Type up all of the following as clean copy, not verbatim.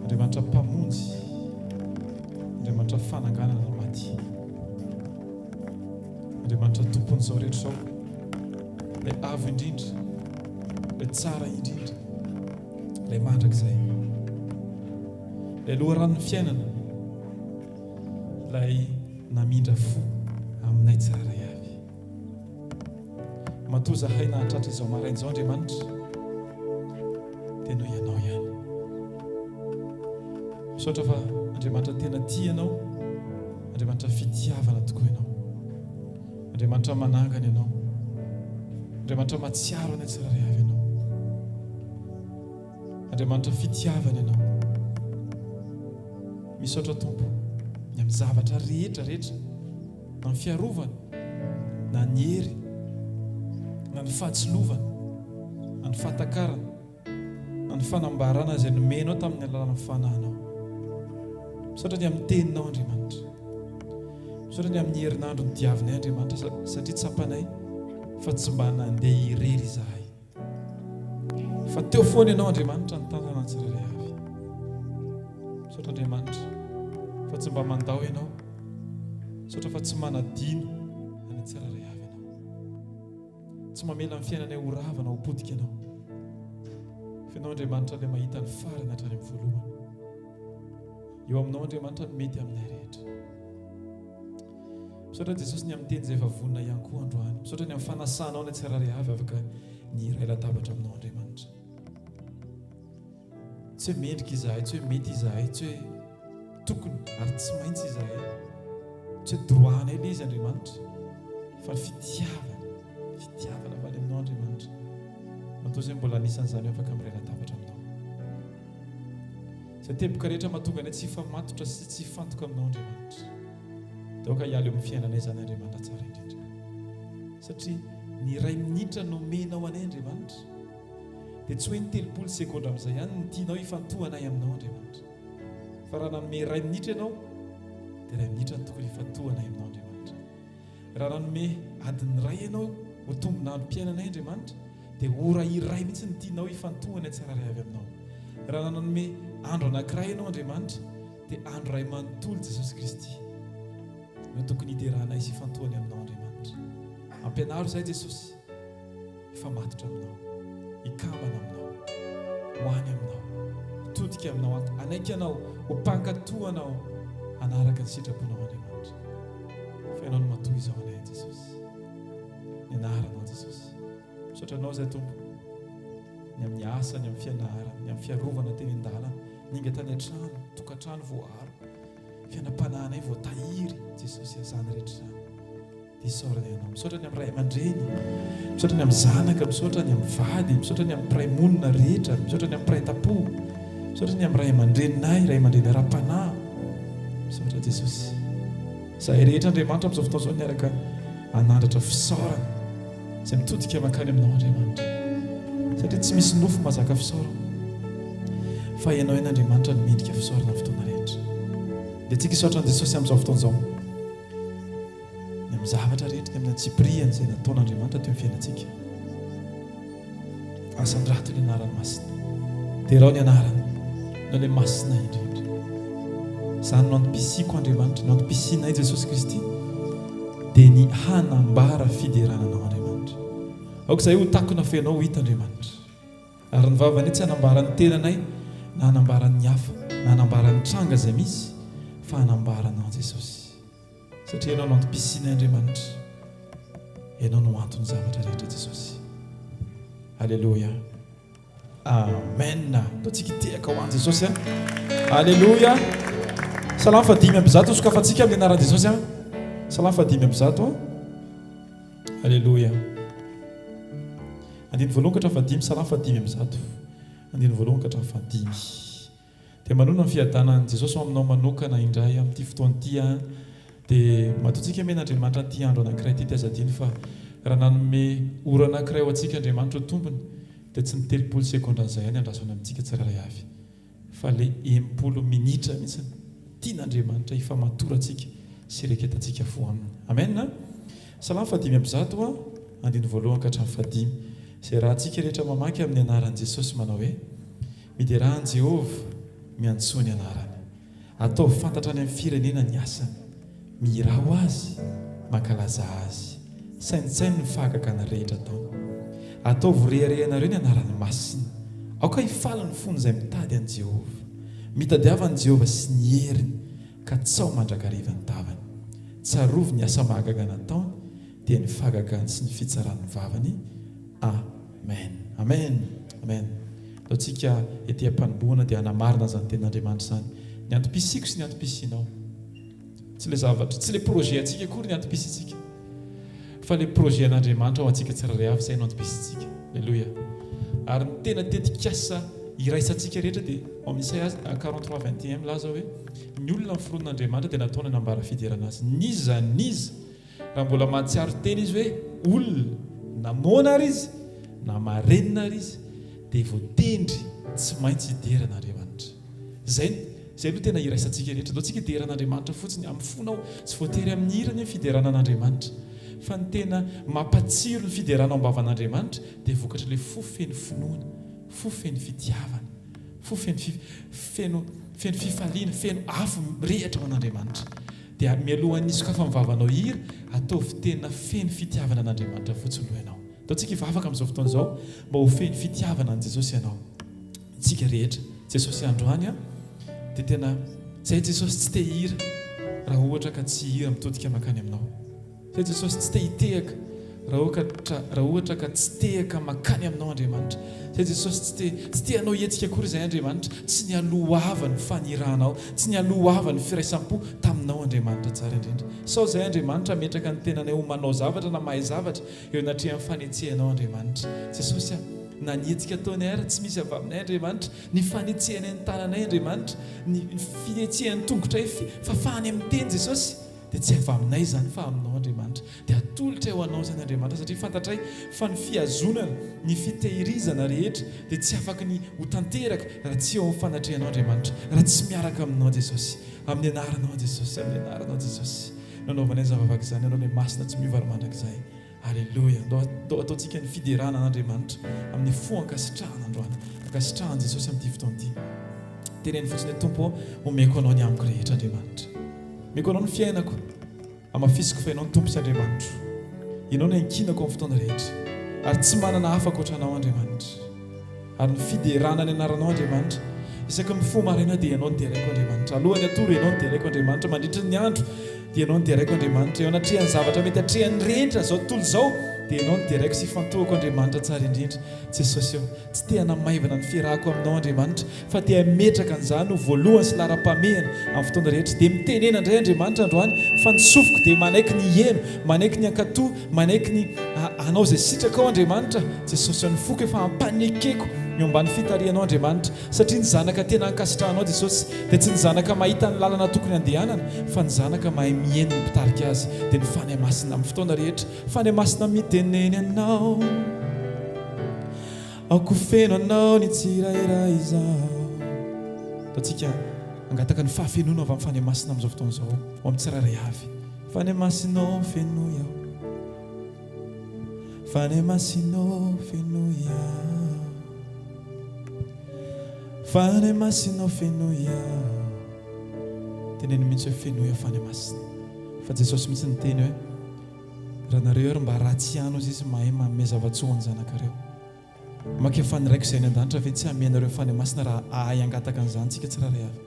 Andriamanitra Mpamonjy, Andriamanitra fananganana ny maty, Andriamanitra Tompon'izao rehetra izao, Ilay Avo Indrindra, Ilay Tsara Indrindra, Ilay Mandrakizay, Ilay Loharanon'ny fiainana, Ilay namindra fo aminay tsirairay avy. Matoa zahay nahatratra izao maraina izao Andriamanitra dia noho Ianao ihany. Misaotra fa Andriamanitra tena tia Ianao, Andriamanitra fitiavana tokoa Ianao. Andriamanitra manangana Ianao. Andriamanitra mahatsiaro anay tsirairay avy Ianao. Andriamanitra fitiavana Ianao. Misaotra Tompo ny amin'ny zavatra rehetra rehetra na ny fiarovana, na ny hery, na ny fahatsilovana, na ny fahatakarana, na ny fanambarana izay nomenao tamin'ny alalan'ny Fanahinao. Misaotra ny amin'ny Teninao, Andriamanitra. Misaotra ny amin'ny herinandro nodiavinay, Andriamanitra, satria tsapanay fa tsy mba nandeha irery izahay. Fa teo foana Ianao, Andriamanitra, nitantana ny tsirairay avy. Misaotra Andriamanitra fa tsy mba mandao Ianao. Misaotra fa tsy manadino any tsirairay avy Ianao. Tsy mamela ny fiainanay ho rava na ho potika Ianao. Fa Ianao Andriamanitra ilay mahita ny farany hatrany amin'ny voalohany. Eo aminao Andriamanitra no mety aminay rehetra. Misaotra Jesosy ny amin'ny teny izay efa vonona ihany koa androany. Misaotra ny amin'ny fanasanao ny tsirairay avy afaka ny hiray latabatra aminao Andriamanitra. Tsy hoe mendrika izahay, tsy hoe mety izahay, tsy hoe tokony ary tsy maintsy izahay. Tsy hoe droit-nay ilay izy Andriamanitra, fa ny fitiavana, fitiavana avy any aminao Andriamanitra. Matoa izay mbola anisan'izany afaka miray latabatra aminao. Izay teboka rehetra mahatonga anay tsy hifamatotra sy tsy hifantoka aminao Andriamanitra. Dia aoka hiala eo amin'ny fiainanay izany Andriamanitra tsara indrindra. Satria ny iray minitra nomenao anay Andriamanitra dia tsy hoe ny 30 segondra amin'izay ihany no tianao hifantohanay aminao Andriamanitra. Fa raha nanome iray minitra ianao dia iray minitra no tokony hifantohanay aminao Andriamanitra. Raha nanome adiny iray ianao ho tombon'androm-piainanay Andriamanitra dia ora iray mihitsy no tianao hifantohanay tsirairay avy aminao. Raha nanome andro anankiray ianao Andriamanitra dia andro iray manontolo Jesosy Kristy no tokony hideranay sy hifantohany aminao Andriamanitra. Ampianaro izahay Jesosy hifamatotra aminao, hikambana aminao, ho any aminao, hitodika aminao, hanaiky anao, ho mpankato anao, hanaraka ny sitraponao Andriamanitra. Fa ianao no matoa izao anay Jesosy. Ny anaranao Jesosy. Misaotra anao izay Tompo. Ny amin'ny asa, ny amin'ny fianarana, ny amin'ny fiarovana teny an-dalana, ninga tany an-trano, tokantrano voaaro, fiainam-panahinay voatahiry, Jesosy, izany rehetra izany. Dia isaorana Ianao. Misaotra ny amin'ny ray aman-dreny, misaotra ny amin'ny zanaka, misaotra ny amin'ny vady, misaotra ny amin'ny mpiray monina rehetra, misaotra ny amin'ny mpiray tampo, misaotra ny amin'ny ray aman-dreninay, ray aman-dreny ara-panahy. Misaotra Jesosy. Izahay rehetra Andriamanitra amin'izao fotoana izao niaraka hanandratra fisaorana izay mitodika mankany aminao Andriamanitra. Satria tsy misy nofo mahazaka fisaorana. Fa Ianao ihany Andriamanitra no mendrika fisaorana amin'ny fotoana rehetra. Dia tsika hisaotra an'i Jesosy amin'izao fotoana izao. Ny amin'ny zavatra rehetra, ny amin'ny antsipiriany izay nataon'Andriamanitra teo amin'ny fiainantsika. Asandrato ny anarany masina. Derao ny anarany. Ianao ilay masina indrindra. Izany no antom-pisiako Andriamanitra, no antom-pisianay Jesosy Kristy, dia ny hanambara fiderana Anao Andriamanitra. Aoka izahay ho takona fa Ianao ho hita Andriamanitra. Ary ny vavanay tsy hanambara ny tenanay na hanambara ny hafa na hanambara ny tranga izay misy fa hanambara Anao Jesosy. Satria Ianao no antom-pisianay Andriamanitra. Ianao no anton'ny zavatra rehetra Jesosy. Aleloia. Amen. Ataontsika hitehaka ho an'i Jesosy a. Aleloia. Salamo fa 105 sokafantsika amin'ny anaran'i Jesosy a. Salamo fa 105. Aleloia. Andininy voalohany ka hatramin'ny fahadimy, Salamo fa 105. Andininy voalohany ka hatramin'ny fahadimy. Dia manonona ny fiadanan'i Jesosy ho aminao manokana indray amin'ity fotoana ity an. Dia matoa tsika mena Andriamanitra an'ity andro anankiray ity dia aza adino fa raha nanome ora anankiray ho antsika Andriamanitra ho tompony dia tsy ny 30 segondran'izay ihany andrasany amintsika tsirairay avy fa le 60 minitra mihitsy tian'Andriamanitra hifamatorantsika sy hireketantsika fo aminy. Amen. Salamo faha 105 andininy voalohany ka hatramin'ny fahadimy. Izay rahantsika rehetra mamaky amin'ny anaran'i Jesosy manao hoe. Miderà an'i Jehovah. Miantsoa ny anarany. Ataovy fantatra any amin'ny firenena ny asany. Mihirà ho azy, mankalazà azy. Saintsaino ny fahagagana rehetra ataony. Ataovy ho reharehanareo ny anarany masina. Aoka hifaly ny fon'izay mitady an'i Jehovah. Mitadiava an'i Jehovah sy ny heriny, ka tsao mandrakariva ny tavany. Tsarovy ny asa mahagaga nataony, dia ny fahagagany sy ny fitsaran'ny vavany. Amen. Amen. Amen. Ataontsika ety am-panombohana dia hanamarina izany tenin'Andriamanitra izany. Ny antom-pisiako sy ny antom-pisianao. Tsy ilay zavatra, tsy ilay projet antsika akory ny antom-pisiantsika. Fa ilay projet an'Andriamanitra ho antsika tsirairay avy izay no antom-pisiantsika. Aleloia. Ary ny tena tetikasa iraisantsika rehetra dia ao amin'ny Isaia 43 21 milaza hoe ny olona noforonon'Andriamanitra dia nataony hanambara fiderana azy. N'iza n'iza Raha mbola mahatsiaro tena izy hoe olona, na moana ary izy, na marenina ary izy, dia voatendry tsy maintsy hidera an'Andriamanitra. Izay, izay aloha tena iraisantsika rehetra. Andao tsika hidera an'Andriamanitra fotsiny amin'ny fonao, tsy voatery amin'ny hira anie ny fiderana an'Andriamanitra. Fa ny tena mampatsiro ny fiderana ao am-bavan'Andriamanitra dia vokatr'ilay fo feno finoana, fo feno fitiavana, fo feno fi, feno, feno fifaliana, feno afo mirehitra ho an'Andriamanitra. Dia mialohan'ny hisokafan'ny vavanao hihira, ataovy tena feno fitiavana an'Andriamanitra fotsiny aloha ianao. Ataontsika hivavaka amin'izao fotoana izao mba ho feno fitiavana an'i Jesosy ianao. Isika rehetra. Jesosy androany an, dia tena izay Jesosy tsy te hihira raha ohatra ka tsy hihira mitodika mankany aminao. Zay Jesosy tsy te hitehaka raha ohatra raha ohatra ka tsy tehaka makany aminao Andriamanitra. Zay Jesosy tsy te tsy te hanao hetsika akory izay Andriamanitra, tsy nialoava ny fanirahanao, tsy nialoava ny firaisam-po taminao Andriamanitra tsara indrindra. Sao zay Andriamanitra hametraka ny tenanay ho manao zavatra na mahay zavatra eo anatrehan'ny fanetsehanao Andriamanitra. Jesosy a, na ny hetsika ataonay ary tsy misy avy aminay Andriamanitra, ny fanetsehanay ny tananay Andriamanitra, ny fihetsehan'ny tongotray fafahany amin'ny teny Jesosy, Dia tsy avy aminay izany fa aminao Andriamanitra. Dia atolotray ho anao izany Andriamanitra satria fantatray fa ny fihazonana, ny fitehirizana rehetra dia tsy afaky ny ho tanteraka raha tsy eo amin'ny fanatrehanao Andriamanitra, raha tsy miaraka aminao Jesosy. Amin'ny anaranao Jesosy, amin'ny anaranao Jesosy no anaovanay izany vavaka izany, Ianao ilay Masina tsy miova ary mandrakizay. Aleloia! Ndao ndao ataontsika ny fiderana an'Andriamanitra amin'ny fo ankasitrahana androany. Ankasitrahan'i Jesosy amin'ity fotoana ity. Teneno fotsiny hoe, Tompo ô, omeko Anao ny amiko rehetra, Andriamanitra. Omeko Anao ny fiainako. Hamafisiko fa Ianao no Tompo sy Andriamanitro. Ianao no iankinako amin'ny fotoana rehetra. Ary tsy manana hafa ankoatra Anao, Andriamanitra. Ary ny fiderana ny anaranao Andriamanitra. Isaky ny mifoha maraina dia Ianao no deraiko Andriamanitra. Alohan'ny hatory Ianao no deraiko Andriamanitra. Mandritra ny andro dia Ianao no deraiko Andriamanitra. Eo anatrehan'ny zavatra mety atrehan'ny rehetra izao tontolo izao dia Ianao no deraiko sy ifantohako Andriamanitra tsara indrindra. Jesosy ô, tsy te hanamaivana ny fiarahako aminao Andriamanitra fa te hametraka an'izany ho voalohany sy laharam-pahamehana amin'ny fotoana rehetra. Dia mitenena indray Andriamanitra androany fa ny sofiko dia manaiky ny hiheno, manaiky ny hankatò, manaiky ny hanao izay sitrakao Andriamanitra. Jesosy ô, ny foko efa ampanekeko eo ambany fitarihanao Andriamanitra, satria ny zanaka tena ankasitrahanao Jesosy dia tsy ny zanaka mahita ny lalana tokony handehanana fa ny zanaka mahay miheno ny mpitarika azy dia ny Fanahy Masina amin'ny fotoana rehetra. Fanahy Masina mitenena anao. Aoka ho feno anao ny tsirairay izao. Ataontsika hangataka ny fahafenoana avy amin'ny Fanahy Masina amin'izao fotoana izao ho amin'ny tsirairay avy. Fanahy Masina ô, fenoy aho. Fanahy Masina ô, fenoy aho. Fanahy Masina ô, fenoy aho. Teneno mihitsy hoe fenoy aho Fanahy Masina. Fa Jesosy mihitsy niteny hoe Raha nareo ary mba ratsy ihany ozy izy mahay manome zava-tsoa ho an'ny zanakareo. Maka efa ny Raiko izay any an-danitra ve tsy hanome anareo ny Fanahy Masina raha hahay hangataka an'izany tsika tsirairay avy?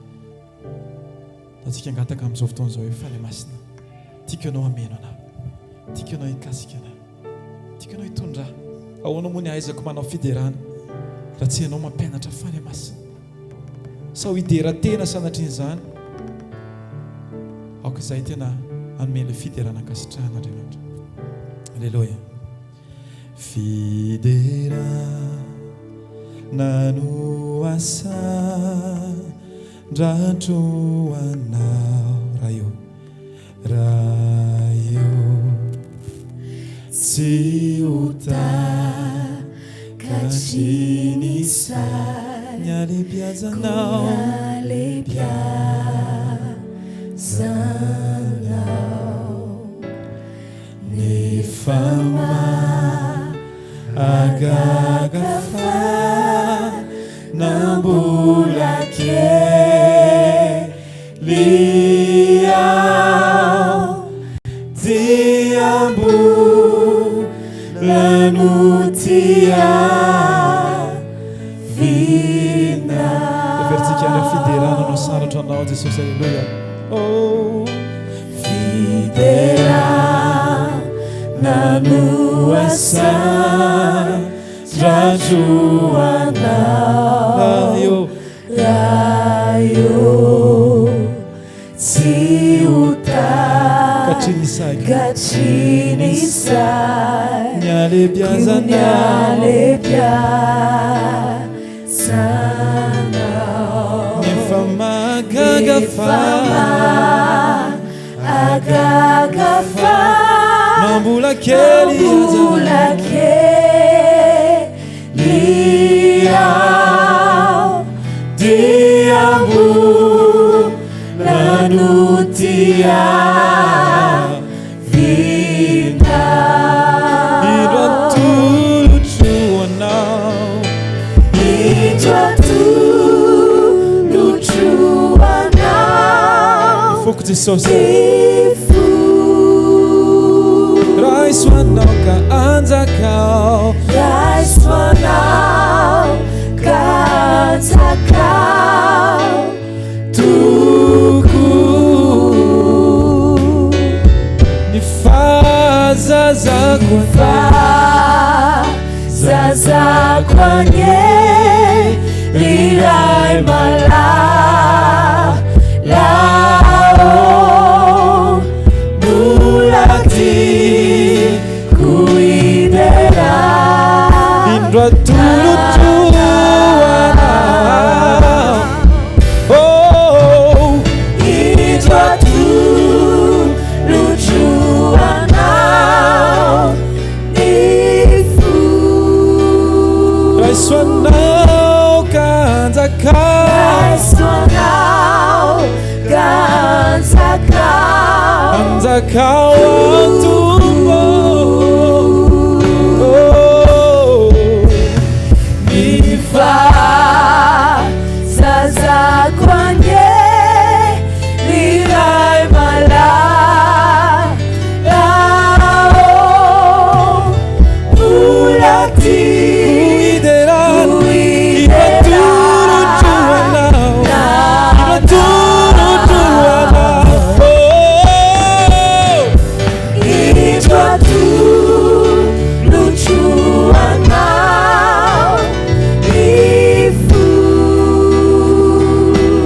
Ataontsika hangataka amin'izao fotoana izao hoe Fanahy Masina, tiako ianao hameno anah. Tiako ianao hikasika anah. Tiako ianao hitondra ahy. Ahoana moa ny hahaizako manao fiderana raha tsy ianao mampianatra Fanahy Masina? Sao hidera tena sanatrian'izany. Aoka izahay tena hanome ilay fiderana ankasitrahana Andriamanitra. Aleloia. Fiderana no asandratro anao Ray ô. Ray ô, tsy ho takatry ny saiko ny halehibiazanao, nefa mahagaga fa na mbola kely. Aho dia mbola notiavina. Heverintsika any amin'ny fiderana no asandratra anao Jesosy Aleloia. Oh. Fiderana no asandratro anao. Ray ô, tsy ho Katry ny saiko. takatry ny saiko Ny halebiazanao. ny halebiazanao. Nefa mahagaga fa. Mahagaga fa. Na mbola kely aza. Mbola kely aho dia mbola notiavina. Indro atolotro anao. Indro atolotro anao Foko Jesosy. ny fo. Raiso anao ka anjakao. Raiso anao ka anjakao tokoa. Ny fahazazako Fahazazako anie ry Ray malala ô, mbola tiako hidera. Indro atolotro anao. Oh, Indro atolotro anao ny fo. Raiso anao ka anjakao. Raiso anao ka anjakao. Anjakao Tompo. Oh, Ny fahazazako anie ry Ray malala ô, mbola tiako Hiderana. hidera. Atolotro anao. Atolotro anao. Oh. Indro atolotro anao ny fo.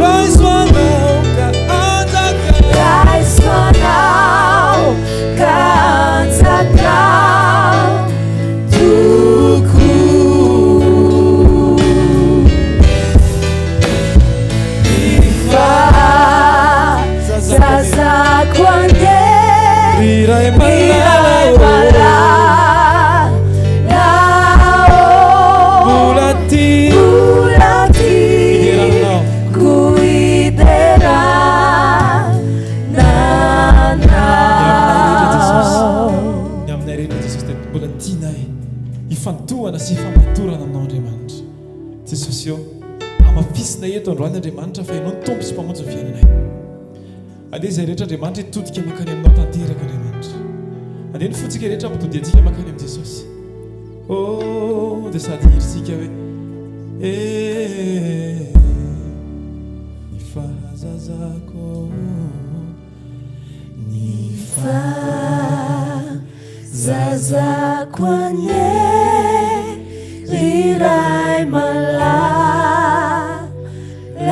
Raiso anao ka anjakao. Raiso anao ka anjakao tokoa. Fahazazako anie Ry Ray ry malala Ray ô. malala ô, Mbola tiako mbola Hiderana anao. tiako hiderana anao. Ny aminay rehetra Jesosy dia mbola tianay hifantohana sy hifamatorana aminao Andriamanitra. Jesosy ô, hamafisina eto androany Andriamanitra fa Ianao no Tompo sy Mpamonjy ny fiainanay. Andeha izay rehetra Andriamanitra hitodika mankany aminao tanteraka Andriamanitra. Andeha ny fontsika rehetra hampitodiantsika mankany amin'i Jesosy. Oh, dia sady hirintsika hoe eh, ny fahazazako. Ny fahazazako anie ry Ray malala ô,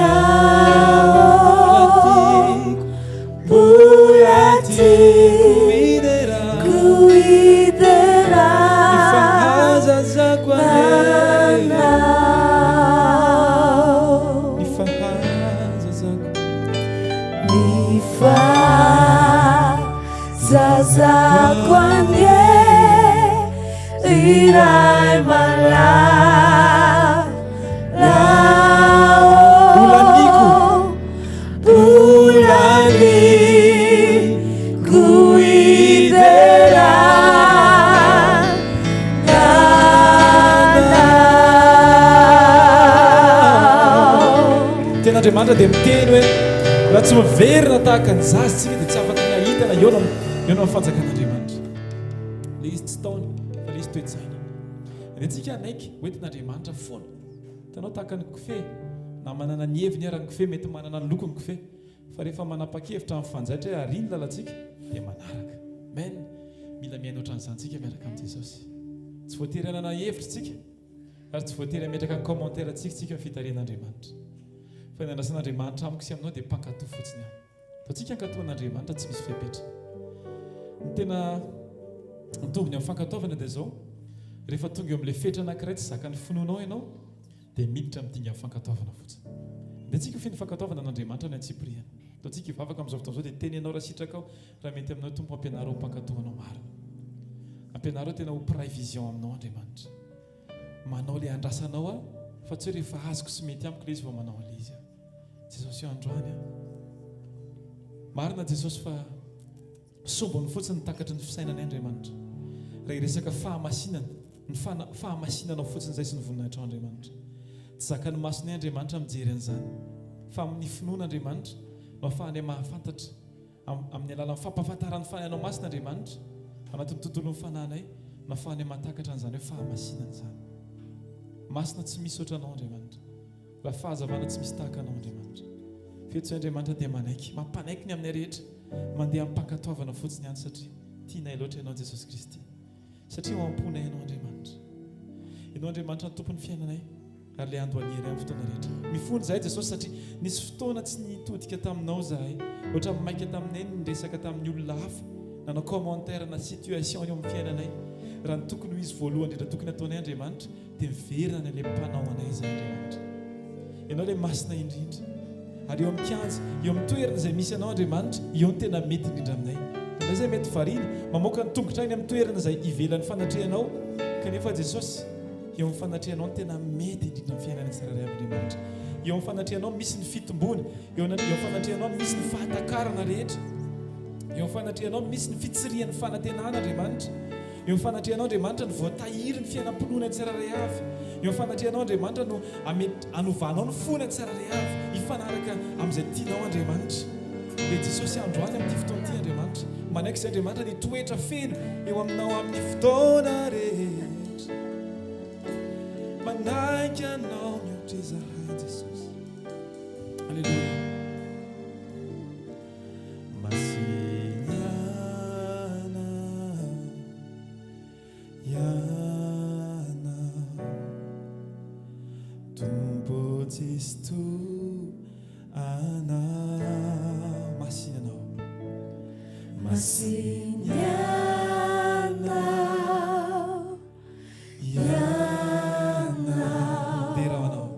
mbola tiako hidera Ny fahazazako anie. anao. Ny fahazazako. Ny fahazazako anie ry Ray malala ô, Mbola mbola tiako hidera anao. Tenin'Andriamanitra dia miteny hoe Raha tsy miverina tahaka ny zaza tsika dia tsy afaka ny hahita na hihaona hihaona amin'ny fanjakan'Andriamanitra. Ilay izy tsy taona fa ilay izy toe-tsaina. Andeha tsika hanaiky hoentin'Andriamanitra foana. Hitanao tahaka ny kofehy, na manana ny heviny ara ny kofehy, mety manana ny lokony kofehy. Fa rehefa manapa-kevitra amin'ny fanjaitra hoe ary ny lalantsika dia manaraka. Amen. Mila mihaino ohatran'izany tsika miaraka amin'i Jesosy. Tsy voatery hanana hevitra tsika ary tsy voatery hametraka commentaire tsika tsika amin'ny fitarihan'Andriamanitra. Fa ny andrasan'Andriamanitra amiko sy aminao dia mpankatò fotsiny ihany. Ataontsika hankatò an'Andriamanitra tsy misy fepetra. Ny tena ny tombony amin'ny fankatoavana dia izao, rehefa tonga eo amin'ilay fetra anankiray tsy zakan'ny finoanao ianao, dia miditra amin'ny dingan'ny fankatoavana fotsiny. Andeha tsika ho feno fankatoavana an'Andriamanitra ny antsipiriany. Ataontsika hivavaka amin'izao fotoana izao dia tenenao raha sitrakao, raha mety aminao Tompo ampianaro ho mpankatò anao marina. Ampianaro aho tena ho mpiray vision aminao Andriamanitra. Manao ilay andrasanao aho fa tsy hoe rehefa azoko sy mety amiko ilay izy vao manao an'ilay izy aho. Jesosy io androany aho. Marina Jesosy fa Sombiny fotsiny ny takatry ny fisainanay Andriamanitra. Raha hiresaka fahamasinana, ny fana, fahamasinanao fotsiny izay sy ny voninahitrao Andriamanitra. Tsy zakan'ny masonay Andriamanitra mijery an'izany. Fa amin'ny finoana Andriamanitra no ahafahanay mahafantatra, am, amin'ny alalan'ny fampahafantaran'ny Fanahinao Masina Andriamanitra, anatin'ny tontolon'ny fanahinay no ahafahanay mahatakatra an'izany hoe fahamasinana izany. Masina tsy misy ohatranao Andriamanitra. Raha fahazavana tsy misy tahaka Anao Andriamanitra. Fetsy Andriamanitra dia manaiky, mampanaiky ny aminay rehetra, mandeha amim-pankatoavana fotsiny ihany satria tianay loatra Ianao Jesosy Kristy. Satria ao am-ponay Ianao Andriamanitra. Ianao Andriamanitra ny Tompon'ny fiainanay ary ilay andohalianay amin'ny fotoana rehetra. Mifona izahay Jesosy satria nisy fotoana tsy nitodika taminao izahay. Ohatran'ny maika taminay ny niresaka tamin'ny olona hafa, nanao commentaire na situation eo amin'ny fiainanay. Raha ny tokony ho izy voalohany indrindra tokony hataonay Andriamanitra, Dia miverina any amin'ilay Mpanao anay izay Andriamanitra. Ianao ilay Masina indrindra. Ary eo amin'ny kianja, eo amin'ny toerana izay misy Anao Andriamanitra, eo no tena mety indrindra aminay. Indraindray izay mety variana, mamoaka ny tongotra any amin'ny toerana izay ivelan'ny fanatrehanao, kanefa Jesosy, eo amin'ny fanatrehanao no tena mety indrindra amin'ny fiainanay tsirairay avy Andriamanitra. Eo amin'ny fanatrehanao misy ny fitomboana, eo amin'ny fanatrehanao misy ny fahatakarana rehetra. Eo amin'ny fanatrehanao misy ny fitsirian'ny fanantenana Andriamanitra. Eo amin'ny fanatrehanao Andriamanitra no voatahiry ny fiainam-pinoana tsirairay avy. Eo amin'ny fanatrehanao Andriamanitra no anovanao ny fona tsirairay avy hifanaraka amin'izay tianao Andriamanitra. Dia Jesosy androany amin'ity fotoana ity Andriamanitra. Manaiky izay Andriamanitra ny hitoetra feno eo aminao amin'ny fotoana rehetra. Manaiky anao mihoatra izahay Jesosy. Alléluia. Masiniana Ianao Tompo tsisy toa Anao Masina Ianao Masina Ianao Ianao Dera ho Anao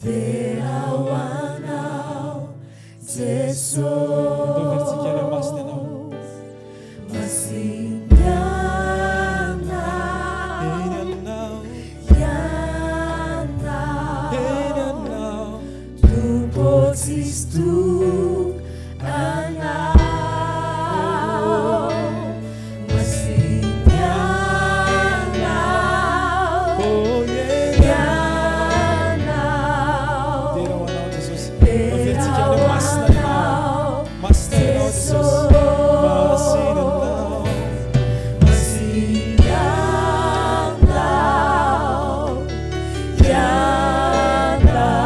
Dera ho Anao Jesosy. Andao averintsika ilay Masina Ianao. Masina Ianao. Eny Ianao. Ianao. Eny Ianao. Tompo tsisy toa Anao. Masina Ianao. Oh, eny Ianao. Dera ho Anao Jesosy. Dera Averintsika ho ilay Masina Ianao. Anao Masina Ianao Jesosy. Masina Ianao. Masina Ianao. Ianao.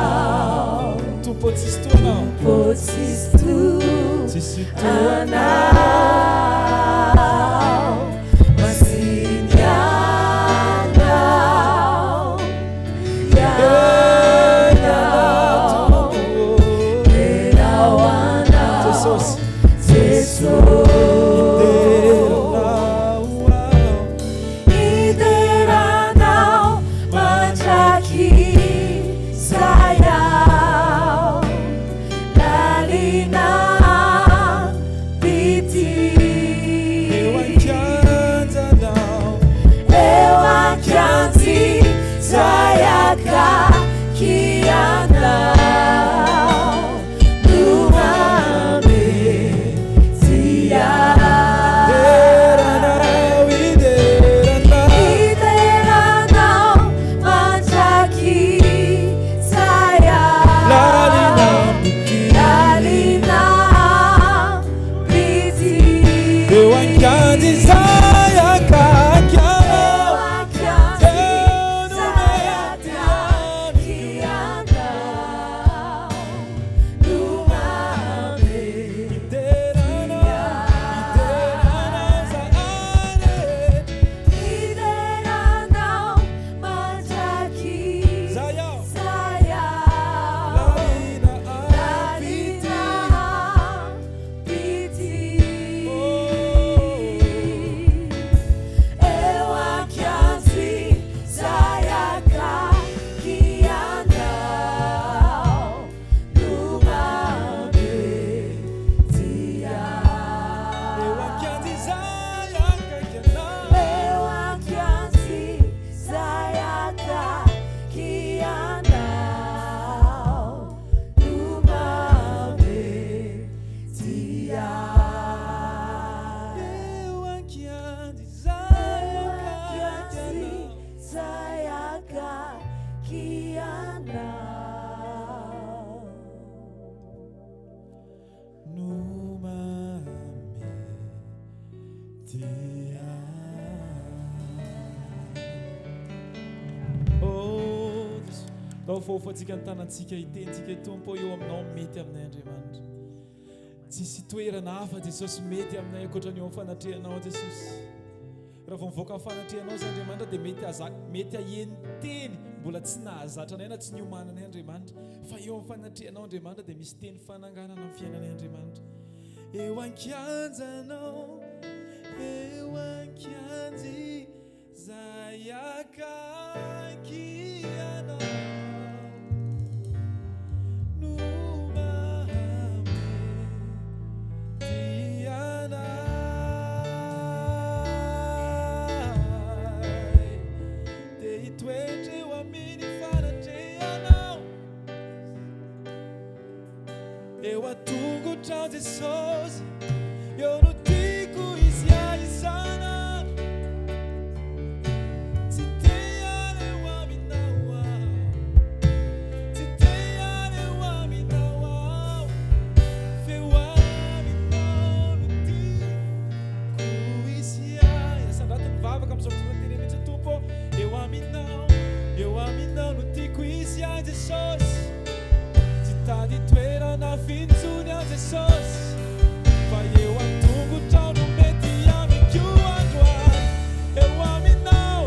Tompo tsisy toa Anao. Tompo tsisy toa Tsisy toa Anao. Masina Ianao. Ianao. Dera ho Anao. Jesosy. Jesosy. Dera Anao. Hidera Anao mandrakizay aho. Lalina am-pinoana. Ndao faofantsika ny tanantsika hitentsika hoe Tompo ô eo aminao mety aminay Andriamanitra. Tsisy toerana hafa Jesosy mety aminay ankoatra ny eo amin'ny fanatrehanao Jesosy. Raha vao mivoaka amin'ny fanatrehanao izay Andriamanitra dia mety aza mety haheno teny mbola tsy nahazatra anay na tsy niomananay Andriamanitra. Fa eo amin'ny fanatrehanao Andriamanitra dia misy teny fananganana amin'ny fiainanay Andriamanitra. Eo an-kianjanao, eo an-kianjy Zay akaiky anao no mahamety anay. Te hitoetra eo amin'ny fanatrehanao, eo an-tongotrao Jesosy, eo no tiako hisy ahy isan'andro. Tsy te hiala eo aminao aho, tsy te hiala eo aminao aho, f'eo aminao no tiako hisy ahy. Asandrato ny vavaka amin'izao fotoana tena mihitsy Tompo ô, eo aminao, eo aminao no tiako hisy ahy Jesosy. Tsy tady toerana fintsony aho Jesosy fa eo an-tongotrao no mety amiko androany eo aminao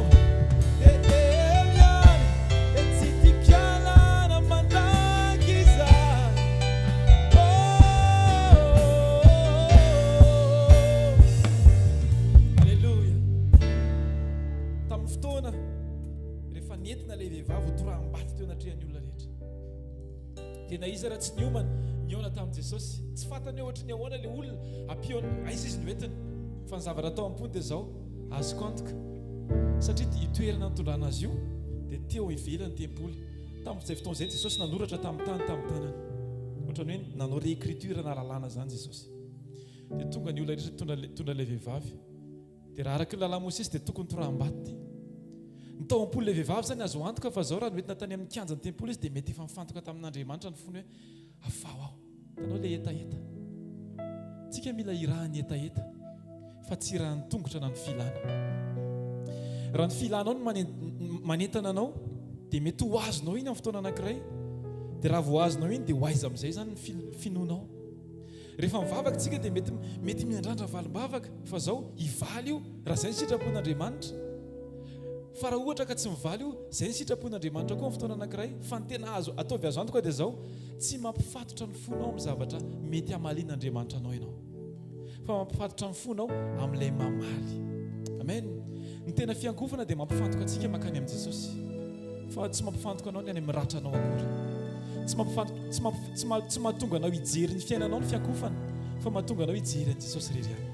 e eo ihany e tsy tiako ialana mandrakizay oh Alléluia. Tamin'ny fotoana rehefa nentina ilay vehivavy ho toraham-bato teo anatrehan'ny olona rehetra. Dia na iza raha tsy niomana, nihaona tamin'i Jesosy. Tsy fantany hoe ohatry ny ahoana ilay olona, ampihaona, aiza izy no entiny. Fa ny zavatra tao am-pony dia izao, azoko antoka, satria io toerana nitondrana azy io dia teo ivelan'ny tempoly. Tamin'izay fotoana izay Jesosy nanoratra tamin'ny tany tamin'ny tanany. Ohatran'ny hoe nanao réécriture na lalàna izany Jesosy. Dia tonga ny olona rehetra nitondra ilay vehivavy. Dia raha araka ny lalàn'i Mosesy dia tokony toraham-bato ity. Ny tao am-pon'ilay vehivavy izany azo antoka fa izao raha noentina tany amin'ny kianjan'ny tempoly izy dia mety efa nifantoka tamin'Andriamanitra ny fony hoe afaho aho. Hitanao ilay hetaheta. Tsika mila irahan'ny hetaheta fa tsy irahan'ny tongotra na ny filana. Raha ny filanao no manentana anao dia mety ho azonao iny amin'ny fotoana anankiray. Dia raha vao azonao iny dia ho aiza amin'izay izany ny finoanao. Rehefa mivavaka tsika dia mety mety miandrandra valim-bavaka fa zao hivaly io raha zay ny sitrapon'Andriamanitra. Fa raha ohatra ka tsy mivaly io, zay ny sitrapon'Andriamanitra koa amin'ny fotoana anankiray. Fa ny tena azo ataovy azo antoka dia zao, tsy mampifatotra ny fonao amin'ny zavatra mety hamalian'Andriamanitra anao ianao. Fa mampifatotra ny fonao amin'ilay mamaly. Amen. Ny tena fiankofana dia mampifantoka antsika mankany amin'i Jesosy. Fa tsy mampifantoka anao ny any amin'ny ratranao akory. Tsy mampifantoka, tsy mamp, tsy ma, tsy mahatonga anao hijery ny fiainanao ny fiankofana, fa mahatonga anao hijery an'i Jesosy irery ihany.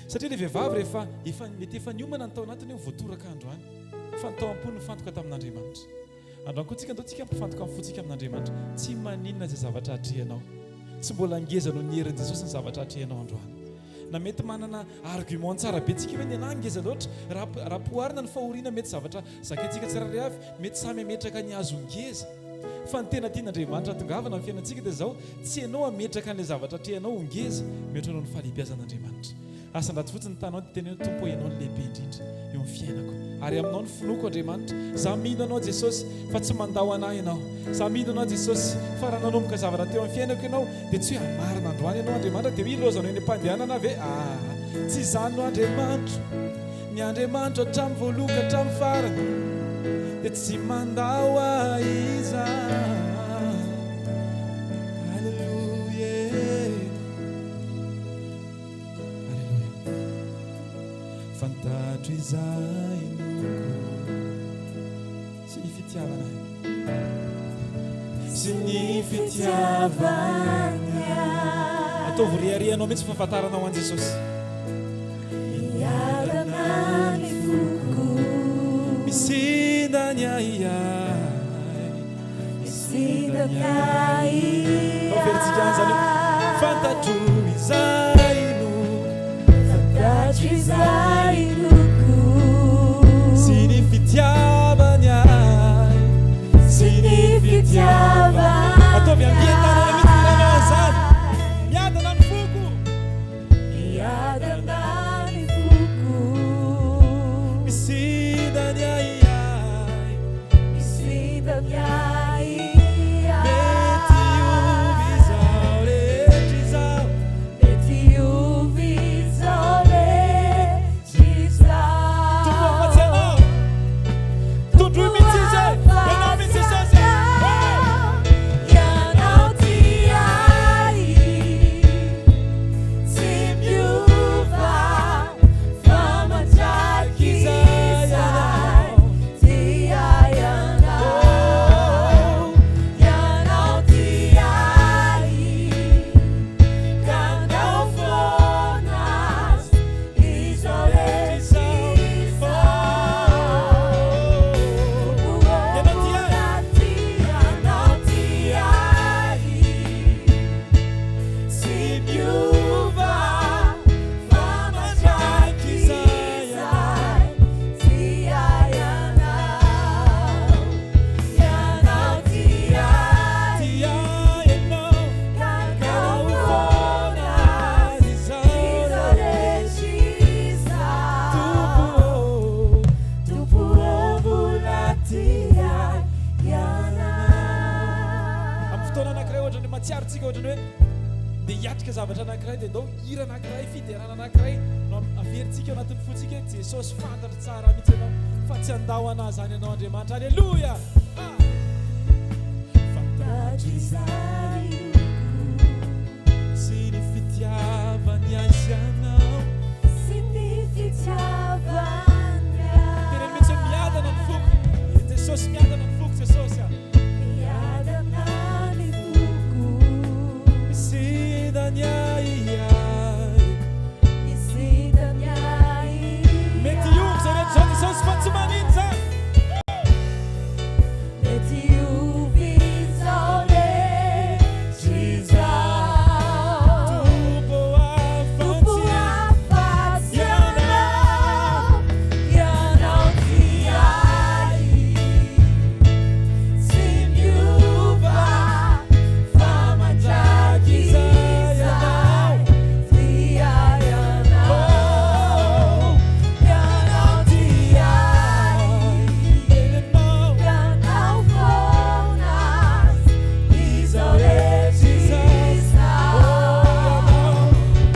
Satria ilay vehivavy rehefa efa mety efa niomana ny tao anatiny hoe voatoraka androany, fa ny tao am-pony nifantoka tamin'Andriamanitra. Androany koa tsika, andao tsika hampifantoka ny fontsika amin'Andriamanitra. Tsy maninona izay zavatra atrehanao. Tsy mbola ngeza noho ny herin'i Jesosy ny zavatra atrehanao androany. Na mety manana argument tsara be tsika hoe ny anah ngeza loatra, raha raha poharina ny fahoriana mety zavatra zakaintsika tsirairay avy, mety samy hametraka ny azy ho ngeza. Fa ny tena tian'Andriamanitra hatongavana amin'ny fiainantsika dia izao, tsy ianao hametraka an'ilay zavatra atrehanao ho ngeza, mihoatra noho ny fahalehibiazan'Andriamanitra. Asandrato fotsiny ny tanao dia teneno Tompo ô Ianao no lehibe indrindra eo amin'ny fiainako ary aminao ny finoako Andriamanitra za mino Anao Jesosy fa tsy mandao anah Ianao za mino Anao Jesosy fa raha nanomboka zavatra teo amin'ny fiainako Ianao dia tsy hoe hamarina androany Ianao Andriamanitra dia hoe ilaozanao eny am-pandehanana aho ve aa tsy izany no Andriamanitro ny Andriamanitro hatramin'ny voalohany ka hatramin'ny farany dia tsy mandao ahy izany Alléluia Aleloia. Fantatro izay inoako sy ny fitiavana ahy. Sy ny fitiavany ahy. Ataovy reharehanao mihitsy fahafantaranao an'i Jesosy. Miadana ny foko. Misinda ny ahiahy. Misinda ny ahiahy. Averintsika any izany hoe fantatro izay inoako. Fantatro izay inoako. Sy ny fitiavany ahy. Sy ny fitiavany ahy. Ataovy ampientanana mihitsy ny hiranao an'izany. Miadana ny foko. Miadana ny foko. Misinda ny ahiahy. Misinda ny ahiahy. Fotoana anankiray ohatra ny hoe mahatsiaro tsika ohatra ny hoe ndeha hiatrika zavatra anankiray dia ndao hira anankiray, fiderana anankiray no averintsika ao anatin'ny fontsika hoe Jesosy fantatro tsara mihitsy ianao fa tsy handao anah izany ianao Andriamanitra. Aleloia! Ah! Fantatro izay loko. Sy ny fitiavany ahy sy anao. Sy ny fitiavany ahy. Teneno mihitsy hoe miadana ny foko. Jesosy miadana ny foko Jesosy ah. Miadana ny foko. Misidany ahiahy. Misidany ahiahy. Mety hiova izao rehetra izao Jesosy fa tsy manino izany. Mety hiova izao rehetra izao. Tompo Tompo afa-tsy afa-tsy Ianao, Ianao tia ahy. Tsy miova fa mandrakizay tia Ianao, Ianao tia ahy. Ianao foana izao rehetra izao.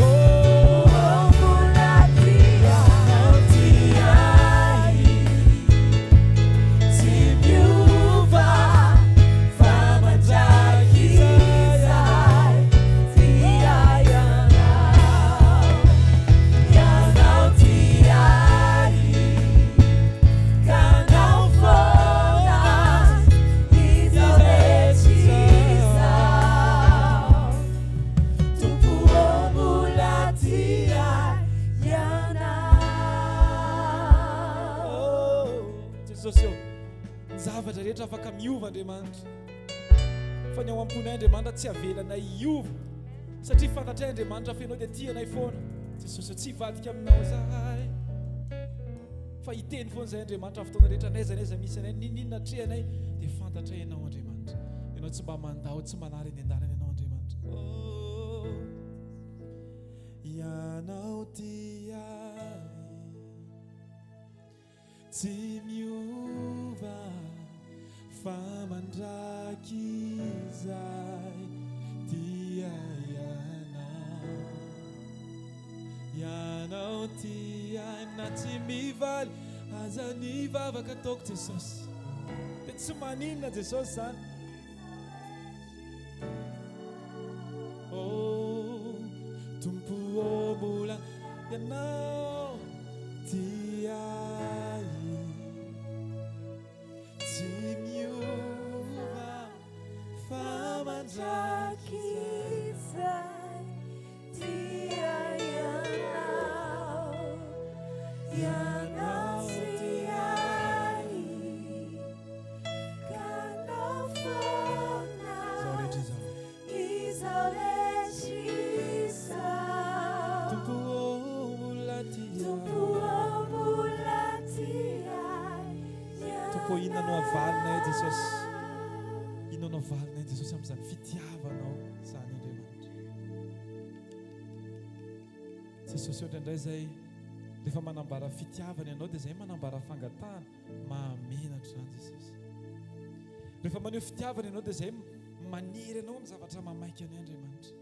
Oh, mbola tia, tia ahy. Tsy miova fa mandrakizay tia Ianao, Ianao tia ahy ka anao foana izao rehetra izao. Tompo ô mbola tia Ianao. Jesosy ô, ny zavatra rehetra afaka miova Andriamanitra, fa ny ao am-ponay Andriamanitra tsy avelanay hiova, satria fantatray Andriamanitra fa Ianao dia tia anay foana. Jesosy ô, tsy hivadika aminao izahay, fa hiteny foana izahay Andriamanitra amin'ny fotoana rehetra, n'aiza n'aiza misy anay, n'inon'inona atrehanay, dia fantatray Ianao Andriamanitra. Ianao tsy mba mandao, tsy manary eny an-dalana Ianao Andriamanitra. Oh, Ianao tia ahy. Tsy miova fa mandrakizay tia Ianao. Ianao tia ahy na tsy mivaly aza ny vavaka ataoko Jesosy. Dia tsy maninona Jesosy zany. Oh, Tompo ô mbola Ianao tia ahy. Tsy miova fa mandrakizay. Tia Ianao, Ianao tia ahy. Ka anao foana Izao rehetra izao. Izao rehetra izao. Tompo ô mbola tia. Tompo ô mbola tia ahy Tompo ô inona no havalinay Jesosy? Inona no havalinay Jesosy amin'izany fitiavanao izany Andriamanitra? Jesosy ô indraindray izay rehefa manambara fitiavana ianao dia izay manambara fangatahana. Mahamenatra izany Jesosy. Rehefa maneho fitiavana ianao dia izay manery anao amin'ny zavatra mamaika anay Andriamanitra.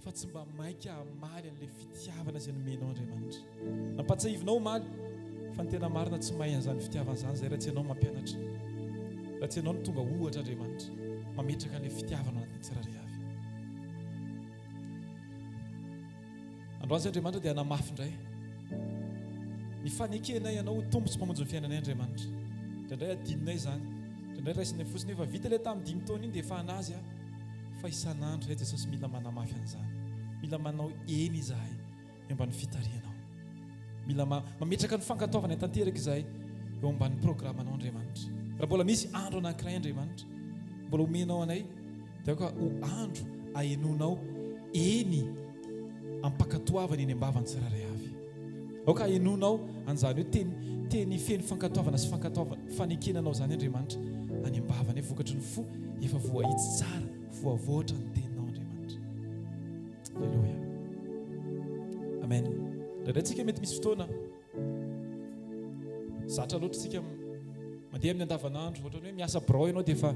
Fa tsy mba maika hamaly an'ilay fitiavana izay nomenao Andriamanitra. Nampatsiahivinao omaly fa ny tena marina tsy mahay an'izany fitiavana izany izay raha tsy ianao mampianatra. Raha tsy ianao no tonga ohatra Andriamanitra mametraka an'ilay fitiavana ao anatin'ny tsirairay avy. Androany izay Andriamanitra dia hanamafy indray ny fanekenay Anao ho Tompo sy Mpamonjy ny fiainanay Andriamanitra. Indraindray adinonay izany, indraindray raisinay fotsiny hoe efa vita ilay tamin'ny dimy taona iny dia efa an'Azy aho. Fa isan'andro izahay Jesosy mila manamafy an'izany. Mila manao eny izahay eo ambany fitarihanao. Mila mametraka ny fankatoavanay tanteraka izahay eo ambany programanao Andriamanitra. Raha mbola misy andro anankiray Andriamanitra, mbola omenao anay, dia aoka ho andro ahenoanao eny am-pankatoavana eny am-bavan'ny tsirairay avy. Aoka hahenoanao an'izany hoe teny teny feno fankatoavana sy fankatoavana fanekena anao izany Andriamanitra any am-bavany hoe vokatry ny fo efa voahitsy tsara, voavoatra ny teninao Andriamanitra. Aleloia. Amen. Indraindray tsika mety misy fotoana zatra loatra tsika mandeha amin'ny andavanandro, ohatran'ny hoe miasa birao ianao dia efa.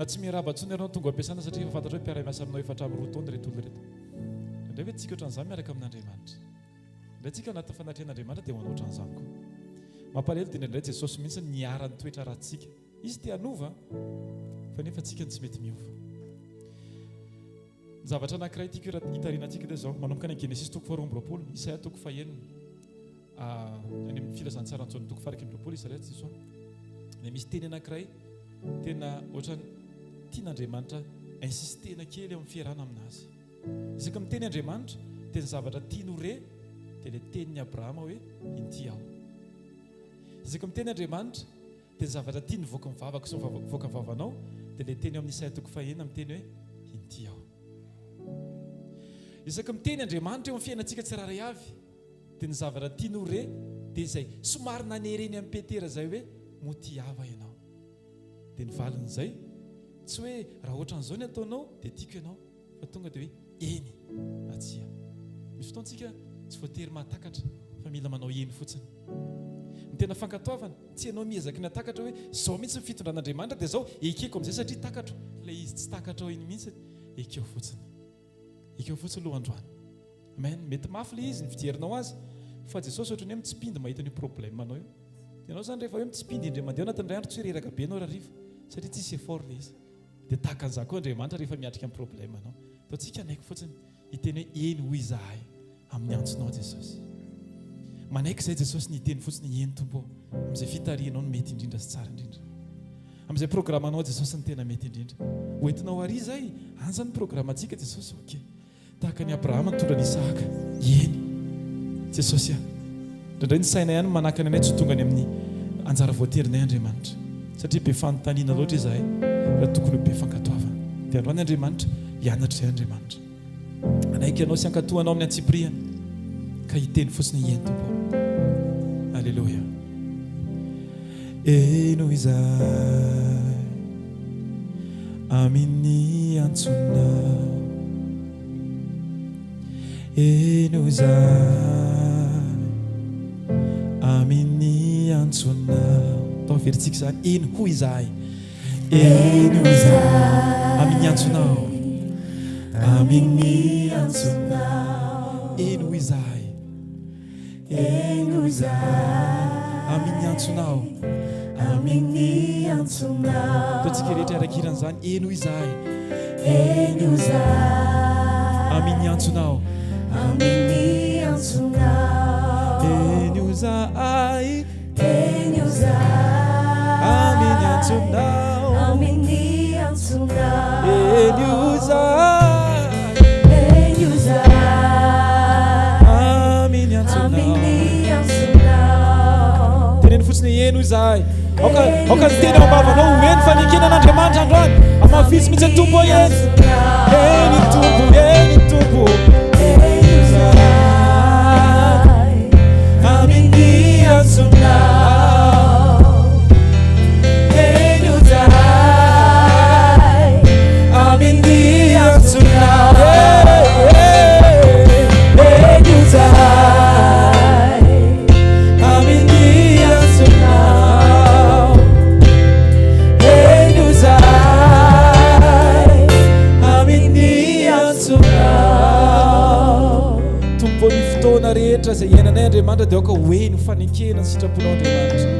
Na tsy miarahaba intsony ianao tonga am-piasana satria efa fantatrao hoe mpiara-miasa aminao efa hatramin'ny roa taona ireto olona ireto. Indraindray ve tsika ohatran'izany miaraka amin'Andriamanitra? Indraindray tsika ao anatin'ny fanatrehan'Andriamanitra dia manao ohatran'izany koa. Mampalahelo dia indraindray Jesosy mihitsy niharan'ny toetra ratsitsika. Izy te hanova fa nefa tsika no tsy mety miova. Ny zavatra anankiray tiako hitarihana antsika dia izao, manomboka any Genesisy toko faharoa amby roapolo, Isaia toko fahenina, any amin'ny filazantsaran'i Jaona toko faha-iraika amby roapolo izy ireo, diso aho. Dia misy teny anankiray tena ohatran'ny tian'Andriamanitra insistena kely eo amin'ny fiarahana aminazy. Isaky miteny Andriamanitra dia ny zavatra tiany ho re dia ilay tenin'i Abrahama hoe inty aho. Isaky miteny Andriamanitra dia ny zavatra tiany hivoaka ny vavako sy mivoaka ny vavanao dia ilay teny ao amin'ny Isaia toko fahenina miteny hoe inty aho. Isaky miteny Andriamanitra eo amin'ny fiainantsika tsirairay avy dia ny zavatra tiany ho re dia izay somary nanereny an'i Petera izay hoe moa tia ahy va ianao? Dia ny valin'izay tsy hoe raha ohatran'izao ny ataonao dia tiako ianao fa tonga dia hoe eny na tsia. Misy fotoana tsika tsy voatery mahatakatra fa mila manao eny fotsiny. Ny tena fankatoavana, tsy ianao miezaky ny hatakatra hoe izao mihitsy ny fitondran'Andriamanitra dia izao ekeko amin'izay satria takatro. Ilay izy tsy takatrao iny mihitsy, ekeo fotsiny. Ekeo fotsiny aloha androany. Amen. Mety mafy ilay izy ny fijerinao azy fa Jesosy ohatran'ny hoe mitsipindy mahita an'io problème anao io. Ianao izany rehefa hoe mitsipindy indray mandeha anatin'ny iray andro tsy hoe reraka be ianao rahariva satria tsisy effort ilay izy. Dia tahaka an'izany koa Andriamanitra rehefa miatrika ny problème anao. Ataontsika hanaiky fotsiny hiteny hoe eny hoy izahay amin'ny antsonao Jesosy. Manaiky izay Jesosy ny hiteny fotsiny eny Tompo ô, amin'izay fitarihanao no mety indrindra sy tsara indrindra. Amin'izay programanao Jesosy no tena mety indrindra. Ho entinao àry izay, any izany ny programantsika Jesosy, ok. Tahaka an'i Abrahama nitondra an'i Isahaka. Eny. Jesosy a. Indraindray ny saina ihany no manakana anay tsy ho tonga any amin'ny anjara voatendrinay Andriamanitra. Satria be fanontaniana loatra izahay raha tokony ho be fankatoavana. Dia androany Andriamanitra, hianatra izay Andriamanitra. Hanaiky anao sy hankatò anao amin'ny antsipiriany ka hiteny fotsiny hoe eny Tompo. Aleloia. Eny hoy izahay. Amin'ny antsonao. Heno izahay amin'ny antsonao. Atao averintsika izany. Eny hoy izahay. Heno izahay amin'ny antsonao. Amin'ny antsonao. Eny hoy izahay. Heno izahay. Amin'ny antsonao. Amin'ny antsonao. Ataontsika rehetra hiara-kira an'izany. Heno izahay. Heno izahay. Amin'ny antsonao. Amin'ny antsonao. Heno izahay. Heno izahay. Amin'ny antsonao. Amin'ny antsonao. Heno izahay. Heno izahay. Amin'ny antsonao. Amin'ny antsonao. Teneno fotsiny hoe heno izahay. Aoka, aoka ny teny ao am-bavanao ho heno fanekena an'Andriamanitra androany. Amafiso mihitsy ny Tompo hoe heno. Heno Tompo, heno Tompo. Heno izahay. Amin'ny antsonao. Heno izahay. Amin'ny antsonao. Heno izahay. Amin'ny antsonao. Heno izahay. Amin'ny antsonao. Tompo ny fotoana rehetra izay iainanay Andriamanitra dia aoka ho eny ho fanekena ny sitraponao Andriamanitra.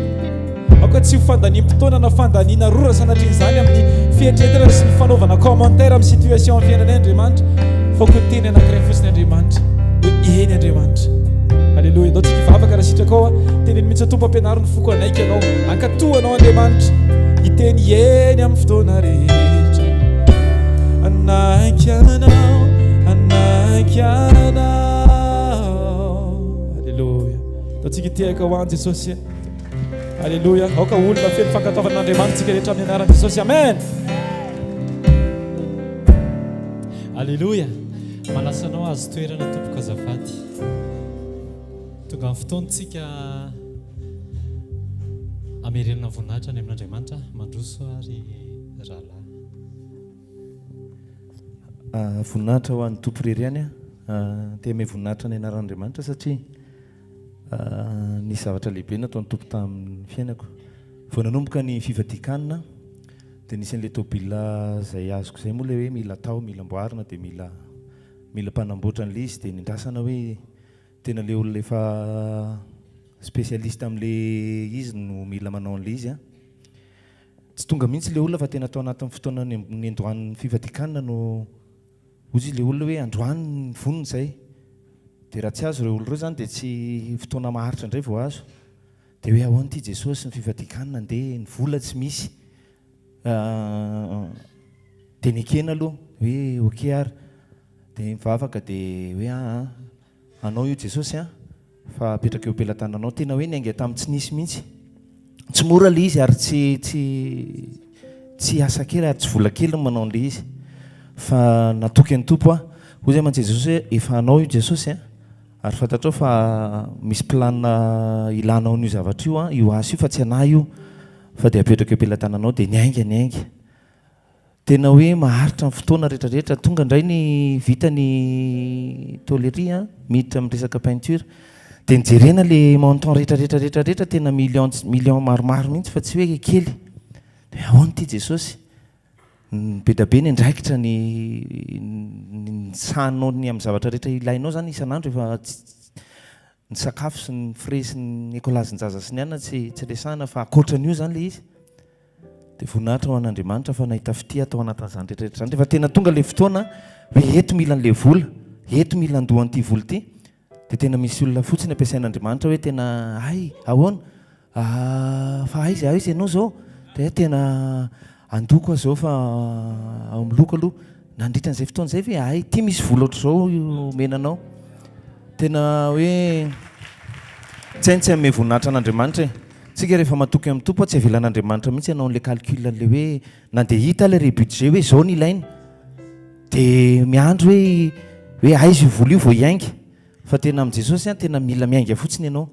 Aoka tsy ho fandaniam-potoana na fandaniana rora sanatrian'izany amin'ny fieritreretana sy ny fanaovana commentaire amin'ny situation amin'ny fiainanay Andriamanitra fa aoka ho teny anankiray fotsiny Andriamanitra hoe eny Andriamanitra. Aleloia. Andao tsika hivavaka raha sitrakao a. Teneno mihitsy Tompo ampianaro ny foko hanaiky anao. Hankatò anao Andriamanitra. Hiteny eny amin'ny fotoana rehetra. Hanaiky anao, hanaiky anao. Aleloia. Andao tsika hitehaka ho an'i Jesosy. Aleloia. Aoka olona feno fankatoavana an'Andriamanitra tsika rehetra amin'ny anaran'i Jesosy. Amen. Aleloia. Manasa anao hahazo toerana tompoko azafady. Tonga amin'ny fotoana tsika hamerenana voninahitra any amin'Andriamanitra. Mandroso ary rahalahy. Voninahitra ho an'ny Tompo irery ihany. Te hanome voninahitra ny anaran'Andriamanitra satria Nisy zavatra lehibe nataon'ny Tompo tamin'ny fiainako. Vao nanomboka ny fivadian-kanina aho, Dia nisy an'ilay tôbila izay azoko izay moa ilay hoe mila atao, mila amboarina dia mila mila mpanamboatra an'ilay izy dia nindrasana hoe tena ilay olona efa spécialiste amin'ilay izy no mila manao an'ilay izy an. Tsy tonga mihitsy ilay olona fa tena tao anatin'ny fotoana niandohan'ny fivadikanina no hoy izy ilay olona hoe androany ny vonona izay. Dia raha tsy azo ireo olona ireo izany dia tsy fotoana maharitra indray vao azo. Dia hoe ahoana ity Jesosy ny fivadikanina andeha, ny vola tsy misy. Dia nekena aloha hoe ok ary. Dia mivavaka dia hoe aa. Anao io Jesosy an, fa apetraka eo am-pelatananao. Tena hoe niainga tamin'ny tsy nisy mihitsy. Tsy mora ilay izy ary tsy tsy tsy asa kely ary tsy vola kely ny manao an'ilay izy. Fa natoky an'ny Tompo aho. Hoy izay mantsy Jesosy hoe efa anao io Jesosy an, ary fantatrao fa misy plan ilanao an'io zavatra io an, io asa io fa tsy anah io. Fa dia apetraka eo am-pelatananao dia niainga niainga. Tena hoe maharitra ny fotoana rehetra rehetra, tonga indray ny vita ny tôlerie an, miditra amin'ny resaka peinture, dia nijerena le montant rehetra rehetra rehetra rehetra tena million million maromaro mihitsy fa tsy hoe kely, dia ahoana ity Jesosy? Be dia be ny andraikitra ny ny sahanao ny amin'ny zavatra rehetra ilainao izany isan'andro efa ny sakafo sy ny frais sy ny ekolazen-jaza sy ny anona tsy tsy resahana fa ankoatran'io izany ilay izy. Dia voninahitra ho an'Andriamanitra fa nahita fitia tao anatin'izany rehetra rehetra izany. Rehefa tena tonga ilay fotoana hoe eto mila an'ilay vola, eto mila andoha an'ity vola ity, dia tena misy olona fotsiny ampiasain'Andriamanitra hoe tena hay, ahoana? Ah, fa aiza, aiza ianao izao? Dia tena andoko aho izao fa ao amin'ny loko aloha. Nandritra an'izay fotoana izay ve hay, ity misy vola ohatr'izao omena anao. Tena hoe tsy hainy tsy hanome voninahitra an'Andriamanitra e. Tsika rehefa matoky amin'ny Tompo tsy avelan'Andriamanitra mihitsy hanao an'ilay calcul an'ilay hoe na dia hita ilay re budget hoe izao no ilaina dia miandry hoe hoe aiza io vola io vao hiainga fa tena amin'i Jesosy an tena mila miainga fotsiny ianao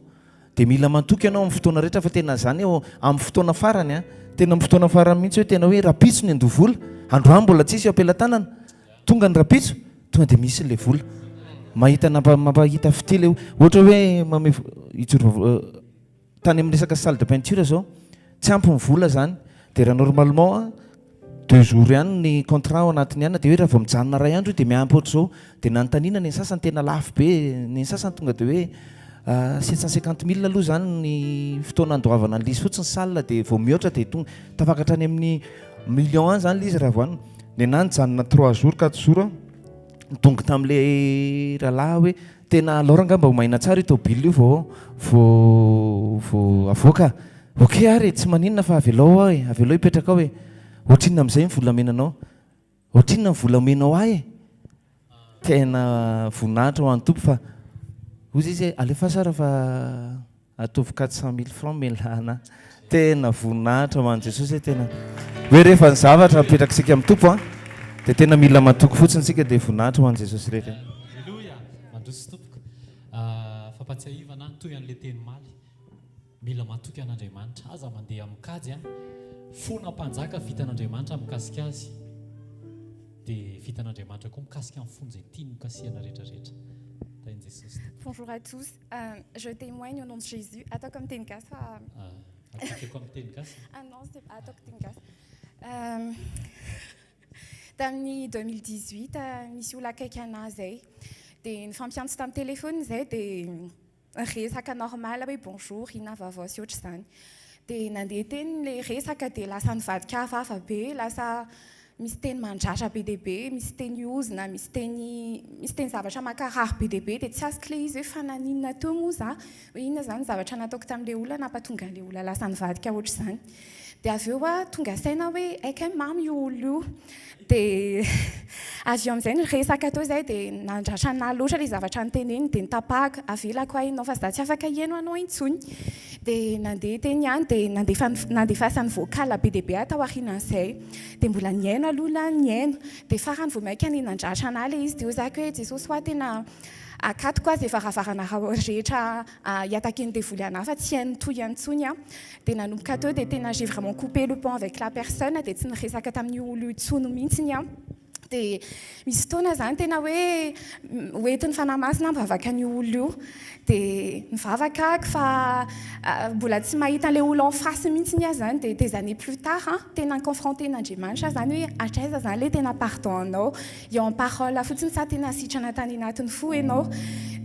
dia mila matoky ianao amin'ny fotoana rehetra fa tena izany eo amin'ny fotoana farany an tena amin'ny fotoana farany mihitsy hoe tena hoe rapitso ny andoha vola androany mbola tsisy eo am-pelatanana tonga ny rapitso tonga dia misy ilay vola mahita mampahita fitia ilay ohatra hoe mame hijoro Tany amin'ny resaka salle de peinture zao, tsy ampy ny vola zany, dia raha normalement deux jours ihany ny contrat ao anatiny ihany, dia hoe raha vao mijanona iray andro io dia miampy ohatr'izao, dia nanontaniana ny sasany tena lafo be, ny sasany tonga dia hoe 750 mille aloha zany ny fotoana andoavana an'ilay izy fotsiny salle dia vao mihoatra dia tonga tafakatra any amin'ny million any zany ilay izy raha vao any, nenaha nijanona trois jours quatre jours aho, nidongy tamin'ilay rahalahy hoe Tena alors angamba ho maina tsara io tôbila io vao vao vao avoaka. Ok ary e, tsy maninona fa avelao ao e, avelao hipetraka ao e. Ohatrinona amin'izay ny vola omenanao? Ohatrinona ny vola omenao ahy e? Tena voninahitra ho an'ny Tompo fa hozy izy hoe alefaso ary fa Ataovy 400 mille francs melana. Tena voninahitra ho an'i Jesosy e tena hoe rehefa ny zavatra apetrak'isika amin'ny Tompo an dia tena mila matoky fotsiny isika dia voninahitra ho an'i Jesosy irery. Aleloia! Mandroso tompoko. Fampatsiahivana toy an'ilay teny omaly. Mila matoky an'Andriamanitra. Aza mandeha amin'ny kajy an. Fona mpanjaka vitan'Andriamanitra mikasika azy. Dia vitan'Andriamanitra koa mikasika ny fony izay tiany hokasihana rehetra rehetra. Tahin'i Jesosy tompoko. Bonjour à tous. Je témoigne au nom de Jésus. Ataoko amin'ny teny gasy fa. Adikako amin'ny teny gasy? Ah non, c'est ataoko teny gasy. Tamin'ny 2018 nisy olona akaiky anah zay. Dia nifampiantso tamin'ny téléphone izay dia resaka normal hoe bonjour, inona vaovao sy ohatr'izany. Dia nandeha teny ilay resaka dia lasa nivadika hafahafa be, lasa Misy teny mandratra be dia be, misy teny ozona, misy teny misy teny zavatra mankarary be dia be dia tsy azoko ilay izy hoe fa naninona teo moa za? Hoe inona izany ny zavatra nataoko tamin'ilay olona nampatonga an'ilay olona lasa nivadika ohatr'izany. Dia avy eo aho tonga saina hoe hay kay mamy io olona io. Dia avy eo amin'izay niresaka teo izahay dia nandratra an'ahy loatra ilay zavatra noteneniny dia notapahako, avelako aho ianao fa za tsy afaka hihaino anao intsony. Dia nandeha teny ihany dia nandefa nandefasany vocal be dia be aho tao aorianan'izay. Dia mbola nihaino aloha lah nihaino. Dia farany vao mainka ny nandratra anah ilay izy dia hoy zako hoe Jesosy hoa tena akatoko aza varavarana rehetra hiataken'ny devoly anah fa tsy hainy tohina intsony aho. Dia nanomboka teo dia tena j'ai vraiment coupé le pont avec la personne dia tsy niresaka tamin'io olona io intsony mihitsiny aho. Dia misy fotoana izany tena hoe hoentin'ny Fanahy Masina mivavaka an'io olona io. Dia mivavaka aho fa mbola tsy mahita an'ilay olona en face mihitsy aho izany. Dia des années plus tard, tena ni-confronter-n'Andriamanitra aho izany hoe hatraiza izany ilay tena pardon anao. Eo en parole fotsiny sa tena sitrana tany anatin'ny fo ianao.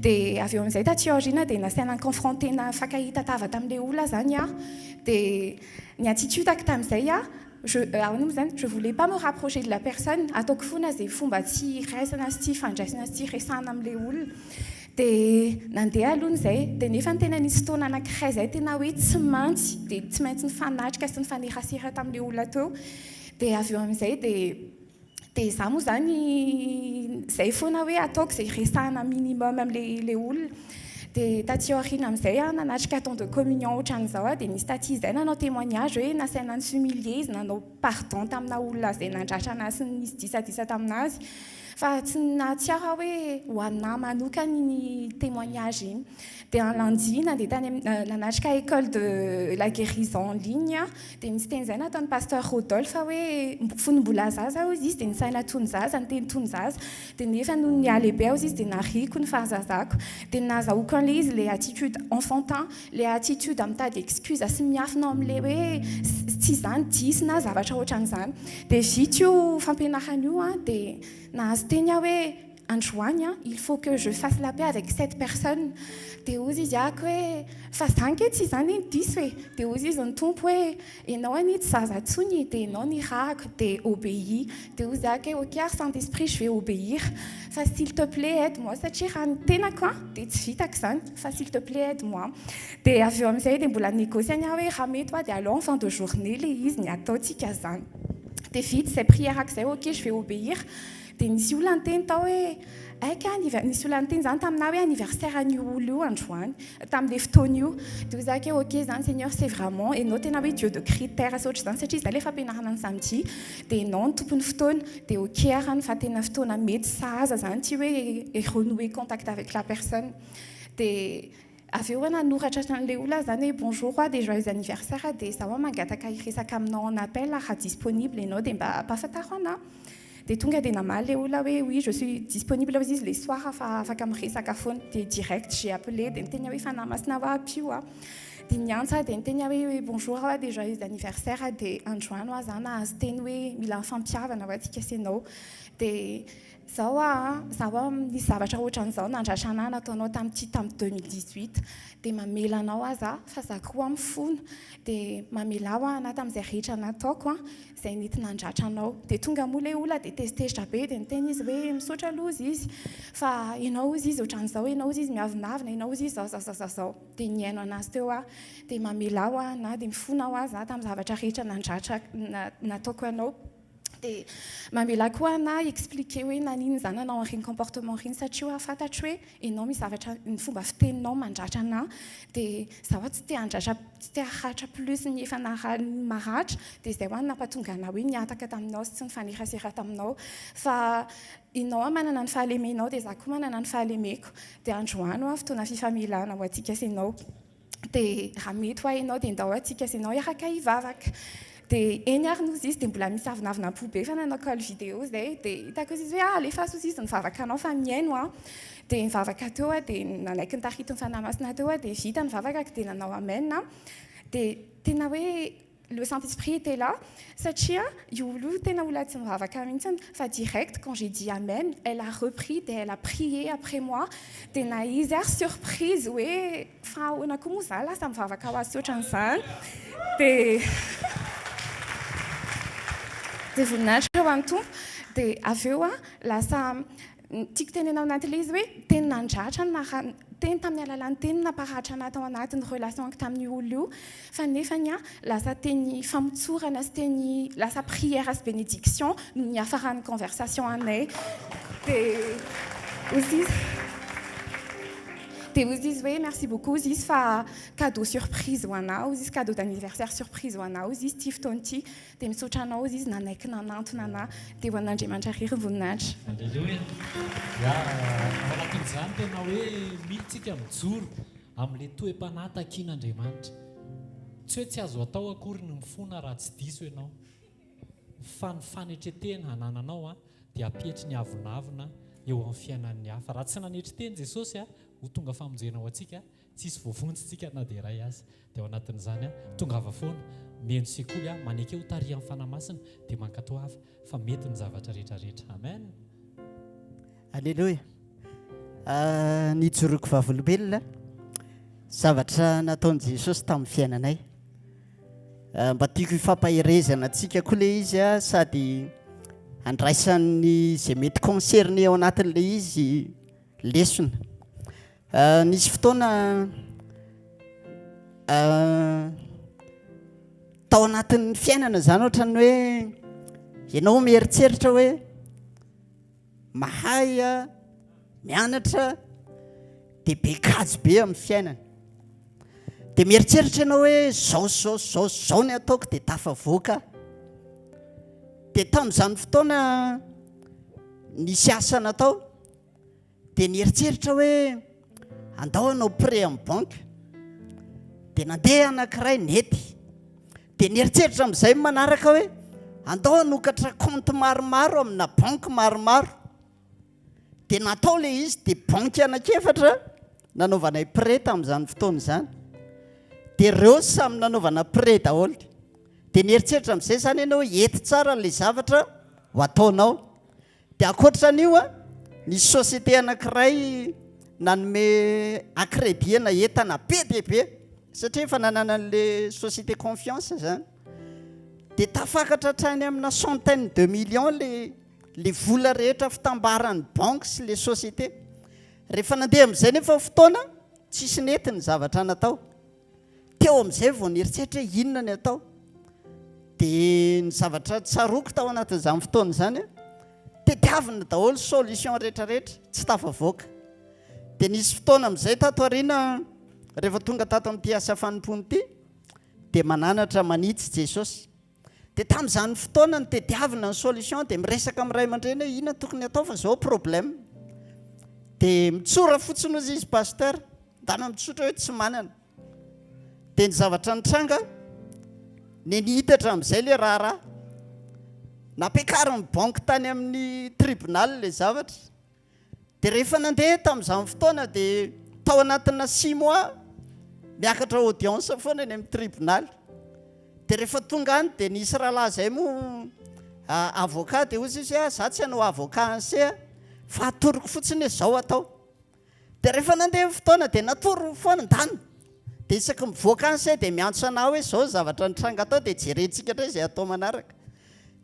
Dia avy eo amin'izay taty aoriana dia nasaina ni-confronter-na nifankahita tava tamin'ilay olona izany aho. Dia ny attitude-ko tamin'izay aho, Je, ahoana moa izany, je voulais pas me rapprocher de la personne, ataoko foana izay fomba tsy hiraisana sy tsy hifandraisana sy tsy hiresahana amin'ilay olona. Dia nandeha aloha izay, dia nefa tena nisy fotoana anankiray izay tena hoe tsy maintsy, dia tsy maintsy nifanatrika sy nifanerasera tamin'ilay olona teo. Dia avy eo amin'izay dia, dia izaho moa izany izay foana hoe ataoko izay hiresahana minimum amin'ilay olona. Dia taty aoriana amin'izay aho nanatrika temps de communion ohatran'izao aho dia nisy taty izay nanao témoignage hoe nasaina ni-s'humilier izy nanao pardon tamina olona izay nandratra anazy sy nisy disadisa taminazy. Fa tsy nahatsiaro aho hoe ho anà manokana iny témoignage iny. Dia un lundi nandeha tany amin'ny nanatrika école de la guérison en ligne aho Dia nisy teny izay nataon'i Pasteur Rodolphe hoe fony mbola zaza hozy izy dia nisaina toy ny zaza, niteny toy ny zaza. Dia nefa nony nihalehibe hozy izy dia nariako ny fahazazako. Dia ny nahazahoako an'ilay izy ilay attitude enfantin, ilay attitude mitady excuse sy miafina ao amin'ilay hoe tsy izany diso na zavatra ohatran'izany. Dia vita io fampianarana io an, dia nahazo teny aho hoe androany an, il faut que je fasse la paix avec cette personne, dia hozy izy ako hoe fa za nge tsy izany iny diso e, dia hozy izy ny Tompo hoe enao anie tsy zaza tsony e, dia enao nirahako, dia obéis, dia hozy ako hoe ok ary Saint Esprit je vais obéir, fa s'il te plait aide moi satria raha ny tenako an dia tsy vitako izany, fa s'il te plait aide moi, dia avy eo amin'izay dia mbola négocier-ny aho hoe raha mety hoa dia aleo en fin de journée ilay izy ny ataontsika izany, dia vita izay prière-ko izay ok je vais obéir. Dia nisy olona niteny tao hoe, hay ka anniver-, nisy olona niteny izany taminà hoe anniversaire an'io olona io androany, tamin'ilay fotoana io. Dia hoy za hoe ok izany Seigneur c'est vraiment ianao tena hoe Dieu de critère sy ohatr'izany satria izay ilay fampianarana ny samedi, dia ianao no tompon'ny fotoana, dia ok arany fa tena fotoana mety sahaza izany ity hoe renouer contact avec la personne. Dia avy eo aho nanoratra an'ilay olona izany hoe bonjour hoa dia joyeux anniversaire dia izaho mangataka hiresaka aminao en appel raha disponible ianao dia mba ampahafantaro anà. Dia tonga dia namaly ilay olona hoe oui je suis disponible hozy izy le soir fa afaka miresaka foana. Dia direct j'ai appelé dia niteny aho hoe Fanahy Masina hoa ampio aho. Dia niantso aho dia niteny aho hoe bonjour hoa dia joyeux anniversaire dia androany hoa za nahazo teny hoe mila mifampihavana hoa tsika sy ianao. Dia zao hoa an, za hoa nisy zavatra ohatran'izao nandratra anah nataonao tamin'ity tamin'ny 2018 dia mamela anao aho za fa za koa mifona dia mamelà hoa anah tamin'izay rehetra nataoko an. izay nety nandratra anao. Dia tonga moa ilay olona dia tezitezitra be dia niteny izy hoe misaotra aloha hozy izy fa ianao hozy izy ohatran'izao, ianao hozy izy miavonavona, ianao hozy izy izao izao izao izao. Dia nihaino an'azy teo aho. Dia mamela aho aho na dia mifona aho aza tamin'ny zavatra rehetra nandratra nataoko anao. Dia mamela koa aho na hi-expliquer hoe naninona izaho nanao an'ireny comportement ireny satria hoa fantatro hoe ianao misy zavatra ny fomba fiteninao mandratra anà dia izaho tsy te handratra tsy te haratra plus ny efa maratra dia izay hoa no nampatonga anà hoe nihataka taminao sy tsy nifanerasera taminao fa ianao manana ny fahalemenao dia izaho koa manana ny fahalemeko dia androany hoa fotoana fifamelana ho antsika sy ianao dia raha mety hoa ianao dia ndao antsika sy ianao hiaraka hivavaka dia eny ary nozy izy dia mbola misy avonavonam-po be fa nanao call vidéo izay dia hitako izy hoe ah alefaso izy mivavaka anao fa mihaino aho dia nivavaka teo aho dia nanaiky ny taritin'ny Fanahy Masina teo aho dia vita ny vavaka dia nanao amen aho dia tena hoe le Saint-Esprit était là satria io olona io tena olona tsy mivavaka mihitsy fa direct quand j'ai dit amen elle a repris dia elle a prié après moi dia na izy ary surprise hoe fa ahoana koa moa za lasa mivavaka ho azy sy ohatran'izany dia dia voninahitra ho an'ny Tompo dia avy eo aho lasa tiako tenena ao anatin'ilay izy hoe teny nandratra no naha teny tamin'ny alalan'ny teny no namparatra anah tao anatin'ny relation-ko tamin'io olona io fa nefany an lasa teny famotsorana sy teny lasa prière sy bénédiction no niafaran'ny conversation anay dia hozy izy dia hozy izy hoe merci beaucoup hozy izy fa cadeau surprise ho anah hozy izy cadeau d'anniversaire surprise ho anah hozy izy ity fotoana ity Dia misaotra anao izy nanaiky nanantona anah. Dia ho an'Andriamanitra irery ny voninahitra. Aleloia. Ya, ao anatin'izany tena hoe mila tsika mijoro amin'ilay toe-panahy takian'Andriamanitra. Tsy hoe tsy azo atao akory ny mifona raha tsy diso ianao. Fa ny fanetren-tena anananao an. dia hampietry ny avonavona eo amin'ny fiainan'ny hafa. Raha tsy nanetry tena Jesosy ho tonga famonjena ho antsika, tsisy voavonjy tsika na dia iray aza. Dia ao anatin'izany, tongava foana, mihaino sekoly, maneke ho tarihan'ny Fanahy Masina, dia mankatoava fa mety ny zavatra rehetra rehetra. Amen. Aleloia. Ny ijoroako vavolombelona, zavatra nataon'i Jesosy tamin'ny fiainanay. Mba tiako hifampaherezana antsika koa ilay izy sady andraisan'ny izay mety concerné ao anatin'ilay izy lesona. Nisy fotoana tao anatin'ny fiainana izany ohatran'ny hoe ianao mieritreritra hoe mahay mianatra dia be kajy be amin'ny fiainana. Dia mieritreritra ianao hoe zao zao zao zao ny ataoko dia tafavoaka. Dia tamin'izany fotoana nisy asa natao dia nieritreritra hoe andao hanao prêt amin'ny banque. Dia nandeha anankiray nety. Dia nieritreritra amin'izay manaraka hoe andao hanokatra compte maromaro amina banque maromaro. Dia natao ilay izy, dia banky anankiefatra nanaovanay prêt tamin'izany fotoana izany. Dia ireo samy nanaovana prêt daholo. Dia nieritreritra amin'izay izany ianao hoe hety tsara ilay zavatra ho ataonao. Dia ankoatra an'io, nisy société anankiray nanome à-crédit-na entana be dia be, satria efa nananan'ilay société confiance izany. Dia tafakatra hatrany amina centaine de millions ilay le vola rehetra fitambaran'ny banque sy le société. Rehefa nandeha amin'izay nefa fotoana, tsisy nety ny zavatra natao. Teo amin'izay vao nieritreritra hoe inona ny atao. Dia ny zavatra tsaroako tao anatin'izany fotoana izany, tediavina daholo solution rehetrarehetra, tsy tafavoaka. Dia nisy fotoana amin'izay tato aoriana, rehefa tonga tato amin'ity asa fanompoana ity, dia mananatra manitsy Jesosy. Dia tamin'izany fotoana nitediavina ny solution dia miresaka amin'ny ray aman-dreny hoe inona tokony atao fa zao problème. Dia mitsora fotsiny hozy izy pasteur, ndana mitsotra hoe tsy manana. Dia ny zavatra nitranga, nenihitatra amin'izay ilay raharaha. Nampiakarin'ny banky tany amin'ny tribunal ilay zavatra. Dia rehefa nandeha tamin'izany fotoana dia tao anatina six mois miakatra audience foana eny amin'ny tribonaly. Dia rehefa tonga any dia nisy rahalahy izay moa avocat dia hoy izy hoe za tsy hanao avocat an'se fa atoroko fotsiny hoe zao atao. Dia rehefa nandeha ny fotoana dia natorony foana ndany. Dia isaky mivoaka any se dia miantso anah hoe zao ny zavatra nitranga tao dia jerentsika indray izay atao manaraka.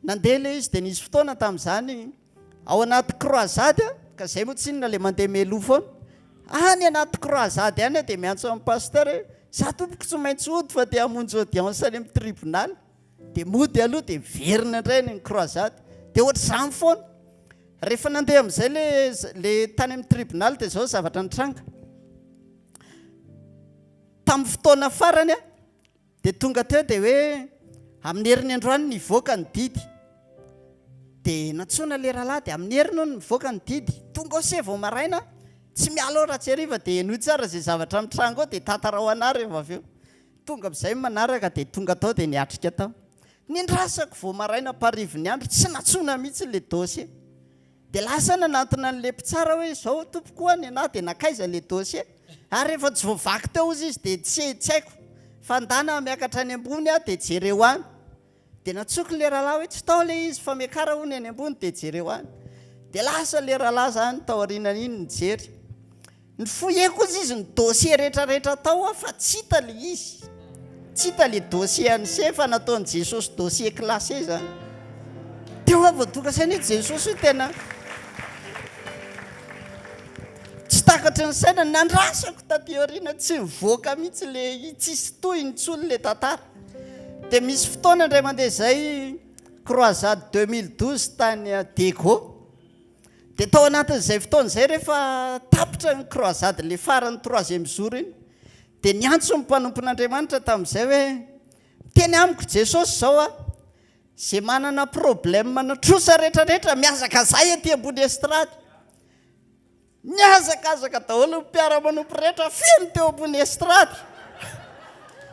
Nandeha ilay izy dia nisy fotoana tamin'izany Ao anaty croisade a, ka zay moa tsinona le mandeha mialoha foana. Any anaty croisade any aho dia miantso an'i pasteur hoe, za tompoko tsy maintsy hody fa te hamonjy audience any amin'ny tribunal. Dia mody aloha dia miverina indray any amin'ny croisade. Dia ohatr'izany foana. Rehefa nandeha amin'izay le le tany amin'ny tribunal dia izao zavatra nitranga. Tamin'ny fotoana farany a, Dia tonga teo dia hoe amin'ny heriny androany nivoaka ny didy. Dia nantsoina ilay rahalahy dia amin'ny heriny hono nivoaka ny didy. Tonga ao se vao maraina, tsy miala ao raha tsy hariva dia henoy tsara izay zavatra mitranga ao dia tantarao anah rehefa avy eo. Tonga amin'izay ny manaraka dia tonga tao dia niatrika tao. Nindrasako vao maraina amparivin'ny andro, tsy nantsoina mihitsy ilay dossier. Dia lasa nanantona an'ilay mpitsara hoe izao tompoko oa nenaha dia nankaiza ilay dossier? Ary rehefa tsy voavaky teo ozy izy dia tsy tsy haiko fa ndana miakatra any ambony aho dia jereo any. Dia nantsoiko ilay rahalahy hoe tsy tao ilay izy fa miakara hono any ambony dia jereo any. Dia lasa ilay rahalahy izany tao aorianan'iny nijery. Nifoheko ozy izy ny dossier rehetra rehetra tao aho fa tsy hita le izy. Tsy hita le dossier an'ise fa nataon'i Jesosy dossier classé zany. Teo aho vao tonga saina hoe Jesosy io tena tsy takatry ny saina. Nandrasako taty aoriana tsy nivoaka mihitsy le tsisy tohiny intsony le tantara. Dia misy fotoana indray mandeha izay croisade 2012 tany Diego. Dia tao anatin'izay fotoana izay rehefa tapitra ny croisade ilay farany troisième jour iny dia niantso ny mpanompon'Andriamanitra tamin'izay hoe miteny amiko Jesosy izao a, izay manana problème na trosa rehetrarehetra mihazakazay aty ambony estrade. Nihazakazaka daholo ny mpiara-manompo rehetra feno teo ambony estrade.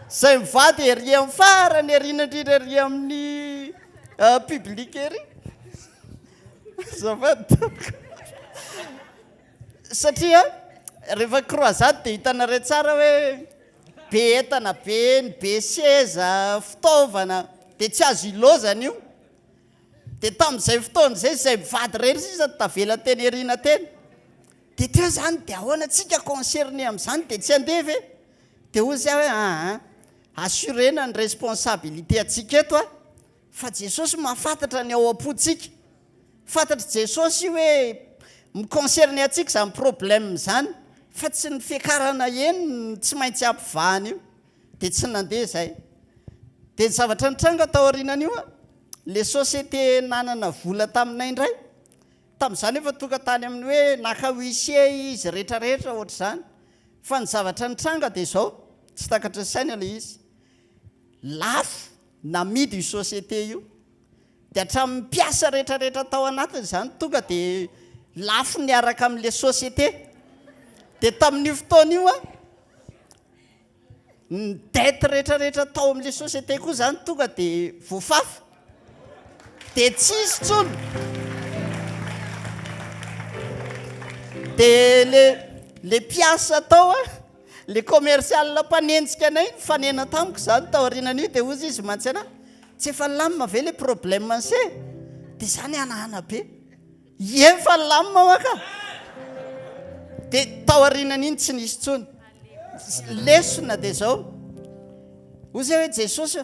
Izay mivady ery amin'ny farany ery indrindra ery amin'ny public ery. Azafady tompoko. Satria rehefa croisade dia hitanareo tsara hoe be entana be eny, be seza, fitaovana, dia tsy azo ilaozana io. Dia tamin'izay fotoana izay, izay mivady irery sisa no tavela teny aoriana teny. Dia teo izany, dia ahoana tsika concerné amin'izany dia tsy handeha ve? Dia hoy izy hoe aa, assurer-na ny responsabilité antsika eto a, fa Jesosy mahafantatra ny ao am-pontsika. Fantatr'i Jesosy hoe mi-concerner antsika izany problème izany, fa tsy ny fiakarana eny no tsy maintsy ampivahana io. Dia tsy nandeha izay. Dia ny zavatra nitranga taorianan'io, ilay société nanana vola taminay indray, tamin'izany efa tonga tany amin'ny hoe naka huissier izy rehetrarehetra ohatr'izany. Fa ny zavatra nitranga dia izao, tsy takatry ny saina ilay izy, lafo namidy io société io. Dia hatramin'ny mpiasa rehetrarehetra tao anatiny izany tonga dia lafo niaraka amin'ilay société. Dia tamin'io fotoana io an, ny dette rehetrarehetra tao amin'ilay société koa izany tonga dia voafafa. Dia tsisy intsony. Dia le le mpiasa tao an, le commercial mpanenjika anay nifanena tamiko izany taorianan'io dia hozy izy mantsy anah, Tsy efa nilamina ve le problème anse? Dia za nihanahana be. Ie efa nilamina hoa ka. Dia taorianan'iny tsy nisy intsony. Lesona dia zao. Hoy zay hoe Jesosy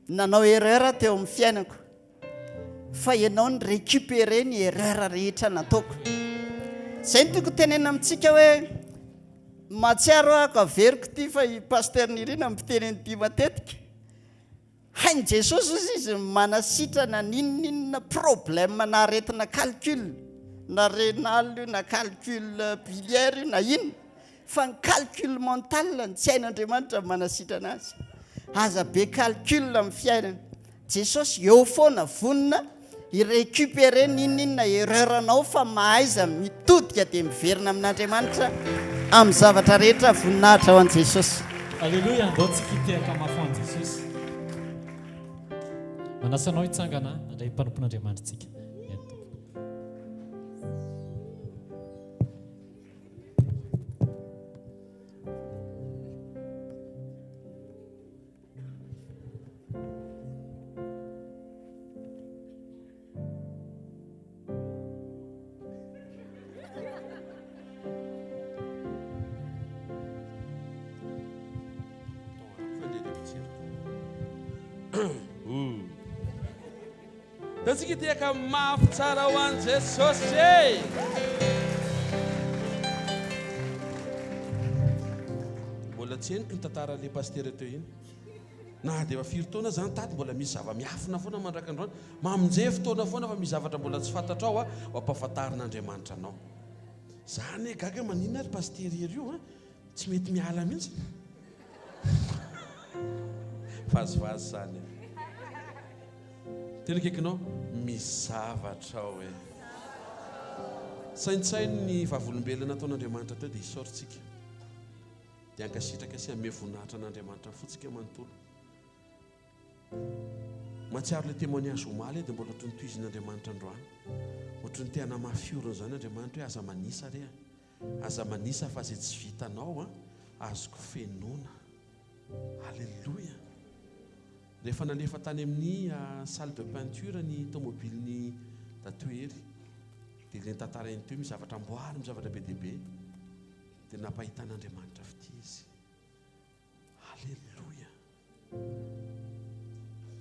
nanao erreur teo amin'ny fiainako. Fa ianao ni récupérer ny erreur rehetra nataoko. Zay no tiako tenenina amintsika hoe mahatsiaro aho averiko ity fa i Pasteur Nirina miteny an'ity matetika. Hain'i Jesosy ozy izy ny manasitrana n'inon'inona problème na aretina calcul, na renal io na calcul biliaire io na inona, fa ny calcul mental no tsy hain'Andriamanitra ny manasitrana azy. Aza be calcul amin'ny fiainana. Jesosy eo foana vonona hi-recuperer n'inon'inona erreur anao fa mahaiza mitodika dia miverina amin'Andriamanitra amin'ny zavatra rehetra voninahitra ho an'i Jesosy. Aleloia, andao tsika hitehaka mafy ho an'i Jesosy. Manasa anao hitsangana handray ny mpanompon'Andriamanitra tsika. Antsika hitehaka mafy tsara ho an'i Jesosy e! Mbola tsy henoko ny tantaran'ilay pasitera teo iny. Na dia efa firy taona aza tato mbola misy zava-miafina foana mandraka androany. Mamonje fotoana foana fa misy zavatra mbola tsy fantatrao a, ho ampahafantarin'Andriamanitra anao. Za anie gaga maninona ary pasitera Hery io a, tsy mety miala mihitsy. Vazivazy zany e. Tena akaikinao, misy zavatra ao e. Saintsaino ny vavolombelona nataon'Andriamanitra teo dia isaorintsika. Dia hankasitraka sy hanome voninahitra an'Andriamanitra ny fontsika manontolo. Mahatsiaro ilay témoignage omaly aho dia mbola ohatran'ny tohizin'Andriamanitra androany. Ohatran'ny te hanamafy orina izany Andriamanitra hoe aza manisa re a. Aza manisa fa izay tsy vitanao an, azoko fenoina. Alléluia. Rehefa nalefa tany amin'ny salle de peinture ny tomobilin'i Datohery dia ilay notantarainy teo misy zavatra amboariny, misy zavatra be dia be. Dia nampahitan'Andriamanitra fitia izy. Aleloia.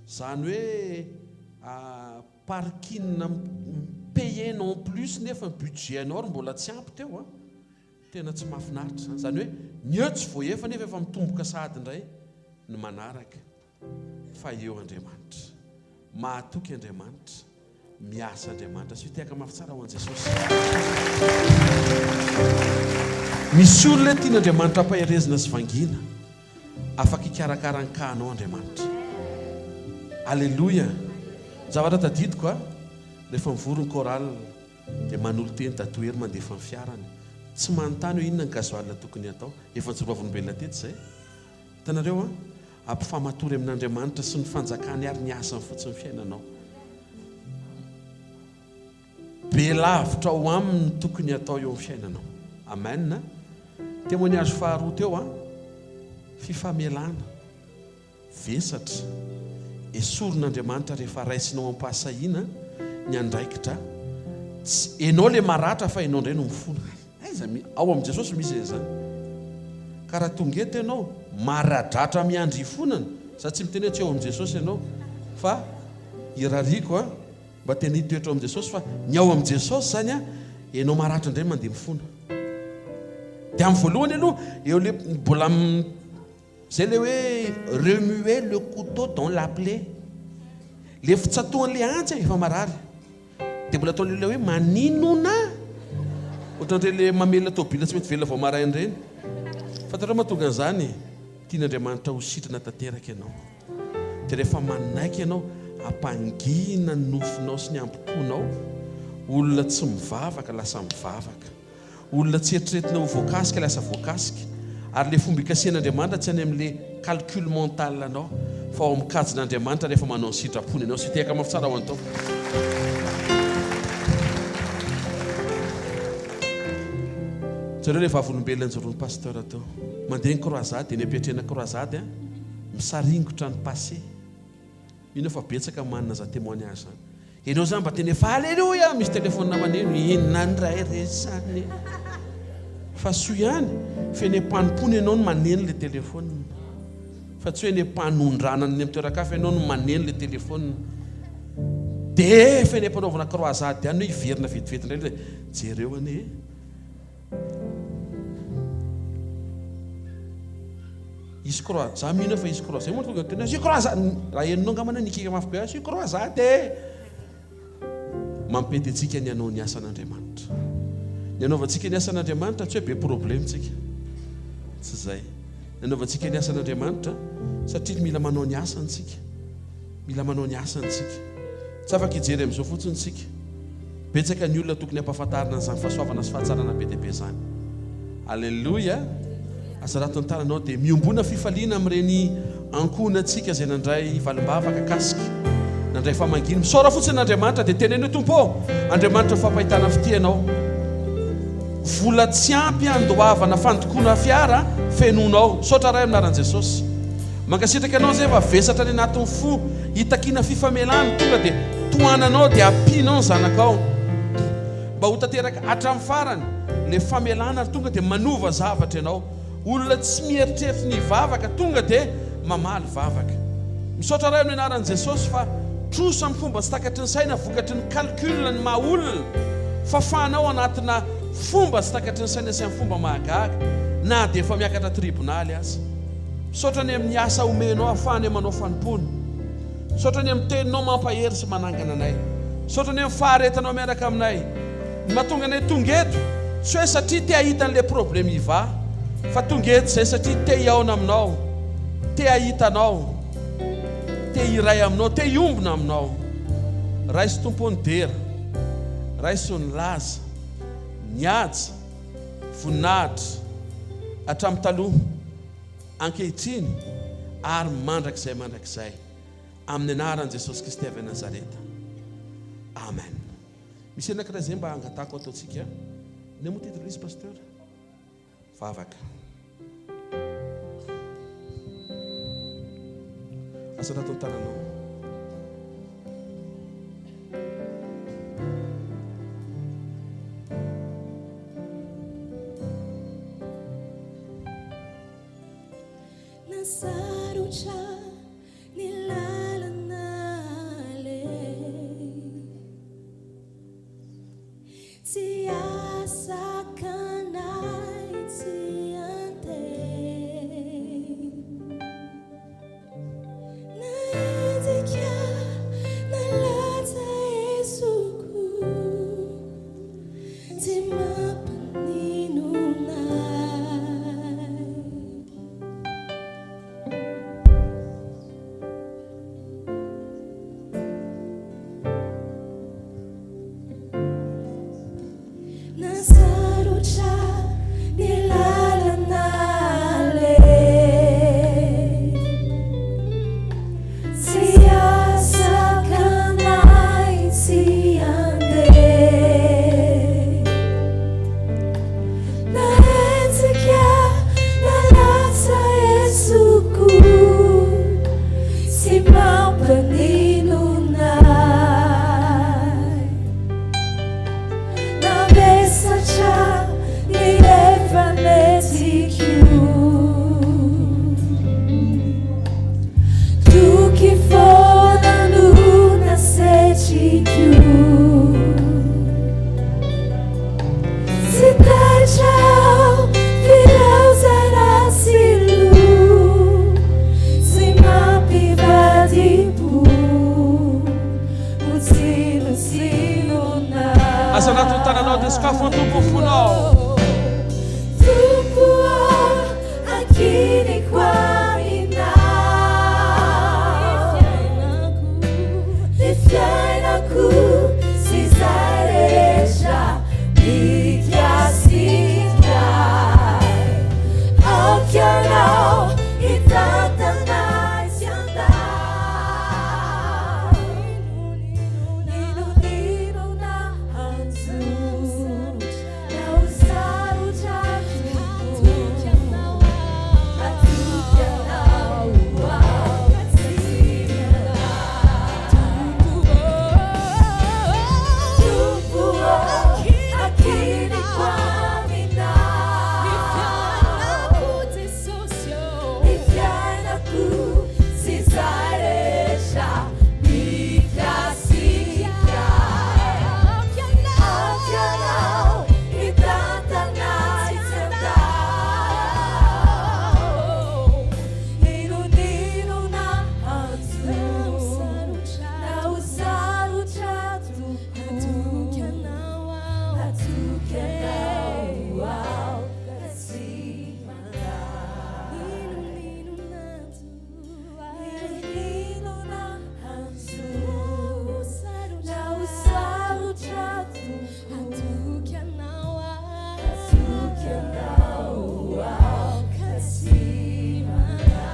Izany hoe parking mi-payer non plus nefa ny budget anao ary mbola tsy ampy teo an. Tena tsy mahafinaritra izany. Izany hoe ny eo tsy voaefa nefa efa mitomboka sahady indray ny manaraka. Fa eo Andriamanitra. Mahatoky Andriamanitra. Miasa Andriamanitra. Asio tehaka mafy tsara ho an'i Jesosy. Misy olona eto tian'Andriamanitra ampaherezina sy vangiana. Afaka hikarakara ny cas anao Andriamanitra. Aleloia. Ny zavatra tadidiko a, rehefa mivory ny chorale dia manolo-teny Dadatoa Hery mandefa ny fiarany. Tsy manontany hoe inona ny gasoil tokony hatao. Efa nijoro vavolombelona teto izay. Hitanareo an? Ampifamatory amin'Andriamanitra sy ny fanjakany ary ny asany fotsiny ny fiainanao. Be lavitra ao aminy no tokony hatao eo amin'ny fiainanao. Amen. Témoignage faharoa teo an, fifamelana. Vesatra, esorin'Andriamanitra rehefa raisinao am-pahasahiana ny andraikitra, tsy enao le maratra fa enao indray no mifona. Aiza mi, ao amin'i Jesosy misy an'izany. Ka raha tonga eto ianao, maradratra miandry hifonana, za tsy miteny hoe tsy ao amin'i Jesosy ianao, fa irariako an, mba tena hitoetra ao amin'i Jesosy fa ny ao amin'i Jesosy zany an, enao maratra indray mandeha mifona. Dia amin'ny voalohany aloha, eo le mbola Zay le hoe remuer le couteau dans la plaie. Le fitsatohan'le antsy efa marary. Dia mbola ataon'le olona hoe maninona? Ohatran'ireny le mamelona tôbila tsy mety velona vao maraina ireny. Fantatrao mahatonga an'izany? Tian'Andriamanitra ho sitrana tanteraka ianao. Dia rehefa manaiky ianao, ampangina ny nofonao sy ny amboponao. Olona tsy mivavaka lasa mivavaka. Olona tsy eritreretina ho voakasika lasa voakasika. Ary ilay fomba ikasihan'Andriamanitra tsy any amin'ilay calcul mental anao fa ao amin'ny kajin'Andriamanitra rehefa manao ny sitrapony ianao. Sy tehaka mafy tsara ho an'ny Tompo. Jereo ilay vavolombelona nijoroan'ny pasteur teo. Mandeha ny croisade, eny am-piatrehana croisade, misaringotra ny passé. Mino aho fa betsaka manana zany témoignage zany. Enao zany mba tena efa aleloia misy téléphone maneno inona ndray re zany e. Fa soa ihany fa eny am-panompoana enao no maneno le téléphone. Fa tsy hoe eny am-panondranana any amin'ny toeran-kafa enao no maneno le téléphone. Dia efa eny am-panaovana croisade ihany hoe hiverina vetivety indray le jereo anie e. Hisy croix, za mino fa hisy croix, zay moa tonga teny hoe croisade, raha henonao angamba hoe nikiaka mafy be azy croisade e! Mampety antsika ny hanao ny asan'Andriamanitra. Ny hanaovantsika ny asan'Andriamanitra tsy hoe be problème tsika, tsy zay. Ny hanaovantsika ny asan'Andriamanitra satria mila manao ny asany tsika, mila manao ny asany tsika. Tsy afaka hijery amin'izao fotsiny tsika. Betsaka ny olona tokony hampafantarina an'izany fahasoavana sy fahatsarana be dia be izany. Aleloia! Asarato ny tananao dia miombona fifaliana amin'ireny ankohonantsika izay nandray valim-bavaka kasika, nandray famangiana. Misaora fotsiny an'Andriamanitra dia teneno hoe, Tompo ô, Andriamanitra fampahitana fitia Ianao. Vola tsy ampy handoavana fandokoana fiara fenoinao. Misaotra Ray amin'ny anaran'i Jesosy. Mankasitraka Anao izay fa vesatra any anatin'ny fo hitakiana fifamelana tonga dia tohananao dia ampianao ny zanakao mba ho tanteraka hatramin'ny farany ilay famelana ary tonga dia manova zavatra ianao. Olona tsy mieritreritra ny hivavaka tonga dia mamaly vavaka. Misaotra Ray amin'ny anaran'i Jesosy fa trosa amin'ny fomba tsy takatry ny saina vokatry ny calcul ny maha olona fafanao anatina fomba tsy takatry ny saina sy amin'ny fomba mahagaga na dia efa miakatra tribonaly aza. Misaotra ny amin'ny asa omenao ahafahanay manao fanompoana. Misaotra ny amin'ny teninao mampahery sy manangana anay. Misaotra ny amin'ny faharetanao miaraka aminay. Ny mahatonga anay tonga eto, tsy hoe satria te hahita an'ilay problème hivaha, fa tonga eto izay satria te hihaona aminao, te hahita anao, te hiray aminao, te hiombona aminao. Raiso Tompo ny dera, raiso ny laza, ny haja, voninahitra, hatramin'ny taloha. Ankehitriny ary mandrakizay mandrakizay, amin'ny anaran'i Jesosy Kristy avy any Nazareta. Amen. Misy anankiray izay mba angatahako ataontsika. Inona moa titre izy pasteur? Vavaka. Asarato ny tananao. Na sarotra ny lalana aleha, Tsy hahasakana ahy tsy handeha. Na enjika na latsa esoko, Tsy mampaninona ahy. Na sarotra. Aza anatin'ny tananao dia sokafo ny Tompo ny fonao. Tompo ô, ankiniko aminao ny fiainako sy izay rehetra mikasika ahy. Aoka Ianao hitantana ahy tsy handao. N'inon'inona hanjo na ho sarotra tokoa, matoky Anao aho ka tsy miala. Tompo ô, ankiniko aminao ny fiainako sy izay rehetra mikasika ahy. Aoka Ianao hitantana ahy tsy handao. N'inon'inona hanjo na ho sarotra tokoa, matoky Anao aho ka tsy mandao. N'inon'inona hanjo na ho sarotra tokoa, matoky Anao aho ka tsy mandao.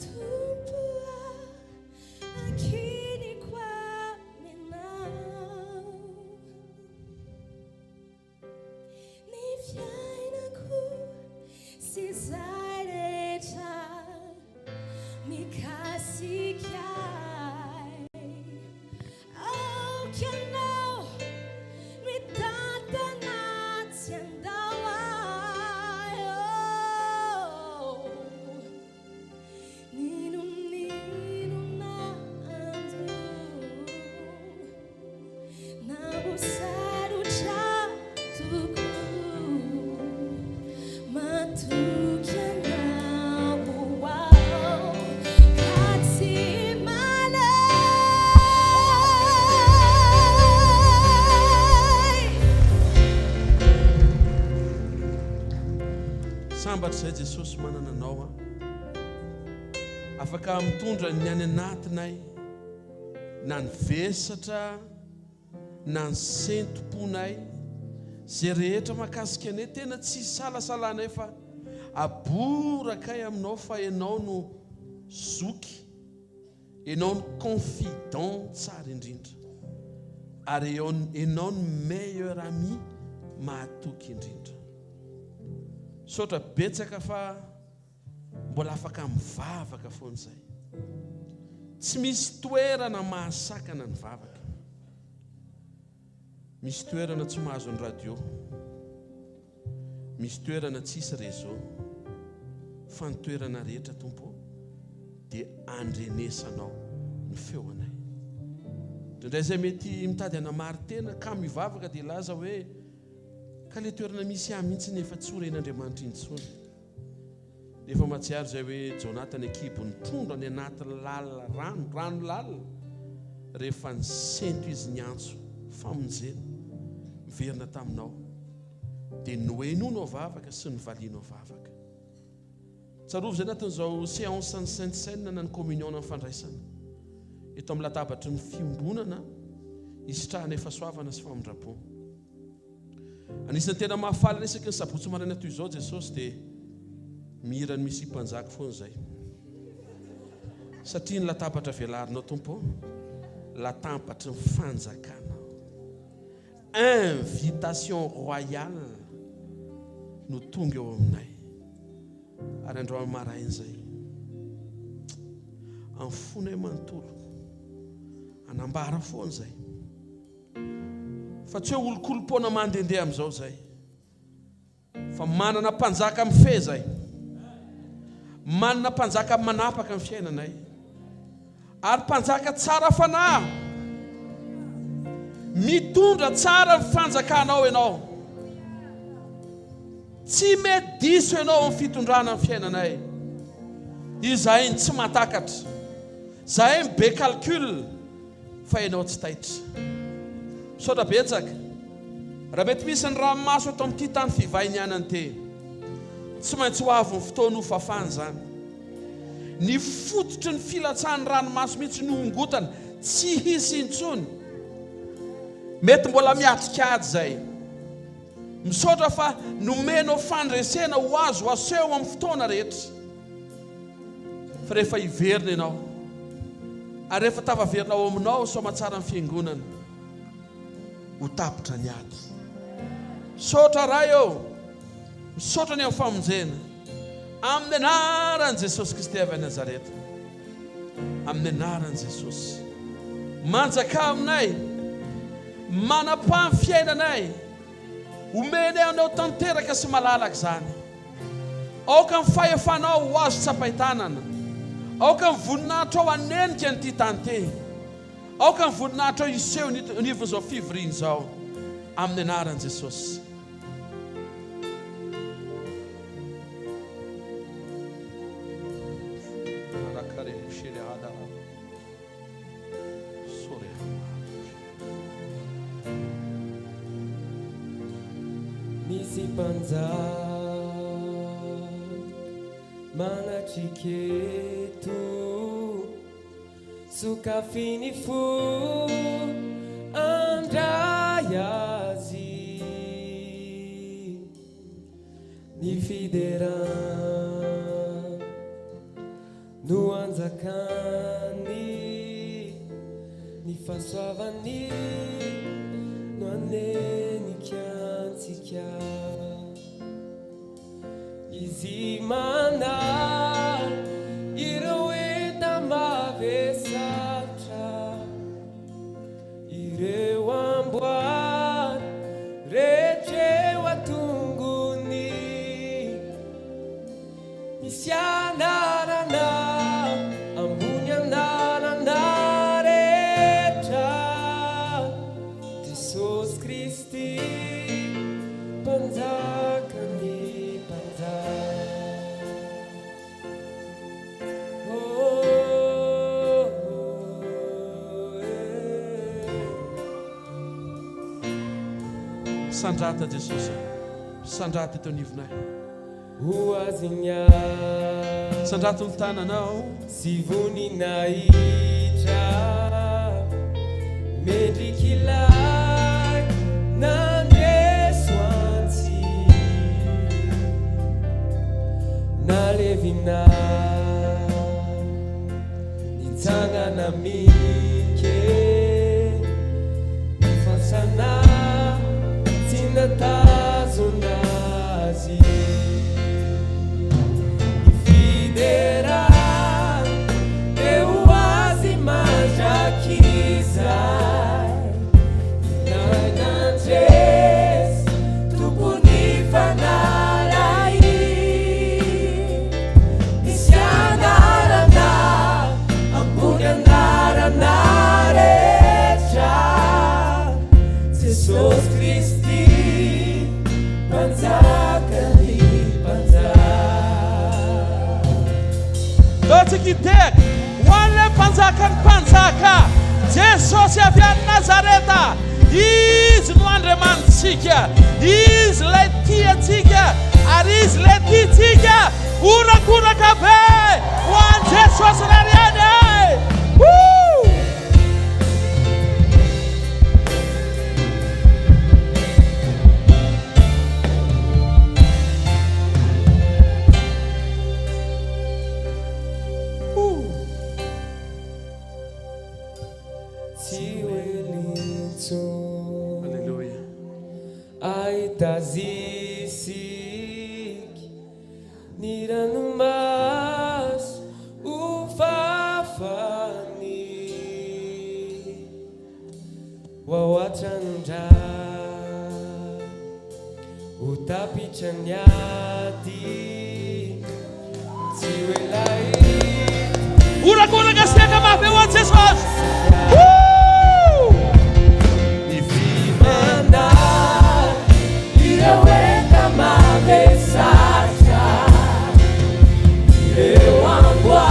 Tompo ô, ankiniko aminao ny fiainako sy izay rehetra mikasika ahy. Aoka Ianao mitantana tsy handao ahy. Oh. N'inon'inona hanjo na ho sarotra tokoa, matoky Anao aho ka tsy malay. Sambatra izay Jesosy manana anao an. Afaka mitondra ny any anatinay na ny vesatra na ny sentom-ponay, izay rehetra mahakasika anay, tena tsy isalasalanay fa aborakay aminao fa ianao no zoky, ianao no confident tsara indrindra, ary ianao no meilleur ami mahatoky indrindra. Misaotra betsaka fa Mbola afaka mivavaka foana izay. Tsy misy toerana mahasakana ny vavaka. Misy toerana tsy mahazo ny radio. Misy toerana tsisy réseau. Fa ny toerana rehetra Tompo dia andrenesanao ny feo anay. Indraindray izay mety mitady hanamari-tena ka mivavaka dia hilaza hoe ka le toerana misy ahy mihitsy efa tsy ho ren'Andriamanitra intsony. Nefa mahatsiaro izay hoe Jonah tany an-kibon'ny trondro any anaty lalina rano, rano lalina, rehefa nisento izy niantso famonjena, miverina taminao, dia nohenoinao vavaka sy novalianao vavaka. Tsarovy izay anatin'izao séance ny Sainte Cène na ny communion na ny fandraisana eto amin'ny latabatry ny fiombonana hisitrahanay fahasoavana sy famindram-po. Anisan'ny tena mahafaly anay isaky ny sabotsy maraina toy izao Jesosy dia mihira ny Misia Mpanjaka foana izay. Satria ny latabatra velarinao Tompo, latambatry ny fanjakana. Invitation royale no tonga eo aminay. Ary androany maraina izay. Amin'ny fonay manontolo. Anambara foana izay. Fa tsy hoe olonkolom-poana mandehandeha amin'izao izay. Fa manana mpanjaka mifehy izay. Manana mpanjaka manapaka ny fiainanay. Ary mpanjaka tsara fanahy. Mitondra tsara ny fanjakanao ianao. Tsy mety diso ianao amin'ny fitondrana ny fiainanay. Izahay ny tsy mahatakatra. Zahay ny be calcul fa ianao tsy taitra. Misaotra betsaka. Raha mety misy ny ranomaso eto amin'ity tany fivahinianana ity, tsy maintsy ho avy ny fotoana ho fafana izany. Ny fototry ny filatsahan'ny ranomaso mihitsy no hongotana, tsy hisy intsony. Mety mbola miatrika ady izay. Misaotra fa nomenao fandresena ho azo aseho amin'ny fotoana rehetra. Fa rehefa hiverina ianao, ary rehefa tafaverina ao aminao soamatsara ny fiangonana, ho tapitra ny ady. Misaotra Ray ô! Misaotra ny amin'ny famonjena. Amin'ny anaran'i Jesosy Kristy avy any Nazareta. Amin'ny anaran'i Jesosy. Manjakà aminay. Manapaha ny fiainanay. Omenay anao tanteraka sy malalaka izany. Aoka ny fahefanao ho azo tsapain-tanana. Aoka ny voninahitrao hanenika an'ity tany ity. Aoka ny voninahitrao hiseho anivon'izao fivoriana izao. Amin'ny anaran'i Jesosy. Misy mpanjaka manatrika eto, sokafy ny fo handray azy. Ny fiderana No anjakany, ny fahasoavany no hanenika antsika. Izy manala ireo enta-mavesatra, ireo amboara rehetra eo an-tongony. Misy anarana ambony anarana rehetra, Jesosy Kristy, Mpanjakan'ny mpanjaka. Oh, eh. Misandrata Jesosy a! Misandrata eto anivonay. Ho azy ny ahy. Sandrato ny tananao. Sy voninahitra mendrik'ilay nandresy antsika. Nalevina nitsangana mike ny fasana tsy natazona azy. Ny fiderana dia ho azy mandrakizay. Ilay nandresy, tompon'ny fanalahidy. Misy anarana ambony anarana rehetra, Jesosy Kristy. Mpanjakan'ny mpanjaka. Ndao tsika hitehaka ho an'ilay Mpanjakan'ny mpanjaka, Jesosy avy any Nazareta. Izy no Andriamanitsika, Izy ilay tia antsika, ary Izy ilay tiantsika. Horakoraka be ho an'i Jesosy irery ihany e! Woo! Tsy ho ela intsony. Alléluia. Ahita azy isika. Ny ranomaso ho fafany. Ho ao an-tranon-dRay, ho tapitra ny ady, tsy ho ela hita. Horakoraka sy hiaka mafy ho an'i Jesosy. Woo! Ny fimanala ireo enta-mavesatra, ireo amboara.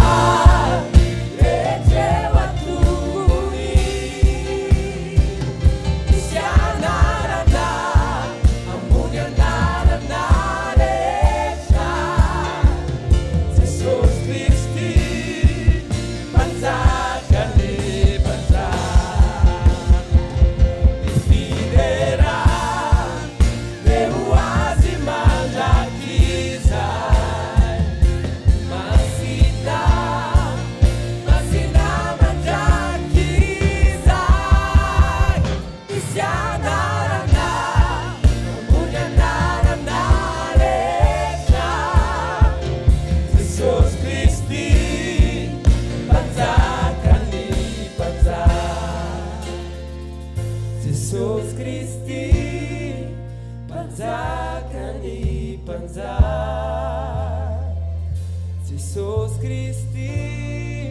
Kristy,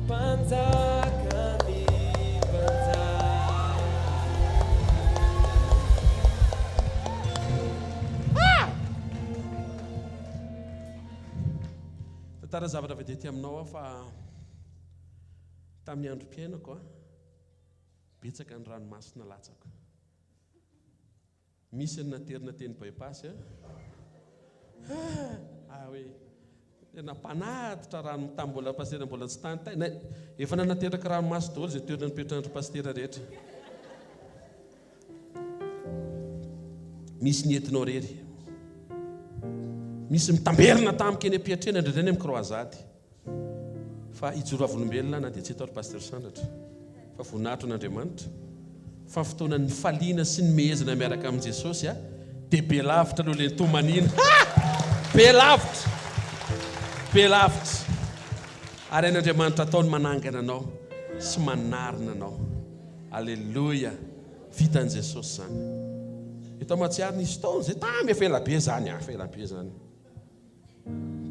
Mpanjakan'ny mpanjaka. Tantara zavatra vedety aminao aho fa tamin'ny androm-piainako a, betsaka ny ranomasina latsaka. Misy ny naterina teny bypass a. Ah oui. Tena mpanatitra rano tamin'ny mbola pasitera mbola tsy tany tay. Efa nanateraka ranomaso daholo izay toerana nipetrahan-dry pasitera rehetra. Misy ny entinao rery. Misy mitamberina tamiko eny am-piatrehana indraindray any amin'ny croisade. Fa hijoro vavolombelona na dia tsy eto ary Pasteur Sandratra fa voninahitra an'Andriamanitra fa ny fotoana nifaliana sy nimehezana miaraka amin'i Jesosy a dia be lavitra noho ilay nitomaniana ha! Be lavitra! Be lavitra! Ary hain'Andriamanitra atao ny manangana anao sy manarina anao. Aleloia! Vitan'i Jesosy izany. Eto mahatsiaro nisy fotoana izay tamy efa ela be izany a, efa ela be izany.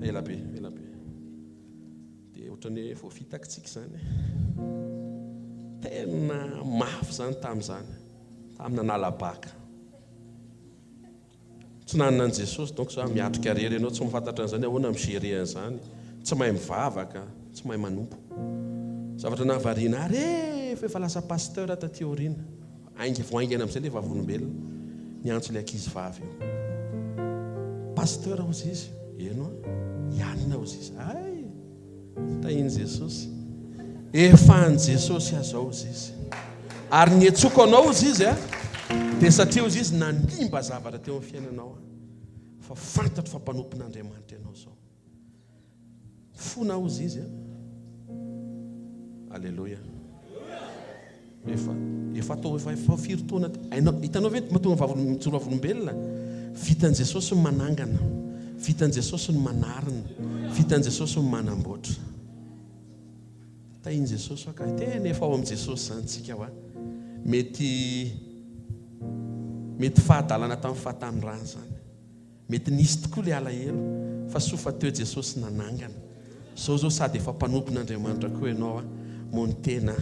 Ela be, ela be. Dia ohatran'ny hoe voafitaka tsika izany. Tena mafy izany tamin'izany. Tamin'ny nanala baka. Tsy nanana an'i Jesosy donc za miatrika rery ianao, tsy mahafantatra an'izany ahoana mi-gérer an'izany. Tsy mahay mivavaka, tsy mahay manompo. Zavatra nahavariana ahy rehefa efa lasa pasteur taty aoriana. Ainga vao haingana amin'izay ilay vavolombelona niantso ilay ankizy vavy io. Pasteur hozy izy, eno an, hianina hozy izy. Hay! Tahin'i Jesosy. Efa an'i Jesosy aho izao hozy izy. Ary ny etsoko anao hozy izy a, dia satria hozy izy nanimba zavatra teo amin'ny fiainanao aho. Fa fantatro fa mpanompon'Andriamanitra ianao izao. Fona hozy izy a. Aleloia. Efa efa atao efa efa firy taona hainao hitanao ve mahatonga vavolo mijoro vavolombelona vitan'i Jesosy ny manangana vitan'i Jesosy ny manarina vitan'i Jesosy ny manamboatra tahin'i Jesosy aka tena efa ao amin'i Jesosy izany tsika hoa mety mety fahadalana tamin'ny fahatanorana izany Mety nisy tokoa ilay alahelo fa soa fa teo Jesosy nanangana. Zao zao sady efa mpanompon'Andriamanitra koa ianao a, moa ny tena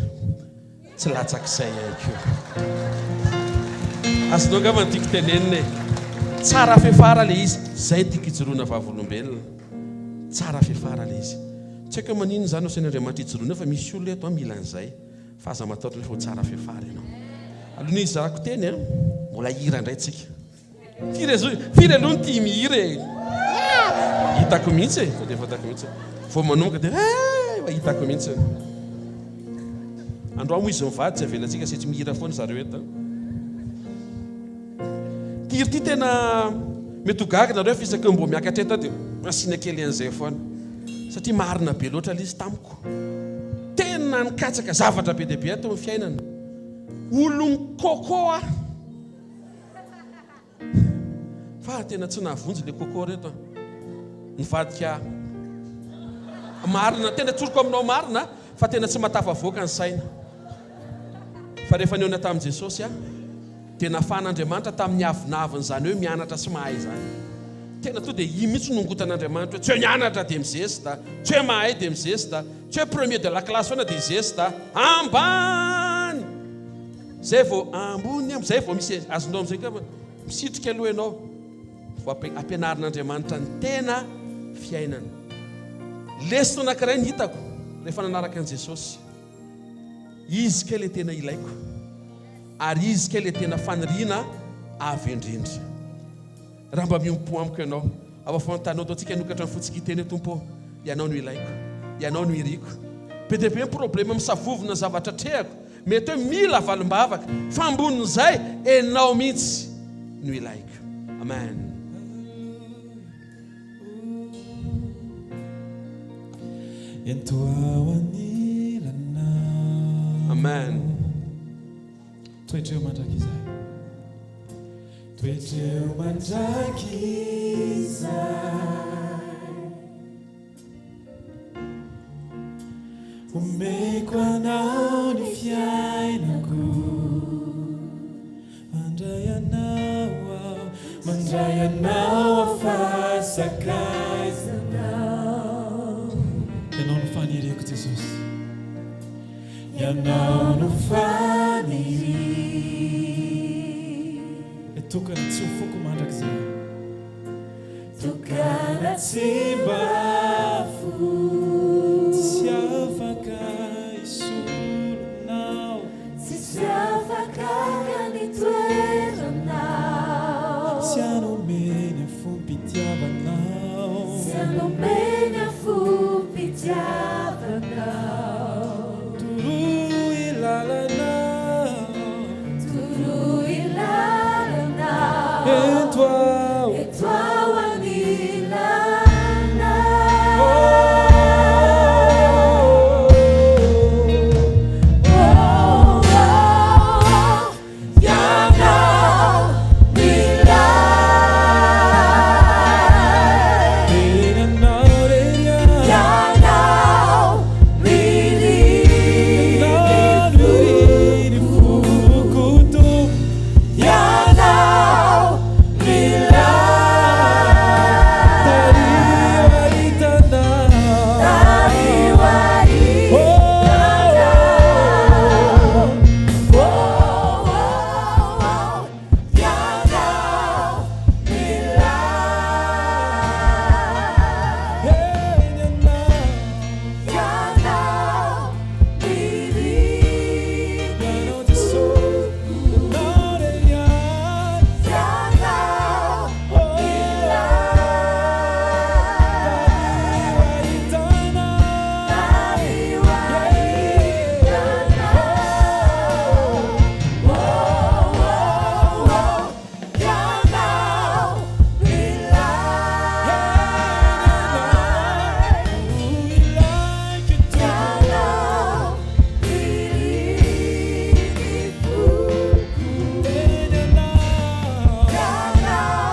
tsy latsak'izay ihany koa. Azonao angamba ny tiako tenenina e. Tsara fefara ilay izy, izay no tiako hijoroana vavolombelona. Tsara fefara ilay izy. Tsy haiko hoe maninona izany no asain'Andriamanitra hijoroana eo fa misy olona eto a mila an'izay. Fa aza matahotra nefa ho tsara fefara ianao. Alohan'ny hizarako teny a, mbola hira indray tsika. Firy azo, firy aloha ny tia mihira e? Hitako mihitsy e, sao dia fantako mihitsy. Vao manomboka dia eh, efa hitako mihitsy. Androany moa izy mivady tsy avelantsika satria mihira foana zareo eto. Ty hira ty tena mety ho gaga nareo fa isaky ny mbo miakatra eto dia asiana kely an'izay foana. Satria marina be loatra ilay izy tamiko. Tena nikatsaka zavatra be dia be ato amin'ny fiainana. Olon'ny coco aho. Fa tena tsy nahavonjy le coco reto an. Nivadika marina, tena tsoriko aminao marina fa tena tsy mahatafavoaka ny saina. Fa rehefa nihaona tamin'i Jesosy aho dia nafahan'Andriamanitra tamin'ny avonavon'izany hoe mianatra sy mahay izany. Tena to dia io mihitsy no nongotan'Andriamanitra hoe tsy hoe mianatra dia mizesta, tsy hoe mahay dia mizesta, tsy hoe premier de la classe foana dia zesta. Ambany! Zay vao ambony am, zay vao misy azonao amizay ka misitrika aloha ianao vao ampianarin'Andriamanitra ny tena fiainana. Lesona anankiray ny hitako rehefa nanaraka an'i Jesosy. Izy kay le tena ilaiko ary izy kay le tena faniriana avo indrindra. Raha mba miombom-po amiko Ianao, ao afovoan-taninao, ataontsika hanokatra ny fontsika hiteny hoe, Tompo ô, Ianao no ilaiko. Ianao no iriko. Be dia be ny problema misavovona ny zavatra atrehako. Mety hoe mila valim-bavaka. Fa ambonin'izay, Ianao mihitsy no ilaiko. Amen. Ento ao anilanao. Amen. Toetra eo mandrakizay. Toetra eo mandrakizay. Omeko anao ny fiainako. Mandray anao aho, mandray anao aho fa sakaizanao. Ianao no faniriako Jesosy. Ianao no faniriako. Tokana tsy ho foko mandrakizay. Tokana tsy mba fo. Tsisy afaka hisolo anao. Tsisy afaka haka ny toeranao. Tsy hanome ny afom-pitiavanao. Tsy hanome ny afom-pitiavanao. Toroy lalana. Toroy lalana. Ento aho. Ento aho anilanao. Oh, oh, Ianao milay. Ianao irery ihany. Ianao Ianao no irin'ny foko Tompo. Ianao milay. Tariho hahita anao. Tariho hahita anao. Oh, oh, oh, Ianao milay. Eny Ianao. Ianao irin'ny Ianao Jesosy. Ianao irery ihany. Ianao Tariho hahita anao. Tariho hahita anao. Oh, oh, oh, Ianao milay. Ianao irin'ny foko. Ianao milay.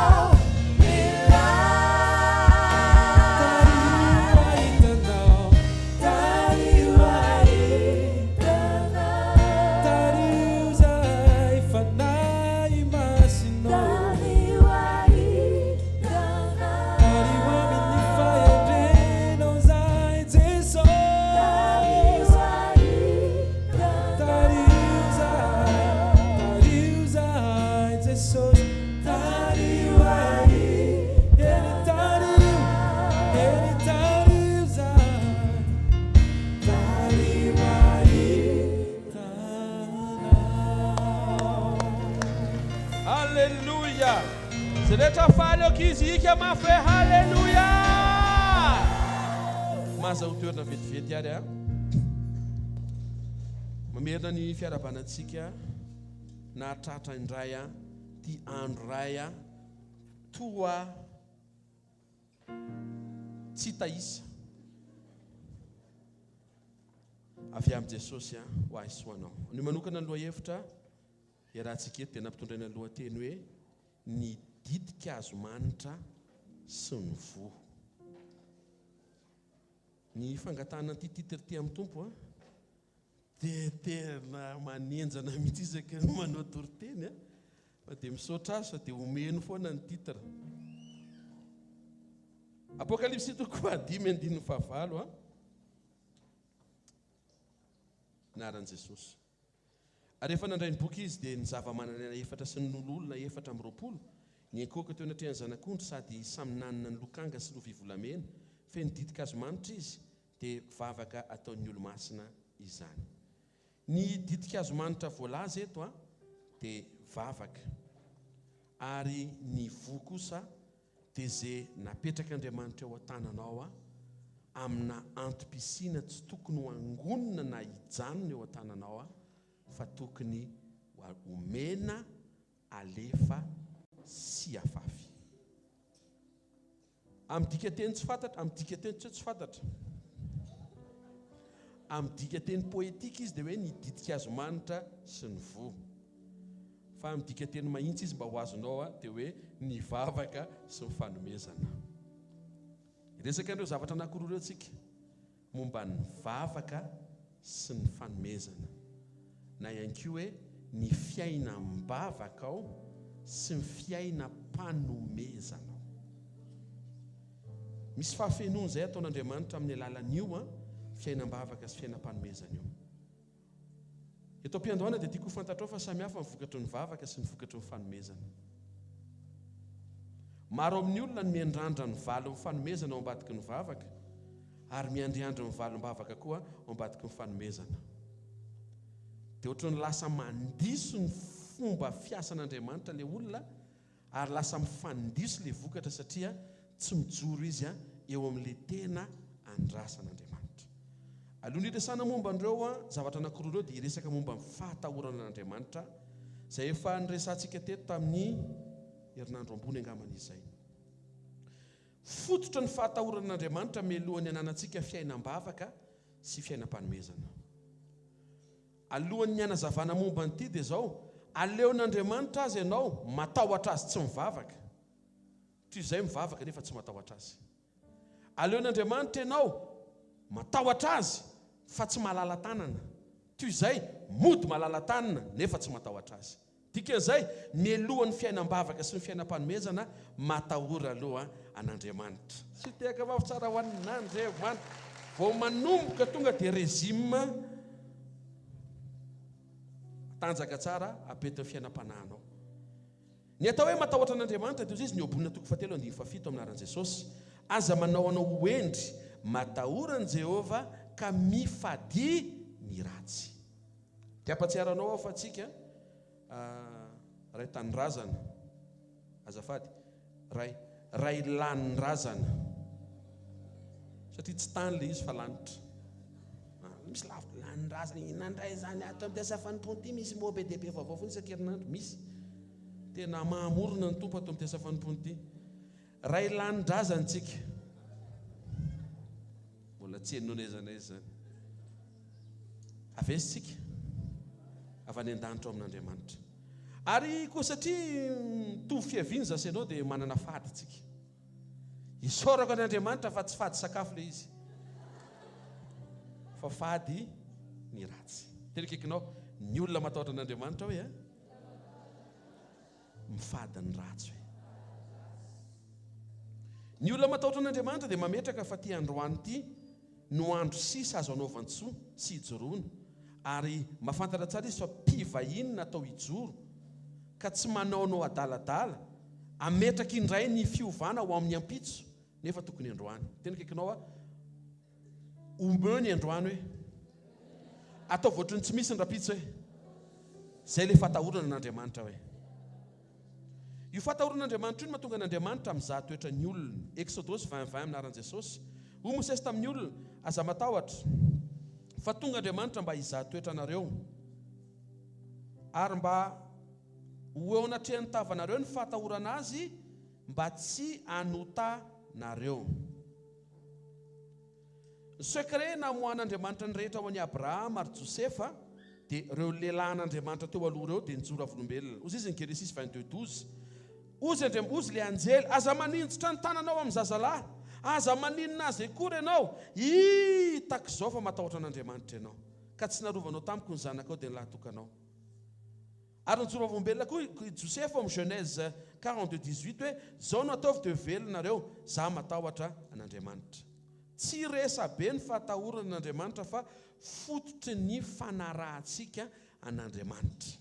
Tariho hahita anao. Tariho zahay Fanahy Masinao. Tariho hahita anao. Tariho amin'ny fahendrenao zahay Jesosy. Tariho hahita Tariho zahay, tariho zahay Jesosy. Tariho ahy, eny tariho, eny tariho zahay. Tariho hahita anao. Alléluia! Zay rehetra faly aoka izy hika mafy hoe Haleloia! Mahazaho toerana vetivety ary a. Mamerina ny fiarahabana antsika nahatratra indray a ty andro iray a toa tsy hita isa avy amin'i Jesosy a ho ahy sy ho anao. Ny manokana ny lohahevitra iarahantsika eto dia nampitondraina ny lohateny hoe ny ditin-kazo manitra sy ny voa. Ny fangatahana an'ity titre ity amin'ny Tompo a dia tena manenjana mihitsy isaky ny manao toriteny a, fa dia misaotra azy fa dia omeny foana ny titre. Apokalypsy toko fahadimy andininy fahavalo a. Anaran'i Jesosy. Ary rehefa nandray ny boky izy, dia ny zava-manan'aina efatra sy ny loholona 24 niankohoka teo anatrehan'ny Zanak'ondry sady samy nanana ny lokanga sy lovia volamena feno ditin-kazo manitra izy, dia vavaka ataon'ny olo-masina izany. Ny ditin-kazo manitra voalaza eto dia vavaka, ary ny voa kosa dia ze napetrak'Andriamanitra eo an-tananao amina antom-pisiana tsy tokony ho angonina na hijanona eo an-tananao fa tokony omena, alefa sy afafy. Amin'ny dikanteny tsy fantatra, amin'ny dikanteny tsy hoe tsy fantatra. Amin'ny dikanteny poetika izy dia hoe ny ditin-kazo manitra sy ny voa. Fa amin'ny dikanteny mahitsy izy mba ho azonao dia hoe ny vavaka sy ny fanomezana. Hiresaka an'ireo zavatra anankiroa ireo tsika. momba ny vavaka sy ny fanomezana, na ihany koa hoe ny fiainam-bavakao sy ny fiainam-panomezanao. Misy fahafenoana izay ataon'Andriamanitra amin'ny alalan'io an! fiainam-bavaka sy fiainam-panomezana io. Eto am-piandohana dia tiako ho fantatrao fa samy hafa ny vokatry ny vavaka sy ny vokatry ny fanomezana. Maro amin'ny olona no miandrandra ny valin'ny fanomezana ao ambadiky ny vavaka ary miandriandry ny valim-bavaka koa ao ambadiky ny fanomezana. Dia ohatran'ny lasa mandiso ny fomba fiasan'Andriamanitra ilay olona ary lasa mifandiso ilay vokatra satria tsy mijoro izy eo amin'ilay tena andrasan'Andriamanitra. Alohan'ny hiresahana momba an'ireo zavatra anankiroa ireo dia hiresaka momba ny fahatahorana an'Andriamanitra izay efa niresahantsika teto tamin'ny herinandro ambony angambany izay. Fototra ny fahatahorana an'Andriamanitra mialohan'ny hananantsika fiainam-bavaka sy fiainam-panomezana. Alohan'ny hanazavana momba an'ity dia izao, aleon'Andriamanitra aza ianao matahotra Azy tsy mivavaka, toy izay mivavaka nefa tsy matahotra Azy. Aleon'Andriamanitra ianao matahotra Azy fa tsy malala-tanana, toy izay mody malala-tanana nefa tsy matahotra Azy. Dikan'izay, mialohan'ny fiainam-bavaka sy ny fiainam-panomezana, matahora aloha an'Andriamanitra. Tsy tehaka vavy tsara ho an'Andriamanitra. Vao manomboka tonga dia régime matanjaka tsara apetin'ny fiainam-panahinao. Ny atao hoe matahotra an'Andriamanitra dia hoy izy ny Ohabolana toko fahatelo andininy fahafito amin'ny anaran'i Jesosy, Aza manao anao ho hendry, matahora an'i Jehovah ka mifadia ny ratsy. Te hampatsiaro anao aho fa tsika ray tanindrazana, azafady, ray ray lanindrazana, satria tsy tany le izy fa lanitra. Ah, misy lavitra lanindrazana, inona indray izany ato amin'ity asa fanompoana ity, misy mot be dia be vaovao foana isan-kerinandro, misy. Tena mahamorona ny Tompo ato amin'ity asa fanompoana ity. Ray lanindrazana tsika. Mbola tsy henonao n'aiza n'aiza izany. Avy aiza isika? Avy any an-danitra ao amin'Andriamanitra. Ary koa satria mitovy fiaviana izaho sy ianao dia manana fady tsika. Isaorako an'Andriamanitra fa tsy fady sakafo ilay izy. Fa fady ny ratsy. Tena akaikinao, ny olona matahotra an'Andriamanitra hoe eh? Mifady ny ratsy hoe. Ny olona matahotra an'Andriamanitra dia mametraka fa ity androany ity no andro sisa azo anaovan-tsoa sy ijoroana, ary mahafantatra tsara izy fa mpivahiny natao hijoro, ka tsy manaonao adaladala, ametraka indray ny fiovana ho amin'ny ampitso, nefa tokony androany. Tena akaikinao aho. Omeo ny androany hoe. Ataovy ohatran'ny tsy misy ny rahampitso hoe. Izay ilay fahatahorana an'Andriamanitra hoe. Io fahatahorana an'Andriamanitra io no mahatonga an'Andriamanitra mizaha toetra ny olony. Eksodosy 20 20 amin'ny anaran'i Jesosy. Hoy Mosesy tamin'ny olona, Aza matahotra, fa tonga Andriamanitra mba hizaha toetra anareo, ary mba ho eo anatrehan'ny tavanareo ny fahatahorana Azy, mba tsy hanotanareo. Ny secret namoahan'Andriamanitra ny rehetra ho an'i Abrahama ary Josefa dia ireo lehilahin'Andriamanitra teo aloha ireo dia nijoro vavolombelona. Hozy izy ny Genesis 22 12. Hozy Andriam hozy ilay anjely, aza maninjitra ny tananao amin'ny zazalahy, aza maninona azy akory ianao, hitako izao fa matahotra an'Andriamanitra ianao, ka tsy narovanao tamiko ny zanakao dia ny lahitokanao. Ary nijoro vavolombelona koa i Josefa ao amin'ny Genèse 42 18 hoe, Izao no ataovy dia ho velona nareo, izaho matahotra an'Andriamanitra. Tsy resa-be ny fahatahorana an'Andriamanitra fa fototry ny fanarahantsika an'Andriamanitra.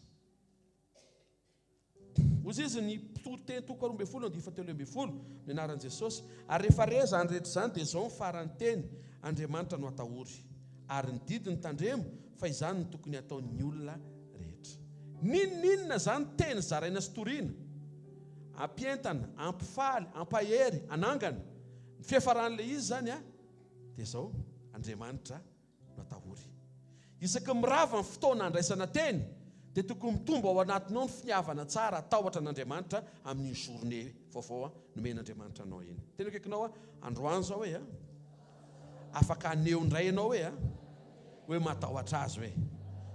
Hoy izy ny mpitoriteny toko 12 andininy fahatelo ambin'ny folo, ny anaran'i Jesosy. Ary rehefa re izany rehetra izany dia izao ny faran'ny teny, Andriamanitra no atahory, ary ny didiny tandremo, fa izany no tokony hataon'ny olona rehetra. N'inon'inona izany teny zaraina sy torina, ampientana, ampifaly, ampahery, anangana, ny fiafaran'ilay izy izany dia izao, Andriamanitra no atahory. Isaky ny mirava ny fotoana handraisana teny dia tokony mitombo ao anatinao ny finiavana tsara hatahotra an'Andriamanitra amin'iny journée vaovao nomen'Andriamanitra anao iny. Tena akaikinao aho androany izao hoe afaka haneho indray ianao hoe hoe matahotra azy hoe.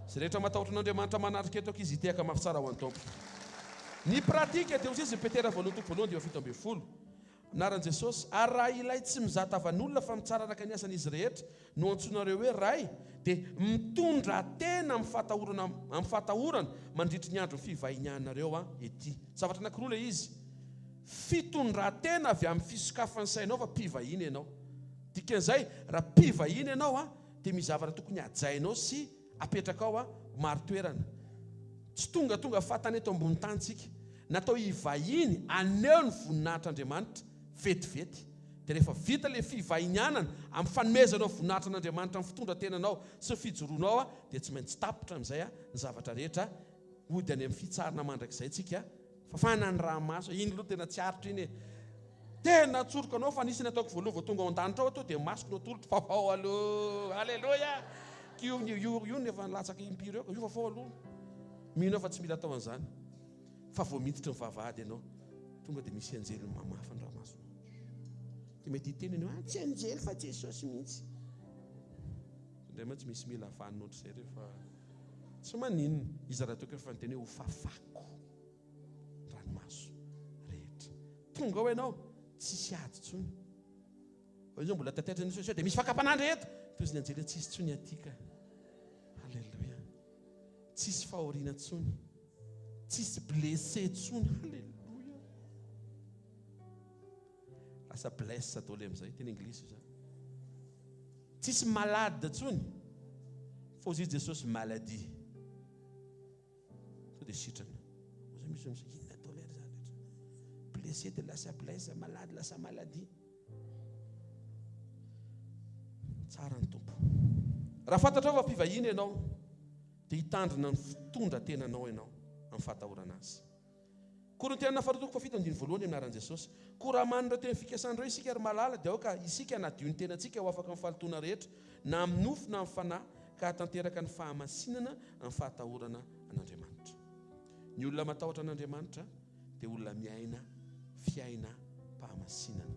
Izay rehetra matahotra an'Andriamanitra manatrika eto ankizy hitehaka mafy tsara ho an'ny Tompo. Ny pratique dia hoy izy Petera voalohany toko voalohany andininy 17. Anaran'i Jesosy. Ary raha ilay tsy mizaha tavan'olona fa mitsara araka ny asan'izy rehetra no antsoinareo hoe Ray, dia mitondrà tena amin'ny fahatahorana amin'ny fahatahorana mandritry ny andron'ny fivahinianareo ety. Zavatra anankiroa ilay izy. Fitondran-tena avy amin'ny fisokafan'ny sainao fa mpivahiny ianao. Dikan'izay, raha mpivahiny ianao, Dia misy zavatra tokony hajainao sy apetrakao ho marin-toerana. Tsy tongatonga fahatany eto ambony tany tsika. Natao hivahiny haneho ny voninahitr'Andriamanitra vetivety. Dia rehefa vita ilay fivahinianana amin'ny fanomezanao voninahitra an'Andriamanitra amin'ny fitondra-tenanao sy ny fijoroanao dia tsy maintsy tapitra amin'izay ny zavatra rehetra hody any amin'ny fitsarana mandrakizay tsika Fafana ny ranomaso, iny aloha tena tsy aritro iny e. Tena tsoriko anao fa nisy ny ataoko voaloha vao tonga ao an-danitra ao aho to dia masoko no atolotro, fafao aloha. Aleloia! Io io io no efa nilatsaka impiry eo, io fafao aloha. Mino aho fa tsy mila atao an'izany. Fa vao miditra ny vavahady ianao, tonga dia misy anjely mamafa ny ranomasonao. Dia mety hiteny ianao, ah tsy anjely fa Jesosy mihitsy. Indray mantsy misy mila vanona ohatr'izay rehefa tsy maninona. Iza rahateo ka efa niteny hoe hofafako. ranomaso rehetra. Tonga ao ianao, tsisy ady intsony. Fa io zao mbola taitaitra ny sao dia misy fakam-panahy ndray eto. Toy ny anjely tsisy intsony aty ka. Alléluia. Tsisy fahoriana intsony. Tsisy blessé intsony. Alléluia. Lasa blesse daholo amin'izay, teny anglisy io zany. Tsisy malade intsony. Fa hozy Jesosy maladie. Sao dia sitrana. Oza misy misy inona atao lery zany rehetra. Blessé dia lasa blesse, malade lasa maladie. Tsara ny Tompo. Raha fantatrao fa mpivahiny ianao, dia hitandrina ny fitondra tenanao ianao amin'ny fahatahorana azy. Korintiana faharoa toko fahafito andininy voalohany amin'ny anaran'i Jesosy. Koa raha manana ireo teny fikasana ireo isika ry malala dia aoka isika hanadio ny tenantsika ho afaka amin'ny fahalotoana rehetra na amin'ny nofo na amin'ny fanahy ka hahatanteraka ny fahamasinana amin'ny fahatahorana an'Andriamanitra. Ny olona matahotra an'Andriamanitra dia olona miaina fiainam-pahamasinana.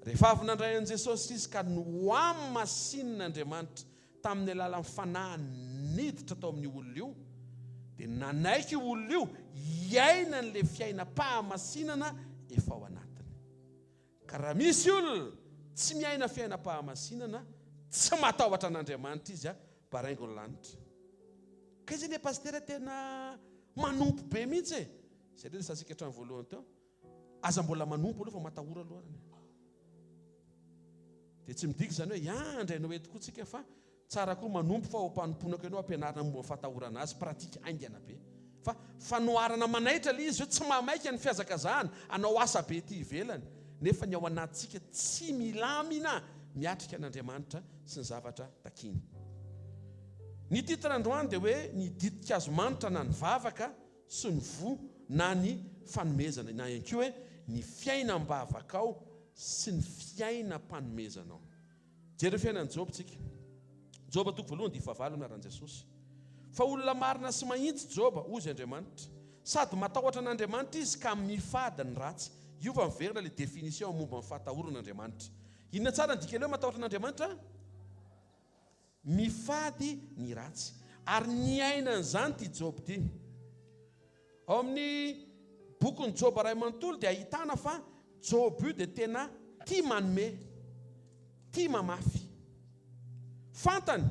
Rehefa avy nandray an'i Jesosy izy ka nohamasinin'Andriamanitra tamin'ny alalan'ny Fanahiny niditra tao amin'io olona io, dia nanaiky io olona io hiaina an'ilay fiainam-pahamasinana efa ao anatiny. Ka raha misy olona tsy miaina fiainam-pahamasinana, tsy matahotra an'Andriamanitra izy, baraingo ny lanitra. Ka izy anie pasitera tena manompo be mihitsy e! Izay ilay resahantsika hatramin'ny voalohany teo. Aza mbola manompo aloha fa matahora aloha ary. Dia tsy midika izany hoe hiandry anao eto koa tsika fa tsara koa manompo fa ao am-panompoana koa ianao ampianarina momba ny fatahorana azy, pratique haingana be. Fa fanoharana manaitra ilay izy hoe tsy mahamaika ny fihazakazahana hanao asa be ety ivelany nefa ny ao anatintsika tsy milamina miatrika an'Andriamanitra sy ny zavatra takiany. Ny titre androany dia hoe ny ditin-kazo manitra na ny vavaka sy ny voa na ny fanomezana na ihany koa hoe ny fiainam-bavakao sy ny fiainam-panomezanao. Jereo fiainan'i Joba tsika. Joba toko voalohany dia fahavalo amin'ny anaran'i Jesosy. Fa olona marina sy mahitsy Joba, hozy Andriamanitra. Sady matahotra an'Andriamanitra izy ka mifady ny ratsy. Io fa miverina ilay définition momba ny fahatahorana Andriamanitra. Inona tsara ny dikan'ilay hoe matahotra an'Andriamanitra? Mifady ny ratsy. Ary niaina an'izany ity Joba ity. Ao amin'ny bokin'i Joba iray manontolo dia ahitana fa Joba io dia tena tia manome, tia mamafy. Fantany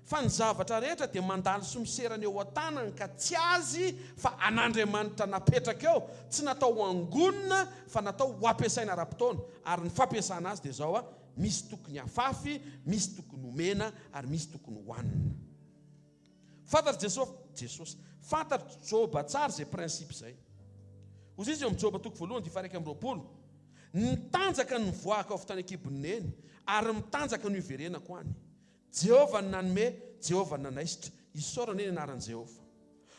fa ny zavatra rehetra dia mandalo sy miserana eo an-tanany ka tsy azy fa an'Andriamanitra napetraka eo, tsy natao ho angonina fa natao ho ampiasaina ara-potoana. Ary ny fampiasana azy dia izao, Misy tokony hafafy, misy tokony homena, ary misy tokony hohanina. Fantatr'i Jesosy, Jesosy, fantatr'i Joba tsara izay principe izay. Hoy izy eo amin'ny Joba toko voalohany dia faha-21, Nitanjaka ny nivoahako avy tany an-kibon'i Neny, ary mitanjaka no hiverenako any. Jehovah no nanome, Jehovah no nanaisotra. Isaorana anie ny anaran'i Jehovah.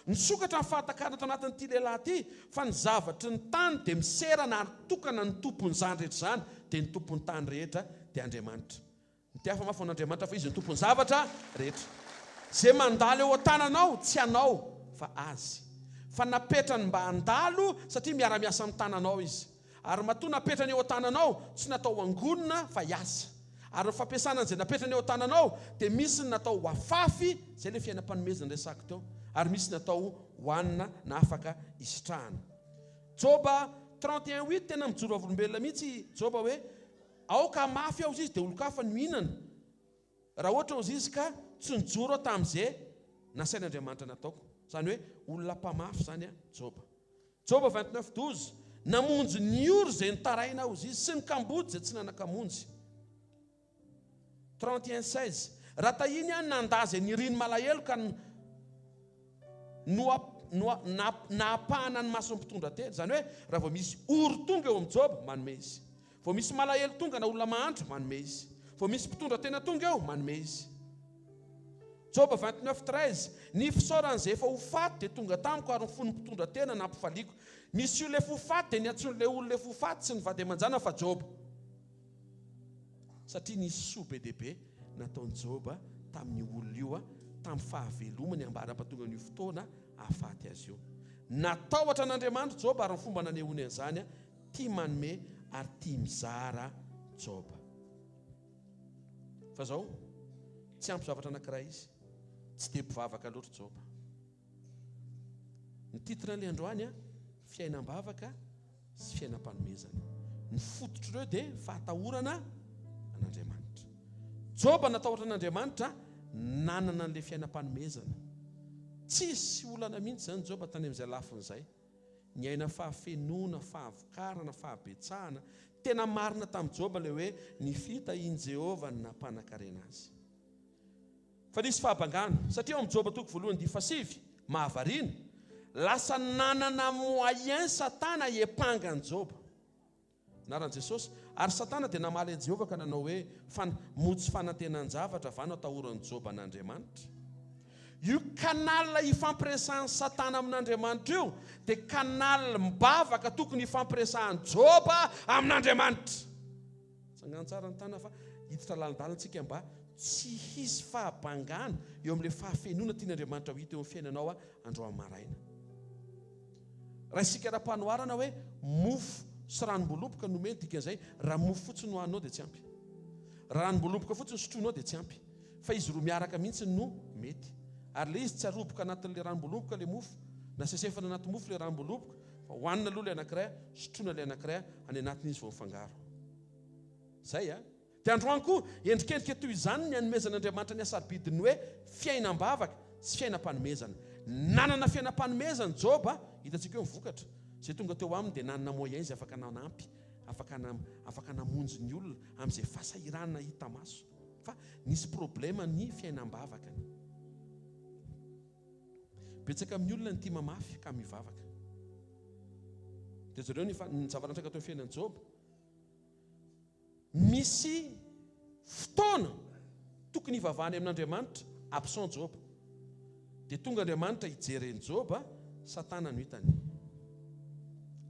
Nisokatra ny fahatakarana tao anatin'ity lehilahy ity fa ny zavatry ny tany dia miserana ary tokana ny tompon'izany rehetra izany dia ny tompon'ny tany rehetra dia Andriamanitra. Mitehafa mafy ho an'Andriamanitra fa Izy no tompon'ny zavatra rehetra. Izay mandalo eo an-tananao tsy anao fa Azy. Fa napetrany mba handalo satria miara-miasa amin'ny tananao Izy. Ary matoa napetrany eo an-tananao, tsy natao ho angonina fa hiasa. Ary ny fampiasana an'izay napetrany eo an-tananao dia misy ny natao ho afafy, izay ilay fiainam-panomezana resahako teo, ary misy natao hohanina na afaka hisitrahana. Joba 31 huit, tena mijoro vavolombelona mihitsy i Joba hoe, Aoka hamafy aho izy dia olon-kafa no hihinana. Raha ohatra hozy izy ka tsy nijoro aho tamin'izay nasain'Andriamanitra nataoko. Izany hoe olona mpamafy izany Joba. Joba 29 12, Namonjy ny ory izay nitaraina hozy izy, sy ny kamboty izay tsy nanan-kamonjy. 31 16. Raha tahiny aho nandà izay niriny malahelo ka nahapahana ny mason'ny mpitondra tena. Izany hoe raha vao misy ory tonga eo amin'i Joba, manome izy. Vao misy malahelo tonga na olona mahantra, manome izy. Vao misy mpitondra tena tonga eo, manome izy. Joba 29, 13, Ny fisaoran'izay efa ho faty dia tonga tamiko ary ny fon'ny mpitondra tena nampifaliako. Misy olona efa ho faty dia niantsoan'ilay olona efa ho faty tsy ny vady aman-janany fa Joba. Satria nisy soa be dia be nataon'i Joba tamin'io olona io tamin'ny fahavelomany ambara-pahatongan'io fotoana hahafaty azy io. Natahotra an'Andriamanitra Joba ary ny fomba nanehoany an'izany, tia manome ary tia mizara Joba. Fa zao, tsy ampy zavatra anankiray izy, tsy dia mpivavaka loatra Joba. Ny titre an'ilay androany, fiainam-bavaka sy fiainam-panomezana. Ny fototr'ireo dia fahatahorana an'Andriamanitra. Joba natahotra an'Andriamanitra, nanana an'ilay fiainam-panomezana. Tsisy olana mihitsy izany Joba tany amin'izay lafiny izay. Niaina fahafenoana, fahavokarana, fahabetsahana. Tena marina tamin'i Joba ilay hoe ny fitahian'i Jehovah no nampanan-karena azy. Fa nisy fahabangana, satria ao amin'ny Joba toko voalohany andininy fahasivy, mahavariana, lasa nanana moyen Satana hiampanga an'i Joba. Anaran'i Jesosy. Ary Satana dia namaly an'i Jehovah ka nanao hoe, Fa moa tsy fanantenan-javatra va no atahoran'i Joba an'Andriamanitra? Io canal ifampiresahan'i Satana amin'Andriamanitra io dia canal mibavaka tokony hifampiresahan'i Joba amin'Andriamanitra. Tsangano tsara ny tanana fa hiditra lalindalina tsika mba tsy hisy fahabangana eo amin'ilay fahafenoana tian'Andriamanitra ho hita eo amin'ny fiainanao androany maraina. Raisika ara-panoharana hoe mofo sy ranom-boaloboka no omeny, dikan'izay raha mofo fotsiny no haninao dia tsy ampy. Raha ranom-boaloboka fotsiny sotroinao dia tsy ampy. Fa izy roa miaraka mihitsy no mety. Ary ilay izy tsy aroboka anatin'ilay ranom-boaloboka ilay mofo, na sesefana anaty mofo ilay ranom-boaloboka, fa hohanina aloha ilay anankiray, sotroina ilay anankiray, any anatiny izy vao mifangaro. Izay a! Dia androany koa, endrikendrika toy izany ny anomezan'Andriamanitra ny hasarobidin'ny hoe fiainam-bavaka sy fiainam-panomezana. Nanana fiainam-panomezana Joba, hitantsika eo ny vokatra. Izay tonga teo aminy dia nanana moyen izy afaka nanampy, afaka afaka namonjy ny olona amin'izay fahasahiranana hita maso. Fa nisy problema ny fiainam-bavakany. Betsaka amin'ny olona ny tia mamafy ka mivavaka. Dia jereo ny ny zava-nitranga teo amin'ny fiainan'i Joba. Misy fotoana tokony hivavahany amin'Andriamanitra, absent Joba. Dia tonga Andriamanitra hijery an'i Joba, Satana no hitany.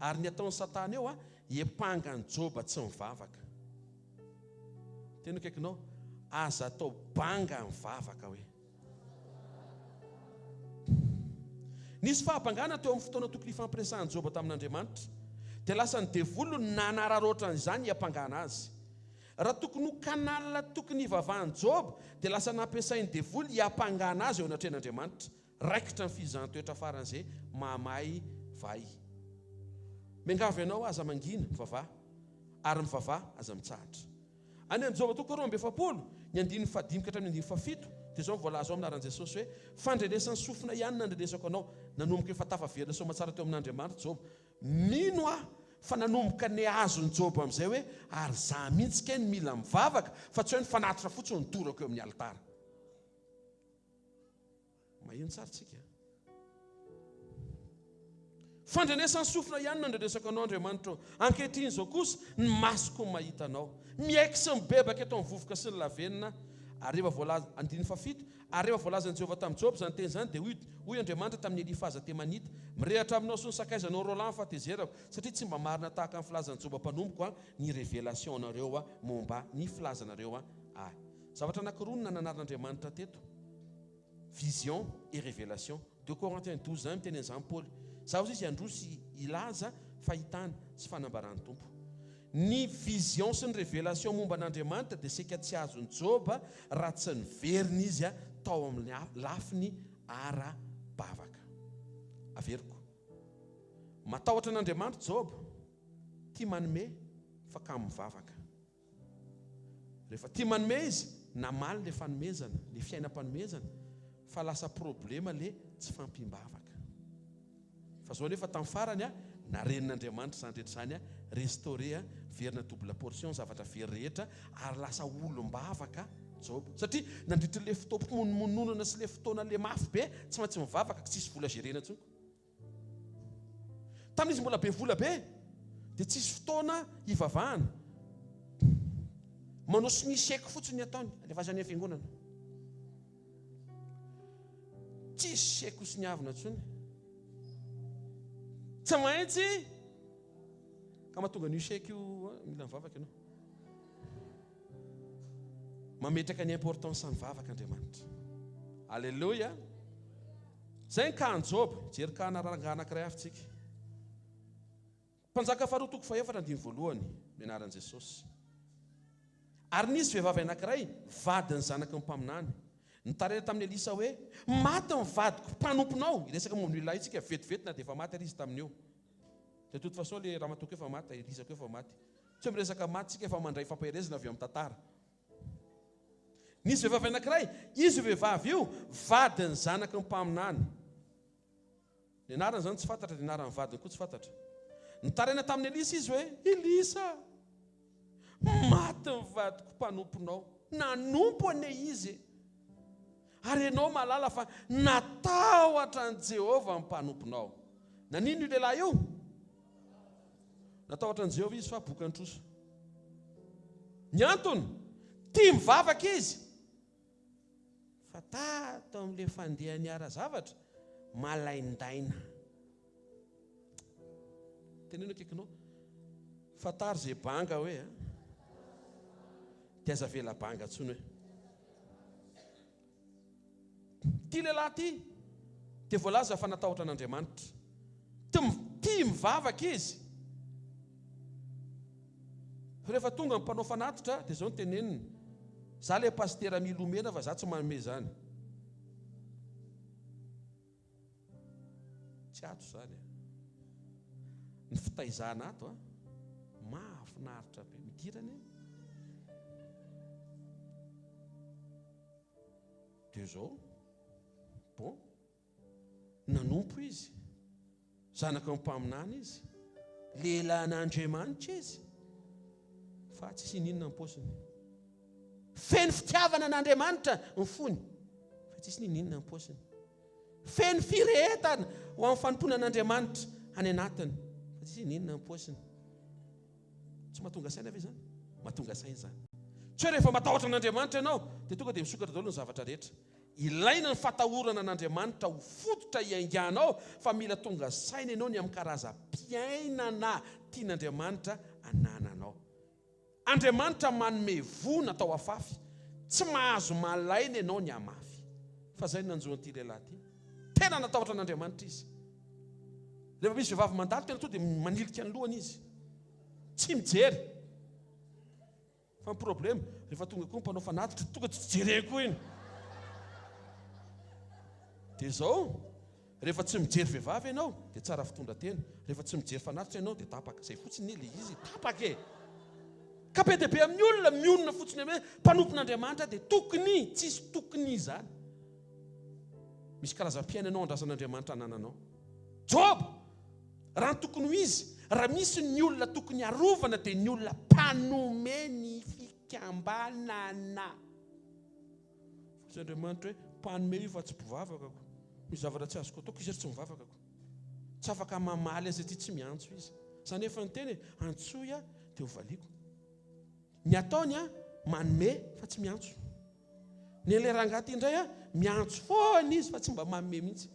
Ary ny ataon'i Satana eo, hiampanga an'i Joba tsy mivavaka. Teny akaikinao, aza atao banga ny vavaka hoe. Nisy fahabangana teo amin'ny fotoana tokony hifampiresahan'i Joba tamin'Andriamanitra. Dia lasa ny devoly no nanararaotra an'izany hiampangana azy. Raha tokony ho canal tokony hivavahan'i Joba, dia lasa nampiasain'ny devoly hiampangana azy eo anatrehan'Andriamanitra. Raikitra ny fizahan-toetra faran'izay mahamay vay. Miangavy anao aza mangina, mivavaha. Ary mivavaha, aza mitsahatra. Any amin'ny Joba toko 42, ny andininy fahadimy ka hatramin'ny andininy fahafito, dia izao no voalaza ao amin'ny anaran'i Jesosy hoe, Fandrenesan'ny sofina ihany nandrenesako anao. Nanomboka efa tafaverina soamatsara teo amin'Andriamanitra Joba. Mino aho fa nanomboka nihazon'i Joba amin'izay hoe, ary izaho mihitsy kay no mila mivavaka, fa tsy hoe ny fanatitra fotsiny no dorako eo amin'ny alitara. Maheno tsara tsika. Fandrenesan'ny sofina ihany no andrenesako anao Andriamanitra ô. Ankehitriny izao kosa ny masoko mahita anao. Miaiky sy mibebaka eto amin'ny vovoka sy ny lavenona. Ary rehefa voalaza, andininy fahafito, ary rehefa voalazan'i Jehovah tamin'i Joba izany teny izany, dia hoy, hoy Andriamanitra tamin'i Elifaza Temanita, Mirehatra aminao sy ny sakaizanao roalahy ny fahatezerako, satria tsy mba marina tahaka ny filazan'i Joba mpanompoko aho ny révélation-nareo momba ny filazanareo ahy. Zavatra anankiroa no nananarin'Andriamanitra teto. Vision et révélation. Deux Corinthiens 12 un miteny an'izany Paoly. Zaho izy handroso hilaza fahitana sy fanambaran'ny Tompo. Ny vision sy ny révélation momba an'Andriamanitra dia saika tsy azon'i Joba raha tsy niverina izy tao amin'ny lafiny ara-bavaka. Averiko. Matahotra an'Andriamanitra Joba, tia manome fa kamo mivavaka. Rehefa tia manome izy, namaly le fanomezana, le fiainam-panomezana, fa lasa problema le tsy fampiam-bavaka. Fa zao nefa tamin'ny farany a, narenin'Andriamanitra izany rehetra izany a, restauré a, verina double portion ny zavatra very rehetra, ary lasa olom-bavaka. Joba. Satria nandritra ilay fotoam-pimonomononana sy ilay fotoana ilay mafy be, tsy maintsy mivavaka, tsisy vola gérer-na intsony. Tamin'izy mbola be vola be, dia tsisy fotoana hivavahana. Manao sonia chèque fotsiny ny ataony, alefaso any amin'ny fiangonana. Tsisy chèque hosoniavina intsony. Tsy maintsy ka mahatonga an'io chèque io, mila mivavaka ianao. Mametraka ny importance ny vavaka Andriamanitra. Alléluia. Zay ny cas an'i Joba. Hijery cas ana rangahy anankiray hafa tsika. Mpanjaka faharoa toko fahefatra andininy voalohany, ny anaran'i Jesosy. Ary nisy vehivavy anankiray, vadin'ny zanaky ny mpaminany, nitaraina tamin'i Elisa hoe, Maty ny vadiko mpanomponao. Hiresaka momba an'io lehilahy io tsika vetivety na dia efa maty ary izy tamin'io. De toute façon le ramatoa koa efa maty, Elisa koa efa maty. Tsy hoe miresaka maty tsika fa mandray fampaherezana avy amin'ny tantara. Nisy vehivavy anankiray, izy io vehivavy io vadin'ny zanaky ny mpaminany. Ny anarany izany tsy fantatra, ny anaran'ny vadiny koa tsy fantatra. Nitaraina tamin'i Elisa izy hoe, Elisa, maty ny vadiko mpanomponao. Nanompo anie izy e. Ary ianao mahalala fa natahotra an'i Jehovah ny mpanomponao. Naninona io lehilahy io? Natahotra an'i Jehovah izy fa bokan-trosa. Ny antony, tia mivavaka izy. Fa tato amin'ilay fandehany ara-zavatra, malaindaina. Teneno akaikinao, fantaro izay banga hoe a. Dia aza avela banga intsony hoe. Ity lehilahy ity dia voalaza fa natahotra an'Andriamanitra. Tia mivavaka izy. Fa rehefa tonga ny mpanao fanatitra dia izao no teneniny, Za ilay pasitera milomena fa za tsy manome izany. Tsy ato izany a. Ny fitaizana ato a, mahafinaritra be. Midira anie. Dia izao, bon, nanompo izy, zanaka ny mpaminany izy, lehilahin'Andriamanitra izy, fa tsisy ininona ny paosiny. Feno fitiavana an'Andriamanitra ny fony, fa tsisy n'ininona ny paosiny. Feno firehetana ho amin'ny fanompoana an'Andriamanitra any anatiny, fa tsisy n'ininona ny paosiny. Tsy mahatonga saina ve izany? Mahatonga saina izany. Tsy hoe rehefa matahotra an'Andriamanitra ianao dia tonga dia misokatra daholo ny zavatra rehetra. Ilaina ny fatahorana an'Andriamanitra ho fototra hiainganao fa mila tonga saina ianao ny amin'ny karazam-piainana tian'Andriamanitra anananao. Andriamanitra manome voa natao afafy, tsy mahazo malaina ianao ny hamafy. Fa izay no nanjo an'ity lehilahy ity. Tena natahotra an'Andriamanitra izy. Rehefa misy vehivavy mandalo tena tonga dia manilika ny lohany izy. Tsy mijery. Fa ny problème, rehefa tonga koa ny mpanao fanatitra, tonga tsy jereny koa iny. Dia izao, rehefa tsy mijery vehivavy ianao dia tsara fitondra-tena, rehefa tsy mijery fanatitra ianao dia tapaka. Izay fotsiny anie ilay izy, tapaka e! Ka be dia be amin'ny olona mionona fotsiny amin'ny hoe mpanompon'Andriamanitra dia tokony, tsisy tokony izany. Misy karazam-piainana ao andrasan'Andriamanitra anananao. Joba! Raha ny tokony ho izy, raha misy ny olona tokony harovana dia ny olona mpanome ny fikambanana. Fa Andriamanitra hoe mpanome io fa tsy mpivavaka ko. Misy zavatra tsy azoko ataoko izy ary tsy mivavaka ko. Tsy afaka mamaly azy aty tsy miantso izy. Za nefa niteny e, antsoy aho dia ho valiako. Ny ataony a, manome fa tsy miantso. Ny an'ilay rangahy ity indray a, miantso foana izy fa tsy mba manome mihitsy.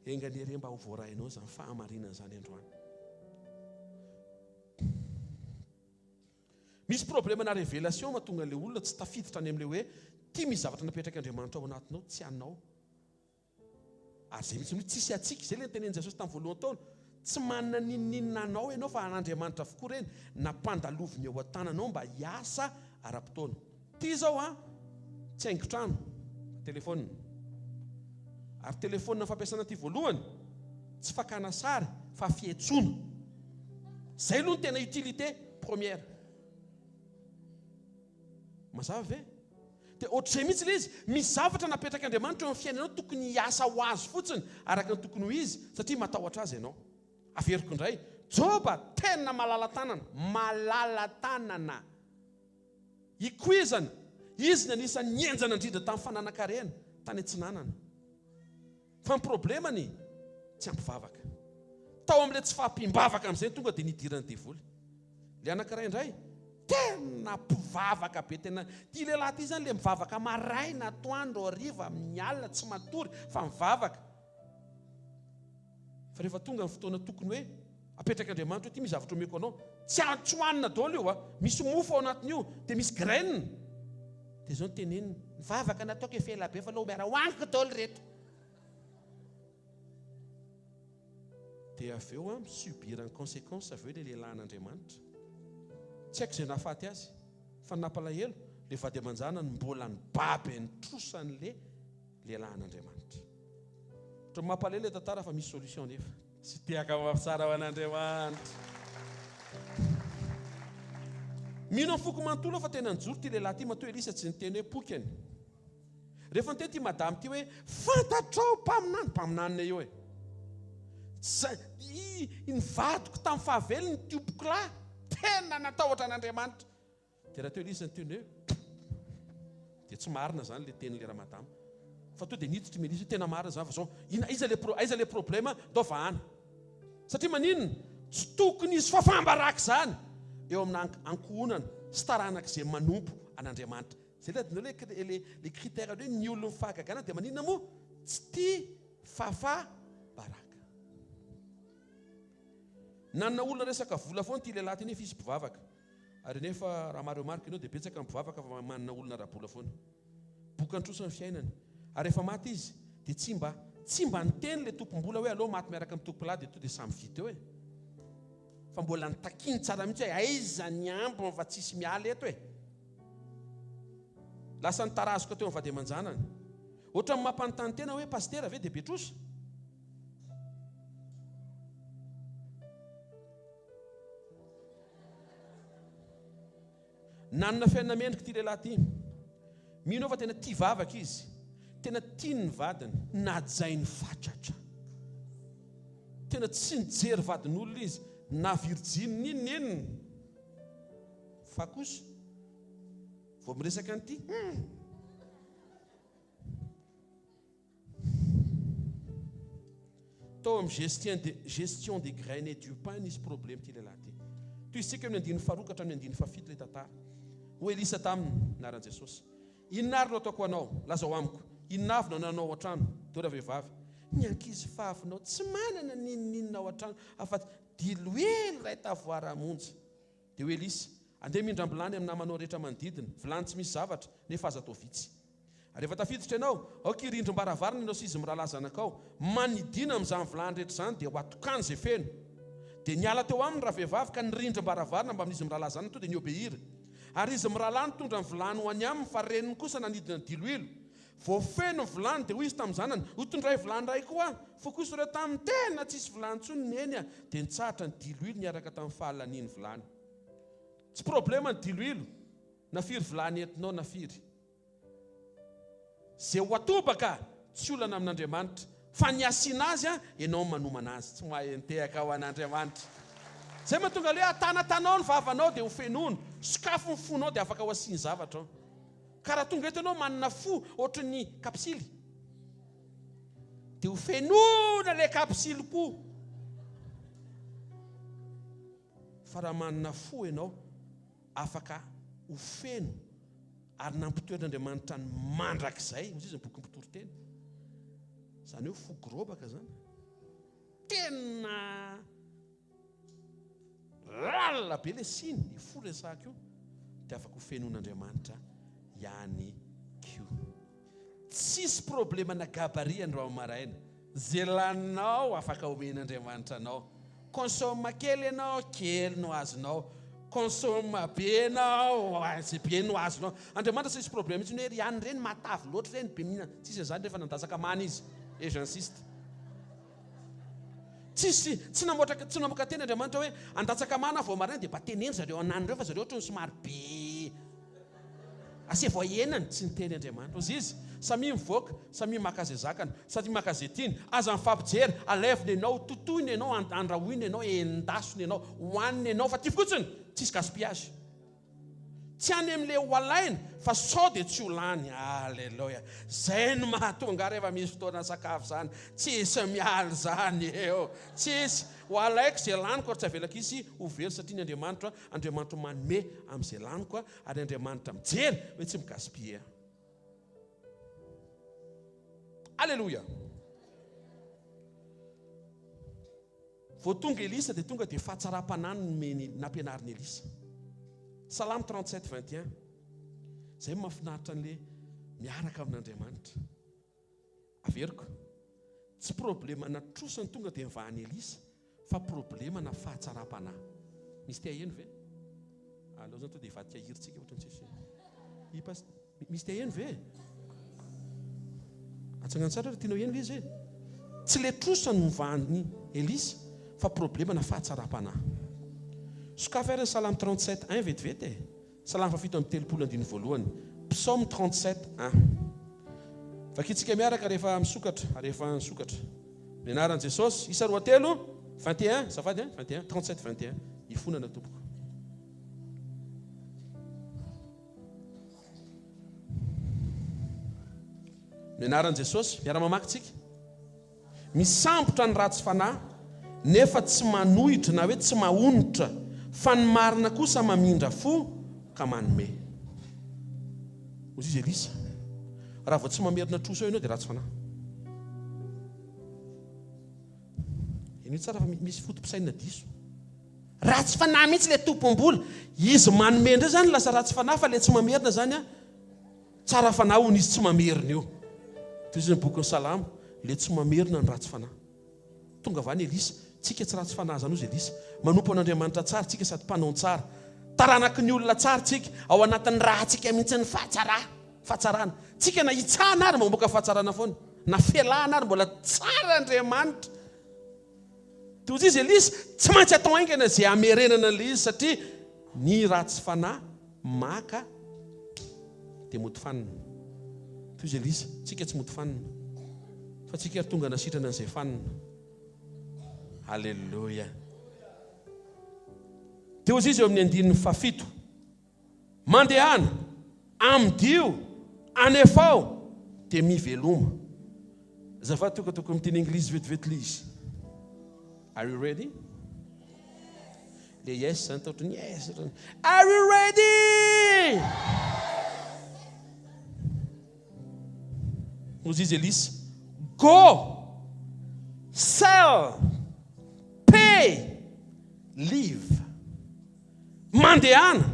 Enga anie re mba ho voarainao izany fahamarinana izany androany. Misy problème na révélation mahatonga an'ilay olona tsy tafiditra any amin'ilay hoe ity misy zavatra napetrak'Andriamanitra ao anatinao tsy anao. Ary izay mihitsy no tsisy antsika, izay ilay notenenin'i Jesosy tamin'ny voalohany taona, tsy manana n'inon'inona anao ianao fa an'Andriamanitra avokoa ireny, nampandaloviny eo an-tananao mba hiasa ara-potoana. Ity izao an, tsy haingon-trano, fa telefaonina. Ary telefaonina fampiasana ity voalohany, tsy fakana sary fa fiantsoana. Izay aloha no tena utilité première. Mazava ve? Dia ohatr'izay mihitsy ilay izy, misy zavatra napetrak'Andriamanitra eo amin'ny fiainanao tokony hiasa ho azy fotsiny araka ny tokony ho izy satria matahotra azy ianao. Averiko indray, Joba tena malala-tanana, malala-tanana. Ikoizana, izy ny anisan'ny henjana indrindra tamin'ny fananan-karena tany atsinanana. Fa ny problemany, tsy ampy vavaka. Tao amin'ilay tsy fahampiam-bavaka amin'izay tonga dia nidiran'ny devoly. Ilay anankiray indray, tena mpivavaka be tena. Ity lehilahy ity izany ilay mivavaka maraina, atoandro, hariva, amin'ny alina, tsy matory fa mivavaka. Fa rehefa tonga ny fotoana tokony hoe apetrak'Andriamanitra hoe ity misy zavatra omeko anao, tsy tsy hohanina daholo io a, misy mofo ao anatin'io, dia misy graine. Dia izao no teneniny, ny vavaka nataoko efa ela be fa aleo miara hohaniko daholo ireto. Dia avy eo a, mi-subir ny consequence avy eo ilay lehilahin'Andriamanitra. Tsy haiko izay nahafaty azy, fa ny nampalahelo, ilay vady aman-janany mbola nibaby ny trosan'ilay lehilahin'Andriamanitra. Ohatran'ny mampalahelo ilay tantara fa misy solution nefa. Tsy tehaka mafy tsara ho an'Andriamanitra. Mino amin'ny foko manontolo aho fa tena nijoro ity lehilahy ity matoa Elisa tsy niteny hoe pokany. Rehefa niteny ity madame ity hoe fantatrao mpaminany, mpaminanina io e. Ny vadiko tamin'ny fahavelony ny tompoko lahy tena natahotra an'Andriamanitra. Dia raha teo Elisa niteny hoe dia tsy marina izany ilay tenin'ilay ramadama. Fa tonga dia niditra i Melissa hoe tena marina izany fa izao inona aiza ilay pro aiza ilay problème ndao vahana. Satria maninona? Tsy tokony hisy fafam-baraka izany eo amina ankohonana sy taranaka izay manompo an'Andriamanitra. Izay ilay adinao ilay ilay critère hoe ny olon'ny fahagagana dia maninona moa? Tsy tia fafa-baraka. Nanana olona resaka vola foana ity lehilahy ity nefa izy mpivavaka. Ary nefa raha maremarika ianao dia betsaka ny mpivavaka fa manana olona ara-bola foana. Bokan-trosa ny fiainany. Ary rehefa maty izy dia tsy mba tsy mba niteny ilay tompom-bola hoe aleo maty miaraka amin'ny tompolahy dia to dia samy vita eo e. Fa mbola nitakiany tsara mihitsy hoe aiza ny ambiny fa tsisy miala eto e. Lasa nitarazoka teo amin'ny vady aman-janany. Ohatran'ny mampanontany tena hoe pasitera ve dia be trosa? Nanana fiainana mendrika ity lehilahy ity. Mino aho fa tena tia vavaka izy. Tena tiany ny vadiny. Najainy fatratra. Tena tsy nijery vadin'olona izy, na virjiny n'inon'inona. Fa kosa, vao miresaka an'ity, hum! Tao amin'ny gestion de gestion des graines et du pain nisy problème ity lehilahy ity. Tohizintsika eo amin'ny andininy faharoa ka hatramin'ny andininy fahafito ilay tantara. Hoy Elisa taminy, anaran'i Jesosy, Inona ary no ataoko ho anao? Lazao amiko, inona avy no anananao ao an-trano? Dia hoy ravehivavy, Ny ankizivavinao tsy manana n'inon'inona ao an-trano afa-tsy diloilo iray tavoara monja. Dia hoy Elisa, Andeha mindram-bilany amin'ny namanao rehetra manodidina, vilany tsy misy zavatra, nefa aza atao vitsy. Ary rehefa tafiditra ianao, aoka hirindrim-baravarana ianao sy izy mirahalahy zanakao. Manidina amin'izany vilany rehetra izany, dia ho atokany izay feno. Dia niala teo aminy ravehivavy ka nirindrim-baravarana mbamin'izy mirahalahy zanany, tonga dia ni-obéir. Ary izy mirahalahy nitondra ny vilany ho any aminy, fa reniny kosa nanidina ny diloilo. Vao feno ny vilany, dia hoy izy tamin'ny zanany, Hotondray vilany iray koa aho. Fa kosa ireo taminy, Tena tsisy vilany intsony neny a! Dia nitsahatra ny diloilo niaraka tamin'ny fahalanian'ny vilany. Tsy problema ny diloilo, na firy vilany entinao na firy. Ze ho atobaka tsy olana amin'Andriamanitra fa ny asiana azy an enao manomana azy tsy mahay entehaka ho an'Andriamanitra. Zay mahatonga le hoe atanatanao ny vavanao dia ho fenono, sokafy ny fonao dia afaka ho asiany zavatra ao. Ka raha tonga eto ianao manana fo ohatry ny kapisily dia ho fenoina le kapisily koa. Fa raha manana fo ianao afaka ho feno ary nampitoeran'Andriamanitra ny mandrakizay, hoy izy ny bokin'ny Mpitoriteny. Izany hoe fo gorobaka izany. Tena lalina be ilay siny, io fo resahako io, dia afaka ho fenoin'Andriamanitra ihany koa. Tsisy problema na gabarit androany maraina. Ze laninao afaka omen'Andriamanitra anao. Consomme kely ianao, kely no azonao. Consomme be ianao, ze be no azonao. Andriamanitra tsisy problème mihitsy hoe ry any ireny matavy loatra ireny, be mihinana. Tsisy an'izany rehefa nandatsaka mana izy. Et j'insiste. Tsisy, tsy namoatra, tsy namoaka teny Andriamanitra hoe handatsaka mana aho vao maraina dia mba teneno zareo anany ireo fa zareo ohatran'ny somary be. Asaivo ahenany, tsy niteny Andriamanitra. Hozy izy, Samia mivoaka, samia maka izay zakany, samia maka izay tiany, aza mifampijery, alaivo ny anao, totoy ny anao, andrahoy ny anao, endaso ny anao, hohano ny anao, fa ity fotsiny, tsisy gaspillage. Tsy any amin'ilay ho alaina fa sao dia tsy ho lany. Aleloia. Izay no mahatonga ahy rehefa misy fotoana sakafo izany. Tsisy miala izany eo. Tsisy. Ho alaiko izay laniko ary tsy avelako hisy ho very satria ny Andriamanitro Andriamanitro manome amin'izay laniko ary Andriamanitra mijery hoe tsy mi-gaspiller aho. Aleloia. Vao tonga Elisa dia tonga dia fahatsaram-panahy no nomeny nampianarin'i Elisa. Salamo 37 21. Izay no mahafinaritra an'le miaraka amin'Andriamanitra. Averiko. Tsy problema-na trosa ny tonga dia nivahan'i Elisa fa problema-na fahatsaram-panahy. Misy te haheno ve? Aleo zany to dia hivadika hira tsika ohatran'ny tsisy. I pas Misy te haheno ve? Atsangano tsara raha tianao heno ilay izy e. Tsy ilay trosa no novahan'i Elisa fa problema na fahatsaram-panahy. Sokafy ary ny Salamo 37 1 vetivety e. Salamo fahafito amby 30 andininy voalohany. Psaume 37 1. Vakintsika miaraka rehefa misokatra ary efa nisokatra. Ny anaran'i Jesosy, isa roa telo, 21, azafady eh, 21, 37 21. Ifonana tompoko. Ny anaran'i Jesosy, miara-mamaky tsika. Misambotra ny ratsy fanahy, nefa tsy manohitra na hoe tsy mahonitra, fa ny marina kosa mamindra fo ka manome. Hoy izy Elisa, raha vao tsy mamerina trosa eo ianao dia ratsy fanahy. Henoy tsara fa misy foto-pisainana diso. Ratsy fanahy mihitsy ilay tompom-bola. Izy manome indray izany lasa ratsy fanahy fa ilay tsy mamerina izany an, tsara fanahy hono izy tsy mamerina io. Toy izay ny bokin'ny Salamo, ilay tsy mamerina no ratsy fanahy. Tonga avy any Elisa, tsika tsy ratsy fanahy izany hozy Elisa. Manompo an'Andriamanitra tsara tsika sady mpanao ny tsara. Taranaky ny olona tsara tsika, ao anatin'ny ràntsika mihitsy ny fahatsara, fahatsarana. Tsika na hitsahana ary mamoaka fahatsarana foana. Na felahana ary mbola tsara Andriamanitra. Toy izy Elisa, tsy maintsy atao haingana izay hamerenana an'ilay izy satria ny ratsy fanahy maka dia mody fanina. Toy izy Elisa, tsika tsy mody fanina fa tsika ary tonga nasitrana an'izay fanina. Alléluia. Teo izy eo amin'ny andininy fahafito. Mandehana, amidio, anefao, dia miveloma. Azafady toka tokony miteny anglisy vetivety le izy. Are you ready? Le yes zany tao ohatran'ny yes ohatran'ny Are you ready? Hoy izy Elisa, Go, sell, pay, live. Mandehana,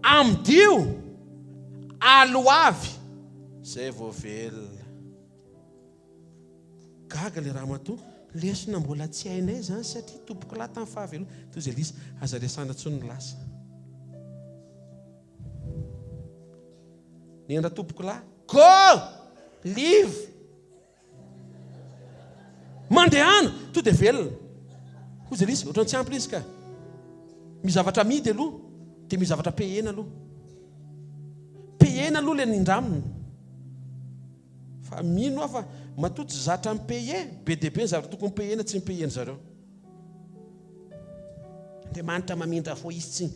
amidio, aloavy izay vao velona. Gaga ilay ramatoa, lesona mbola tsy hainay izany satria tompokolahy tamin'ny fahavelomana. Toy izay Elisa, aza resahina intsony ny lasa. Ny an-dRatompokolahy, go! Live! Mandehana! To dia velona. Hoy Elisa, ohatran'ny tsy ampy ilay izy ka. Misy zavatra amidy aloha, dia misy zavatra payena aloha. Payena aloha ilay nindramina. Fa mino aho fa matoa tsy zatra mi-payer, be dia be ny zavatra tokony payena tsy mi-payer-ny zareo. Andriamanitra mamindra fo izy tsy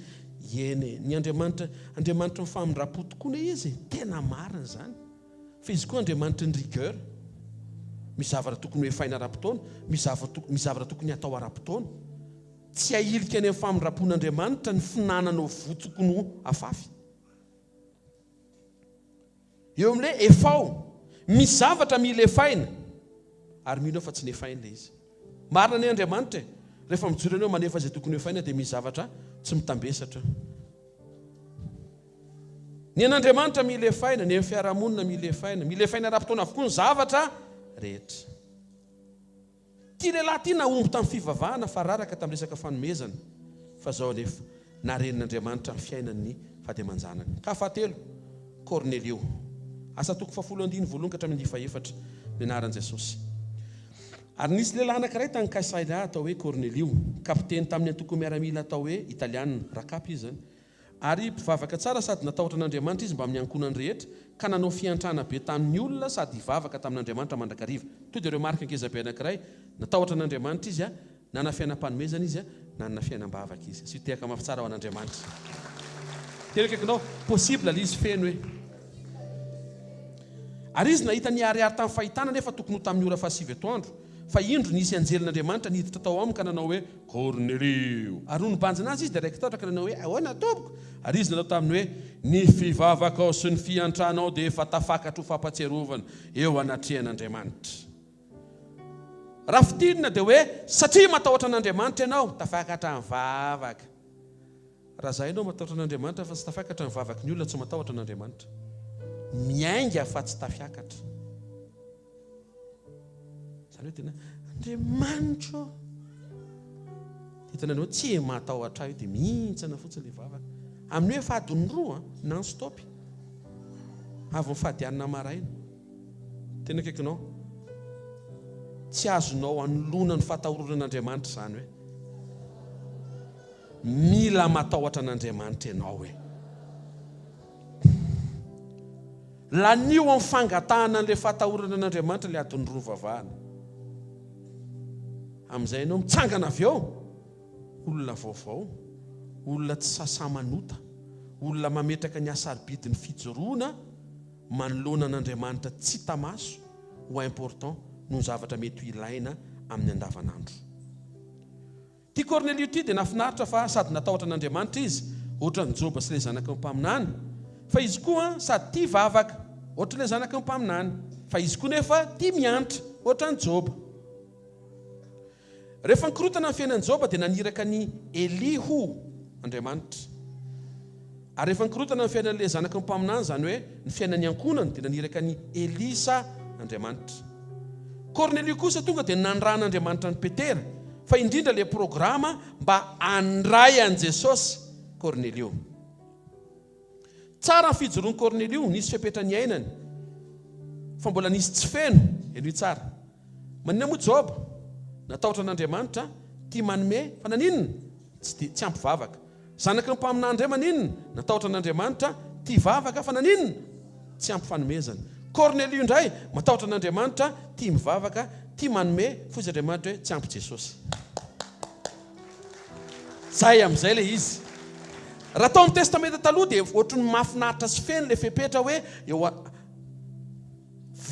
eny e. Ny Andriamanitra, Andriamanitry ny famindram-po tokoa anie izy e. Tena marina izany. Fa izy koa Andriamanitry ny rigueur. Misy zavatra tokony ho efaina ara-potoana, misy zavatra misy zavatra tokony hatao ara-potoana. Tsy ahilika any amin'ny famindram-pon'Andriamanitra ny finananao voa tokony ho afafy. Eo amin'ilay efao, misy zavatra mila efaina, ary mino aho fa tsy nefaina ilay izy. Marina anie Andriamanitra e! Rehefa mijoro ianao manefa izay tokony ho efaina dia misy zavatra tsy mitambesatra. Ny an'Andriamanitra mila efaina, ny an'ny fiarahamonina mila efaina. Mila efaina ara-potoana avokoa ny zavatra rehetra. Ity lehilahy ity nahomby tamin'ny fivavahana fa raraka tamin'ny resaka fanomezana. Fa izao anefa, narenin'Andriamanitra ny fiainan'ny vady aman-janany. Ka fahatelo, Kornelio. Asa toko fahafolo andininy voalohany ka hatramin'ny andininy fahefatra, ny anaran'i Jesosy. Ary nisy lehilahy anankiray tany Kaisaria atao hoe Kornelio, kapiteny tamin'ny antoko miaramila atao hoe Italiana, Rakapy izy izany. Ary mpivavaka tsara sady natahotra an'Andriamanitra izy mbamin'ny ankohonany rehetra, ka nanao fiantrana be tamin'ny olona sady hivavaka tamin'Andriamanitra mandrakariva. Toy dia remarque ngezabe anankiray, natahotra an'Andriamanitra izy, nana fiainam-panomezana izy, nanana fiainam-bavaka izy. Asio tehaka mafy tsara ho an'Andriamanitra. Tena akaikinao, possible ilay izy feno hoe. Ary izy nahita niharihary tamin'ny fahitana nefa tokony ho tamin'ny ora fahasivy atoandro, fa indro nisy anjelin'Andriamanitra niditra tao aminy ka nanao hoe, Kornelio! Ary nony nibanjina azy izy dia raiki-tahotra ka nanao hoe, Ahoana, tompoko? Ary izy nanao taminy hoe, Ny fivavakao sy ny fiantranao dia efa tafakatra ho fampatsiarovana eo anatrehan'Andriamanitra. Raha fintinina dia hoe, satria matahotra an'Andriamanitra ianao, tafakatra ny vavaka. Raha za ianao matahotra an'Andriamanitra fa tsy tafiakatra ny vavaky ny olona tsy matahotra an'Andriamanitra. Miainga fa tsy tafiakatra. Izany hoe tena Andriamanitra ô. Hitanareo tsy matahotra ahy io dia mihintsana fotsiny ilay vavaka. Amin'io efa adiny roa non stop. Avy mifady hanina maraina. Tena akaikinao. Tsy azonao anoloana ny fahatahorana an'Andriamanitra izany hoe. Mila matahotra an'Andriamanitra ianao e. Lanio amin'ny fangatahana an'ilay fahatahorana an'Andriamanitra ilay adiny roa vavahana. Amin'izay ianao mitsangana avy eo, olona vaovao, olona tsy sasa-manota, olona mametraka ny hasarobidin'ny fijoroana manoloana an'Andriamanitra tsy hita maso ho important noho ny zavatra mety ho ilaina amin'ny andavanandro. Ity Kornelio ity dia nahafinaritra fa sady natahotra an'Andriamanitra izy, hoatran'i Joba sy ilay zanaky ny mpaminany, fa izy koa sady tia vavaka, hoatr'ilay zanaky ny mpaminany, fa izy koa nefa tia miantra, hoatran'i Joba. Rehefa nikorontana ny fiainan'i Joba dia naniraka an'i Eliho Andriamanitra. Ary rehefa nikorontana ny fiainan'ilay zanaky ny mpaminany, izany hoe ny fiainan'ny ankohonany, dia naniraka an'i Elisa Andriamanitra. Kornelio kosa tonga dia nanirahan'Andriamanitra an'i Petera, fa indrindra ilay programa mba handray an'i Jesosy, Kornelio. Tsara ny fijoroan'i Kornelio, nisy fepetra niainany, fa mbola nisy tsy feno, henoy tsara. Maninona moa Joba? Natahotra an'Andriamanitra, tia manome, fa naninona? Tsy dia, tsy ampy vavaka. Zanaky ny mpaminany indray maninona? Natahotra an'Andriamanitra, tia vavaka, fa naninona? Tsy ampy fanomezana. Kornelio indray, matahotra an'Andriamanitra, tia mivavaka, tia manome, foizy Andriamanitra hoe tsy ampy Jesosy. Zay amin'izay ilay izy. Raha tao amin'ny Testamenta Taloha dia ohatry ny mahafinaritra sy feno ilay fepetra hoe eo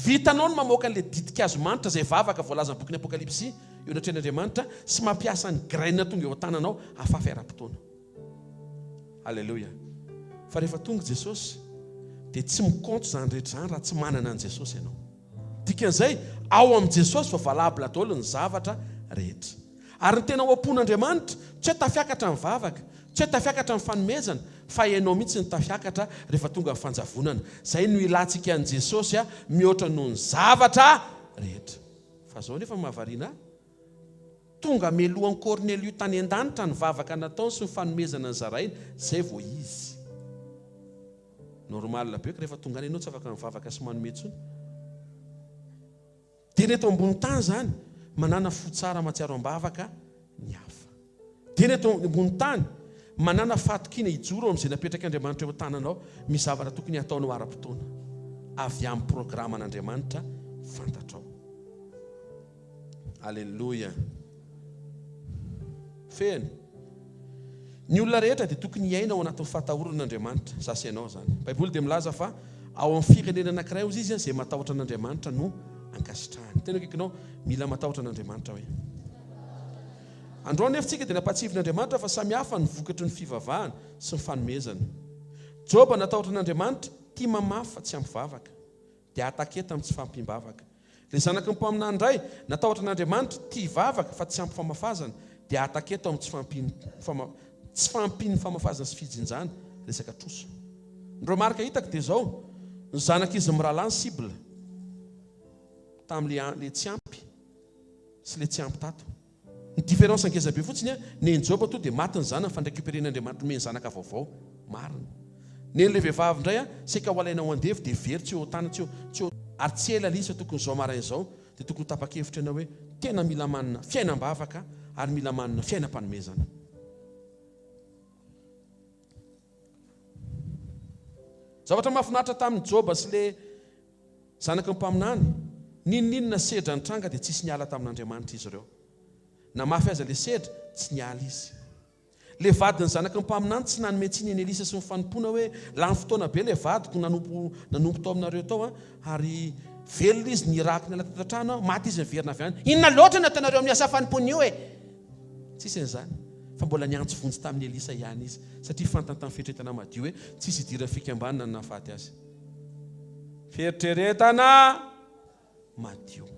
vitanao ny mamoaka an'ilay ditin-kazo manitra izay vavaka voalazan'ny bokin'ny Apokalypsy eo anatrehan'Andriamanitra sy mampiasa ny graine tonga eo an-tananao hafafy ara-potoana. Aleloia. Fa rehefa tonga Jesosy dia tsy mi-compte izany rehetra izany raha tsy manana an'i Jesosy ianao. Dikan'izay, ao amin'i Jesosy fa valable daholo ny zavatra rehetra. Ary ny tena ao am-pon'Andriamanitra, tsy hoe tafiakatra ny vavaka, tsy hoe tafiakatra ny fanomezana, fa ianao mihitsy no tafiakatra rehefa tonga ny fanjavonana. Izay no ilantsika an'i Jesosy mihoatra noho ny zavatra rehetra. Fa izao anefa no mahavariana ahy, tonga melohan'i Kornelio tany an-danitra ny vavaka nataony sy ny fanomezana nozarainy, izay vao izy. Normal be ka rehefa tonga any ianao tsy afaka mivavaka sy manome intsony. Dia ny eto ambony tany izany, manàna fo tsara mahatsiaro am-bavaka ny hafa. Dia ny eto ambony tany, manàna fahatokiana hijoro ao amin'izay napetrak'Andriamanitra eo an-tananao, misy zavatra tokony hataonao ara-potoana, avy amin'ny programan'Andriamanitra fantatrao. Aleloia. Fehiny. Ny olona rehetra dia tokony hiaina ao anatin'ny fahatahorana an'Andriamanitra. Za sy ianao izany. Baiboly dia milaza fa ao amin'ny firenena anankiray hozy izy, izay matahotra an'Andriamanitra no ankasitrahany. Tena akaikinao, mila matahotra an'Andriamanitra hoe. Androany nefa tsika dia nampahatsiahin'Andriamanitra fa samy hafa ny vokatry ny fivavahana sy ny fanomezana. Joba natahotra an'Andriamanitra, tia mamafy fa tsy ampy vavaka. Dia attaquer tamin'ny tsy fahampiam-bavaka. Ilay zanaky ny mpaminany indray, natahotra an'Andriamanitra, tia vavaka fa tsy ampy famafazana, dia attaquer tao amin'ny tsy fahampian'ny fama, tsy fahampian'ny famafazana sy fijinjana, resaka trosa. Ny remarque hitako dia izao, ny zanak'izy mirahalahy ny cible tamin'ilay ilay tsy ampy sy ilay tsy ampy tato. Ny différence ngeza be fotsiny an, nen'i Joba to dia maty ny zanany fa ni-recuperer-n'Andriamanitra nomeny zanaka vaovao. Marina. Nen'ilay vehivavy indray an, saika ho alaina ho andevo dia very tsy eo an-tany tsy eo tsy eo ary tsy ela lisa tokony izao maraina izao dia tokony ho tapa-kevitra ianao hoe tena mila manana fiainam-bavaka ary mila manana fiainam-panomezana. Zavatra mahafinaritra tamin'i Joba sy ilay zanaky ny mpaminany, n'inon'inona sedra nitranga dia tsisy niala tamin'Andriamanitra izy ireo. Na mafy aza ilay sedra, tsy niala izy. Ilay vadin'ny zanaky ny mpaminany tsy nanome tsiny an'i Elisa sy ny fanompoana hoe, Lany fotoana be ilay vadiko nanompo nanompo tao aminareo tao an, ary velona izy nirahako niala teto an-trano aho, maty izy niverina avy any. Inona loatra no ataonareo amin'io asa fanompoana io e? Tsisy an'izany. Fa mbola niantso vonjy tamin'i Elisa ihany izy, satria fantany tamin'ny fieritreretana madio hoe tsisy idiran'ny fikambanana ny nahafaty azy. Fieritreretana madio.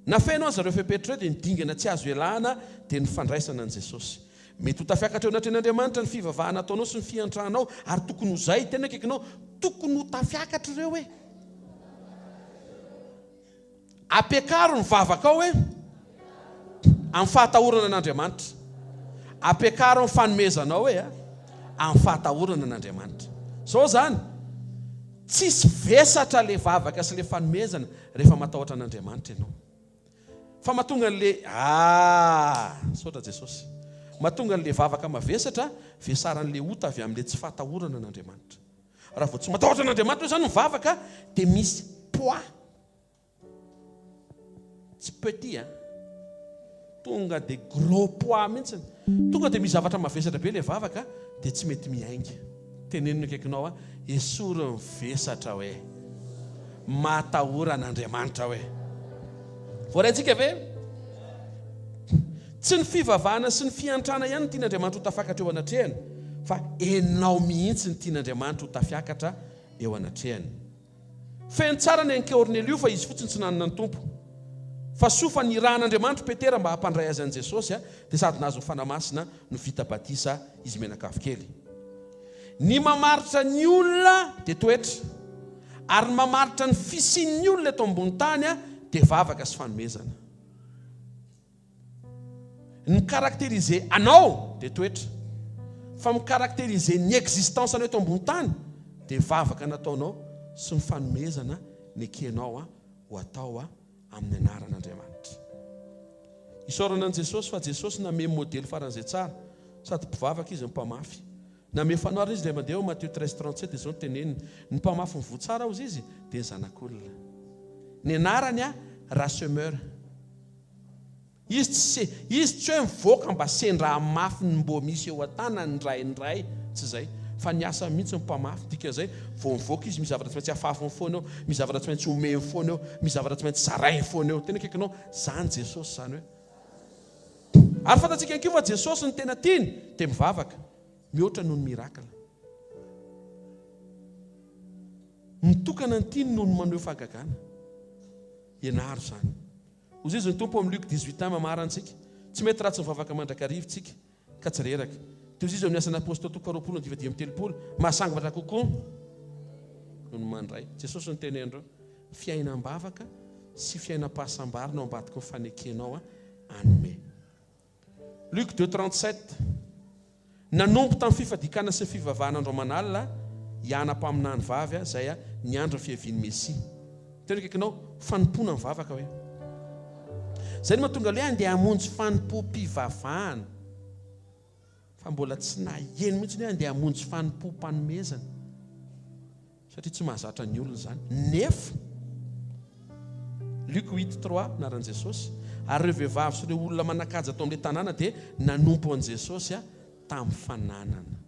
Nafeno aza ireo fepetra ireo dia ny dingana tsy azo ialana dia ny fandraisana an'i Jesosy. Mety ho tafiakatra eo anatrehan'Andriamanitra ny fivavahana ataonao sy ny fiantranao ary tokony ho izay, tena akaikinao, tokony ho tafiakatra ireo e! Ampiakaro ny vavakao e! Amin'ny fahatahorana an'Andriamanitra. Ampiakaro ny fanomezanao e! Amin'ny fahatahorana an'Andriamanitra. Izao izany, tsisy vesatra ilay vavaka sy ilay fanomezana rehefa matahotra an'Andriamanitra ianao. Fa mahatonga an'le ah! Misaotra Jesosy. Mahatonga an'le vavaka mavesatra, vesaran'le ota avy amin'le tsy fahatahorana an'Andriamanitra. Raha vao tsy matahotra an'Andriamanitra eo izany mivavaka dia misy poids. Tsy petit hein. Tonga dia gros poids mihitsy. Tonga dia misy zavatra mavesatra be ilay vavaka dia tsy mety miainga. Teneno ny akaikinao hoe esory ny vesatra hoe. Matahora an'Andriamanitra hoe. Voaraintsika ve? Tsy ny fivavahana sy ny fiantrana ihany no tian'Andriamanitra ho tafakatra eo anatrehany fa enao mihitsy no tian'Andriamanitra ho tafiakatra eo anatrehany. Feno tsara ny an'i Kornelio fa izy fotsiny tsy nanana ny Tompo. Fa soa fa nirahan'Andriamanitra Petera mba hampandray azy an'i Jesosy dia sady nahazo ny Fanahy Masina no vita batisa izy mianakavy kely. Ny mamaritra ny olona dia toetra ary ny mamaritra ny fisian'ny olona eto ambony tany dia vavaka sy fanomezana. Ny mi-caractériser anao dia toetra, fa mi-caractériser ny existence anao eto ambony tany dia vavaka nataonao sy ny fanomezana nekenao ho atao amin'ny anaran'Andriamanitra. Isaorana an'i Jesosy fa Jesosy namehy modely faran'izay tsara, sady mpivavaka izy no mpamafy. Namehy fanoharana izy indray mandeha ao Matio 13:37 dia izao no teneniny, ny mpamafy ny voa tsara hozy izy dia ny zanak'olona. Ny anarany Rasemeur. Izy tsy izy tsy hoe mivoaka mba sendra hamafy ny mbô misy eo an-tanany indraindray, tsy izay, fa ny asany mihitsy no mpamafy, dikan'izay vao mivoaka izy misy zavatra tsy maintsy afafiny foana eo, misy zavatra tsy maintsy omeny foana eo, misy zavatra tsy maintsy zarainy foana eo, tena akaikinao izany Jesosy izany hoe. Ary fantatsika ihany koa fa Jesosy ny tena tiany dia mivavaka mihoatra noho ny miracle. Mitokana ny tiany noho ny maneho fahagagana. Ianaro izany. Hoy izy ny Tompo ao amin'ny Luc 18 un mamara antsika, Tsy mety raha tsy mivavaka mandrakariva isika ka tsy reraka. Toy izay izy ao amin'ny Asan'ny Apôstôly toko faharoapolo andininy 35, Mahasambatra kokoa noho ny mandray. Jesosy no niteny an'ireo. Fiainam-bavaka sy fiainam-pahasambarana ao ambadiky ny fanekenao hanome. Luc deux 37, Nanompo tamin'ny fifadikana sy ny fivavahana andro aman'alina i Ana mpaminany vavy izay niandry ny fiavian'ny Mesia. Teo ny akaikinao, fanompoana mivavaka hoe. Izay no mahatonga ilay hoe andeha hamonjy fanompoam-pivavahana. Fa mbola tsy naheno mihitsy ny hoe andeha hamonjy fanompoam-panomezana. Satria tsy mahazatra ny olona izany. Nefa, Luc huit trois, anaran'i Jesosy, ary ireo vehivavy sy ireo olona manan-kaja tao amin'ilay tanàna dia nanompo an'i Jesosy tamin'ny fananana.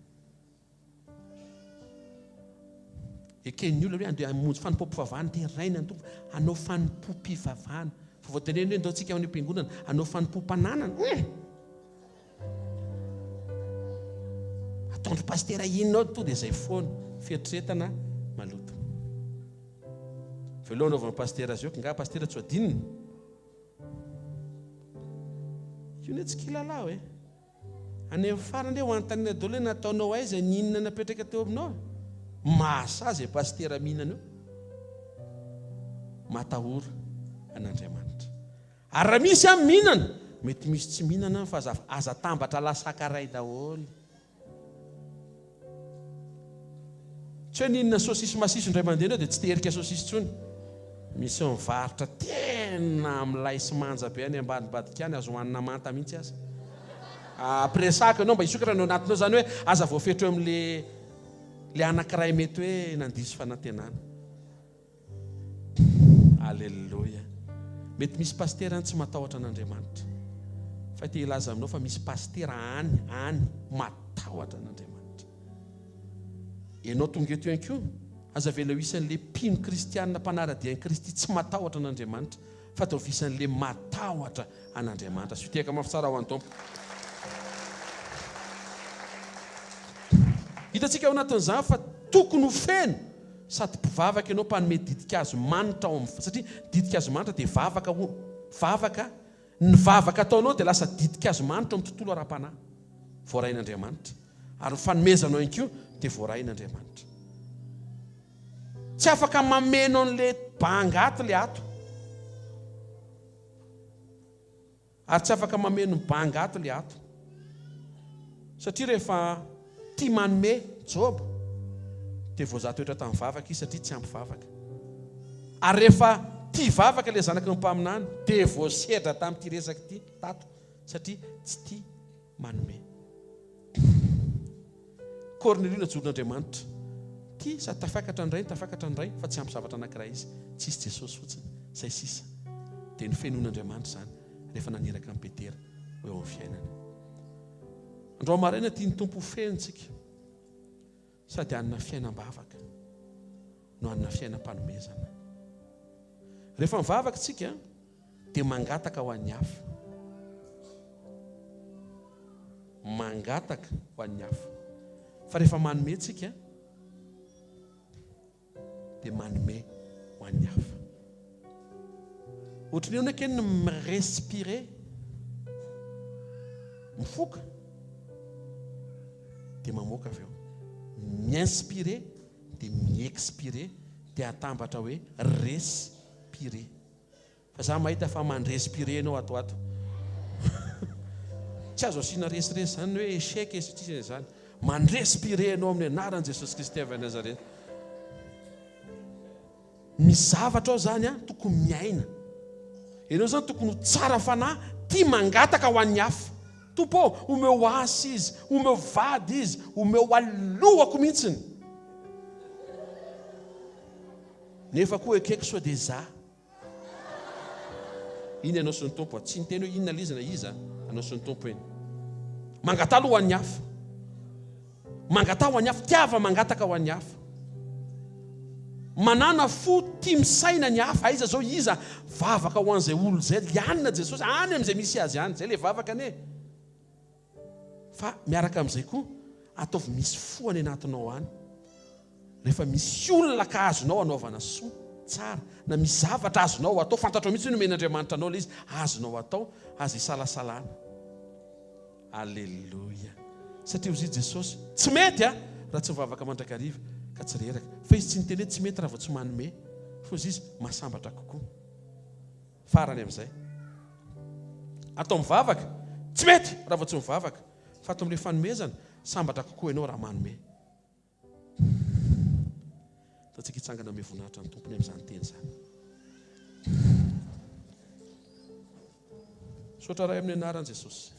Eken'ny olona hoe andeha hamonjy fanompoam-pivavahana, deraina ny Tompo, hanao fanompoam-pivavahana. Fa vao tenenina hoe ndao tsika any am-piangonana, hanao fanompoam-pananana. Hum! Ataondry pasitera inona ao tonga dia izay foana. Fieritreretana maloto. Voalohany anaovan'ny pasitera azy io, nga pasitera tsy ho adinony. Io ne tsy kilalao e. Any amin'ny farany hoe ho anontaniana daholo hoe nataonao aiza ny inona napetraka teo aminao. Mahasahy izay pasitera mihinana eo. Matahora an'Andriamanitra. Ary raha misy an mihinana, mety misy tsy mihinana an fa aza aza atambatra lasaka ray daholo. Tsy hoe nihinana saucisse masiso indray mandeha ianao dia tsy te herika saucisse intsony. Misy mivarotra tena milay sy manja be any ambadimbadika any, azo hohanina manta mihitsy aza. Ampiresahako ianao mba hisokatra ny ao anatinao izany hoe aza voafetra eo amin'le le anankiray mety hoe nandiso fanantenana. Aleloia. Mety misy pasitera any tsy matahotra an'Andriamanitra. Fa te hilaza aminao fa misy pasitera any any matahotra an'Andriamanitra. Ianao tonga eto ihany koa, aza avela ho isan'ilay mpino kristianina mpanara-dia an'i Kristy tsy matahotra an'Andriamanitra, fa ataovy isan'ilay matahotra an'Andriamanitra. Asio tehaka mafy tsara ho an'ny Tompo. Hitantsika ao anatin'izany fa tokony ho feno sady mpivavaka ianao mpanome ditin-kazo manitra ao amin'ny satria ditin-kazo manitra dia vavaka hono, vavaka Ny vavaka ataonao dia lasa ditin-kazo manitra ao amin'ny tontolo ara-panahy. Voarain'Andriamanitra. Ary ny fanomezanao ihany koa dia voarain'Andriamanitra. Tsy afaka mameno an'ilay banga ato ilay ato. Ary tsy afaka mameno ny banga ato ilay ato. Satria rehefa tia manome Joba dia voazaha toetra tamin'ny vavaka izy satria tsy ampy vavaka. Ary rehefa tia vavaka ilay zanaky ny mpaminany dia voasedra tamin'ity resaka ity tato satria tsy tia manome. Kornelio najoron'Andriamanitra. Tia sady tafakatra ny rainy, tafakatra ny ray fa tsy ampy zavatra anankiray izy. Tsisy Jesosy fotsiny. Izay sisa. Dia nofenoin'Andriamanitra izany rehefa naniraka an'i Petera ho eo amin'ny fiainany. Androany maraina tian'ny Tompo ho feno tsika sady hanana fiainam-bavaka no hanana fiainam-panomezana. Rehefa mivavaka tsika dia mangataka ho an'ny hafa. Mangataka ho an'ny hafa. Fa rehefa manome tsika dia manome ho an'ny hafa. Ohatran'ny ahoana keny ny mi-respirer, mifoka, dia mamoaka avy eo. Mi-inspirer dia mi-expirer dia atambatra hoe respirer. Fa za mahita fa mandrespire enao ato ato. Tsy azo asiana resiresy zany ny hoe échec e satria zany. Mandrespire enao amin'ny anaran'i Jesosy Kristy avy any Nazareth. Misy zavatra ao zany an, tokony miaina. Enao zany tokony ho tsara fanahy, tia mangataka ho an'ny hafa. Tompo ô, omeo asa izy, omeo vady izy, omeo alohako mihitsiny. Nefa koa ekeko sao dia za. Iny ianao sy ny Tompo a. Tsy niteny hoe inona ilay izy na iza, anao sy ny Tompo iny. Mangataha aloha ho an'ny hafa. Mangataha ho an'ny hafa, tiava mangataka ho an'ny hafa. Manàna fo tia misaina ny hafa. Aiza zao iza vavaka ho an'izay olona izay? Lianina Jesosy, any amin'izay misy azy any. Izay ilay vavaka anie. Fa miaraka amin'izay koa, ataovy misy fo any anatinao any. Rehefa misy olona ka azonao anaovana soa, tsara, na misy zavatra azonao atao, fantatrao mihitsy hoe nomen'Andriamanitra anao ilay izy, azonao atao, aza isalasalana. Aleloia. Satria hozy Jesosy, tsy mety a, raha tsy mivavaka mandrakariva ka tsy reraka. Fa izy tsy niteny hoe tsy mety raha vao tsy manome. Fa hozy izy, mahasambatra kokoa. Farany amin'izay. Atao mivavaka, tsy mety raha vao tsy mivavaka. Fa ato amin'ilay fanomezana, sambatra kokoa ianao raha manome. Ataontsika hitsangana ame voninahitra ny Tompony amin'izany teny izany. Misaotra Ray amin'ny anaran'i Jesosy.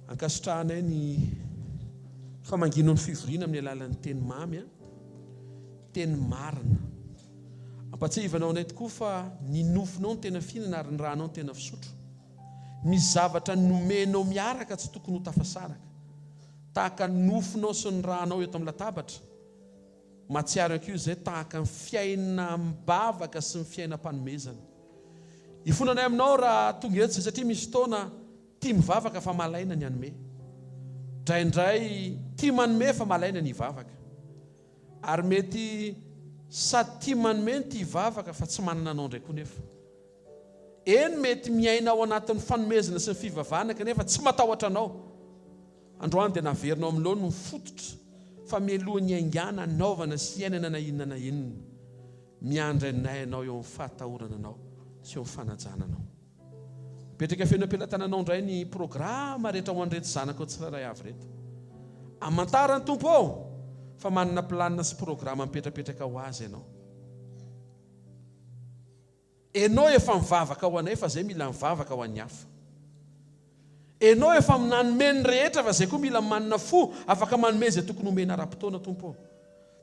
Ankasitrahanay ny famangianao ny fivoriana amin'ny alalan'ny teny mamy, teny marina. Ampatsiahivanao anay tokoa fa ny nofonao no tena fihinana ary ny ranao no tena fisotro. Misy zavatra nomenao miaraka tsy tokony ho tafasaraka. Tahaka ny nofonao sy ny ranao eto amin'ny latabatra, mahatsiaro ihany koa izay tahaka ny fiainam-bavaka sy ny fiainam-panomezana. Ifonanay aminao raha tonga eto izay satria misy fotoana tia mivavaka fa malaina ny hanome. Indraindray tia manome fa malaina ny hivavaka. Ary mety sady tia manome no tia hivavaka fa tsy manana anao indray koa nefa. Eny mety miaina ao anatin'ny fanomezana sy ny fivavahana kanefa tsy matahotra anao. Androany dia naverinao amin'ny laoniny ny fototra fa mialoha ny haingana hanaovana sy hiainana na inona na inona. Miandry anay ianao eo amin'ny fahatahorana anao sy eo amin'ny fanajana anao. Mipetraka feno am-pelatananao indray ny programa rehetra ho an'ireto zanakao tsirairay avy ireto. Amantara ny Tompo ô fa manana planina sy programa mipetrapetraka ho azy ianao. Enao efa mivavaka ho anay fa zay mila mivavaka ho an'ny hafa. Enao efa nanome ny rehetra fa zay koa mila manana fo afaka manome izay tokony homena ara-potoana Tompo ô.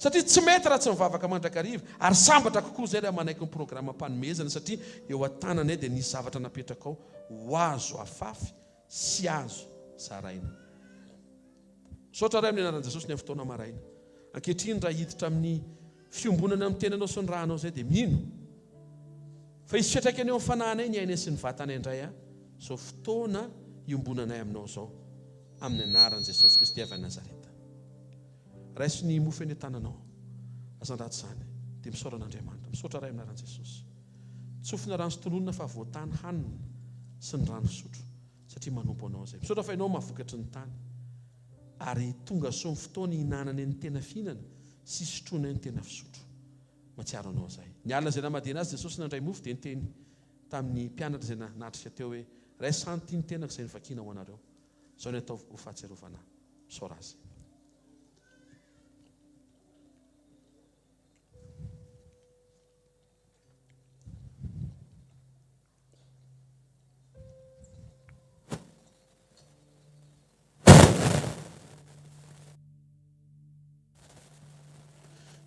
Satria tsy mety raha tsy mivavaka mandrakariva, ary sambatra kokoa izay raha manaiky ny programam-panomezana satria eo an-tananay dia nisy zavatra napetrakao ho azo afafy sy azo zaraina. Misaotra Ray amin'ny anaran'i Jesosy ny amin'ny fotoana maraina. Ankehitriny raha hiditra amin'ny fiombonana amin'ny tenanao sy ny rànao izay dia mino fa hisy fiantraikany eo amin'ny fanahinay ny ainay sy ny vatanay indray izao fotoana iombonanay aminao izao amin'ny anaran'i Jesosy Kristy avy any Nazareta. Raiso ny mofo eny an-tananao. Aza andrato izany. Dia misaora an'Andriamanitra. Misaotra Ray amin'ny anaran'i Jesosy. Tsofina rano sy tononina fa voatany hanina sy ny rano fisotro satria manompo Anao izay. Misaotra fa Ianao mahavokatry ny tany. Ary tonga soa ny fotoana hihinananay ny tena fihinana sy hisotroanay ny tena fisotro. Mahatsiaro Anao izahay. Ny alina izay namadihana Azy Jesosy nandray mofo dia niteny tamin'ny mpianatra izay nanatrika teo hoe, Raiso hany ity ny tenako izay novakiana ho anareo. Izao ny ataovy ho fahatsiarovana Ahy. Misaora Azy.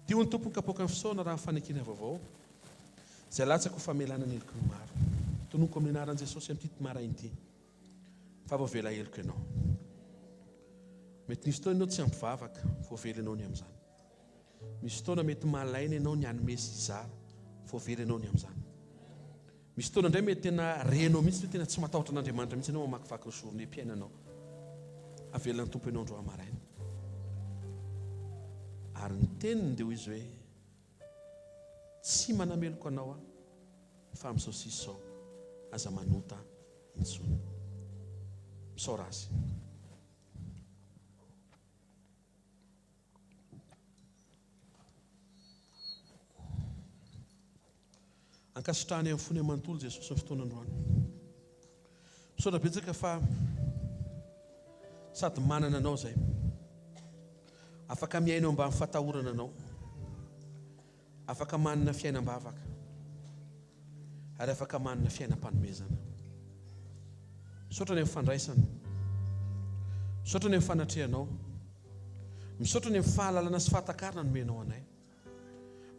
Tio ny Tompo ny kapoakan'ny fisaorana raha ny fanekena vaovao izay latsaka ho famelana ny heloky ny maro. Tononiko amin'ny anaran'i Jesosy amin'ity maraina ity fa voavela heloka ianao. Mety nisy fotoana ianao tsy ampy vavaka, voavela ianao ny amin'izany. Misy fotoana mety malaina ianao ny hanome sy hizara, voavela ianao ny amin'izany. Misy fotoana indray mety tena renao mihitsy hoe tena tsy matahotra an'Andriamanitra mihitsy ianao mamakivaky ny journée-piainanao. Avelan'ny Tompo ianao androany maraina. Ary ny teniny dia hoy izy hoe, Tsy manameloka anao aho, fa amin'izao sisa izao, aza manota intsony. Misaora Azy. Ankasitrahany amin'ny fony manontolo Jesosy ny fotoana androany. Misaotra betsaka fa sady manana anao izay. Afaka miaina eo ambany fatahorana anao. Afaka manana fiainam-bavaka. Ary afaka manana fiainam-panomezana. Misaotra ny amin'ny fandraisana. Misaotra ny amin'ny fanatrehanao. Misaotra ny amin'ny fahalalana sy fahatakarana nomenao anay.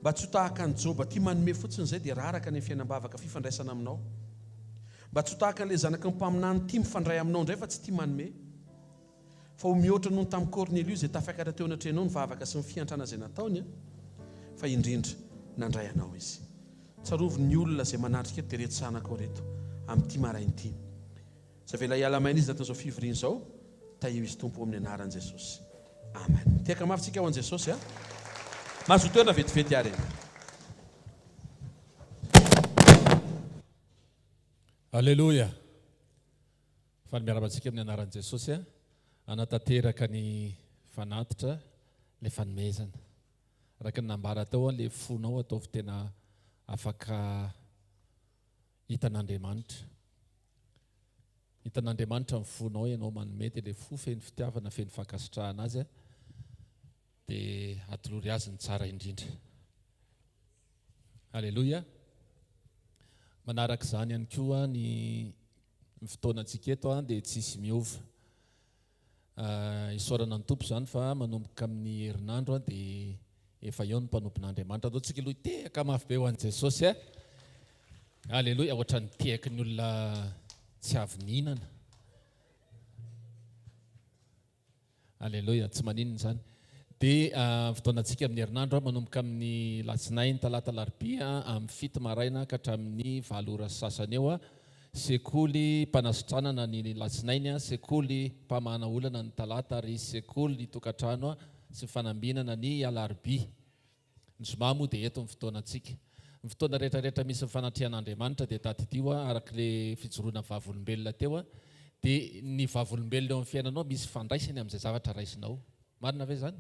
Mba tsy ho tahaka an'i Joba tia manome fotsiny izay dia raraka ny fiainam-bavaka fifandraisana aminao. Mba tsy ho tahaka an'ilay zanaky ny mpaminany tia mifandray aminao indray fa tsy tia manome. Fa ho mihoatra noho ny tamin'i Kornelio izay tafiakatra teo anatrehanao ny vavaka sy ny fiantrana izay nataony, fa indrindra nandray anao izy. Tsarovy ny olona izay manatrika eto dia ireto zanakao ireto amin'ity maraina ity. Tsy avela hiala maina izy anatin'izao fivoriana izao, tahio izy Tompo amin'ny anaran'i Jesosy. Amen. Tehaka mafy tsika ho an'i Jesosy a. Mahazoa toerana vetivety ary e. Aleloia! Faly miarahaba antsika amin'ny anaran'i Jesosy a. Hanatanteraka ny fanatitra ilay fanomezana. Araka ny nambara teo, ilay fonao ataovy tena afaka hitan'Andriamanitra. Hitan'Andriamanitra ny fonao ianao manome dia ilay fo feno fitiavana, feno fankasitrahana azy dia atolory azy ny tsara indrindra. Aleloia. Manaraka izany ihany koa ny fotoanantsika eto dia tsisy miova. Isaorana ny Tompo izany fa manomboka amin'ny herinandro dia efa eo ny mpanompon'Andriamanitra. Andao tsika aloha hitehaka mafy be ho an'i Jesosy e. Aleloia, ohatran'ny tehaky ny olona tsy avy nihinana. Aleloia, tsy maninona izany. Dia fotoanantsika amin'ny herinandro manomboka amin'ny latsinainy, talata, alarobia amin'ny fito maraina ka hatramin'ny valo ora sy sasany eo. Sekoly mpanasitranana ny latsinainy, sekoly mpamahana olana ny talata ary sekoly tokantrano sy fanambinana ny alarobia. Ny zoma moa dia eto ny fotoanantsika. Ny fotoana rehetra rehetra misy ny fanatrehan'Andriamanitra dia tadidio araka ilay fijoroana vavolombelona teo dia ny vavolombelona eo amin'ny fiainanao misy ifandraisany amin'izay zavatra raisinao. Marina ve izany?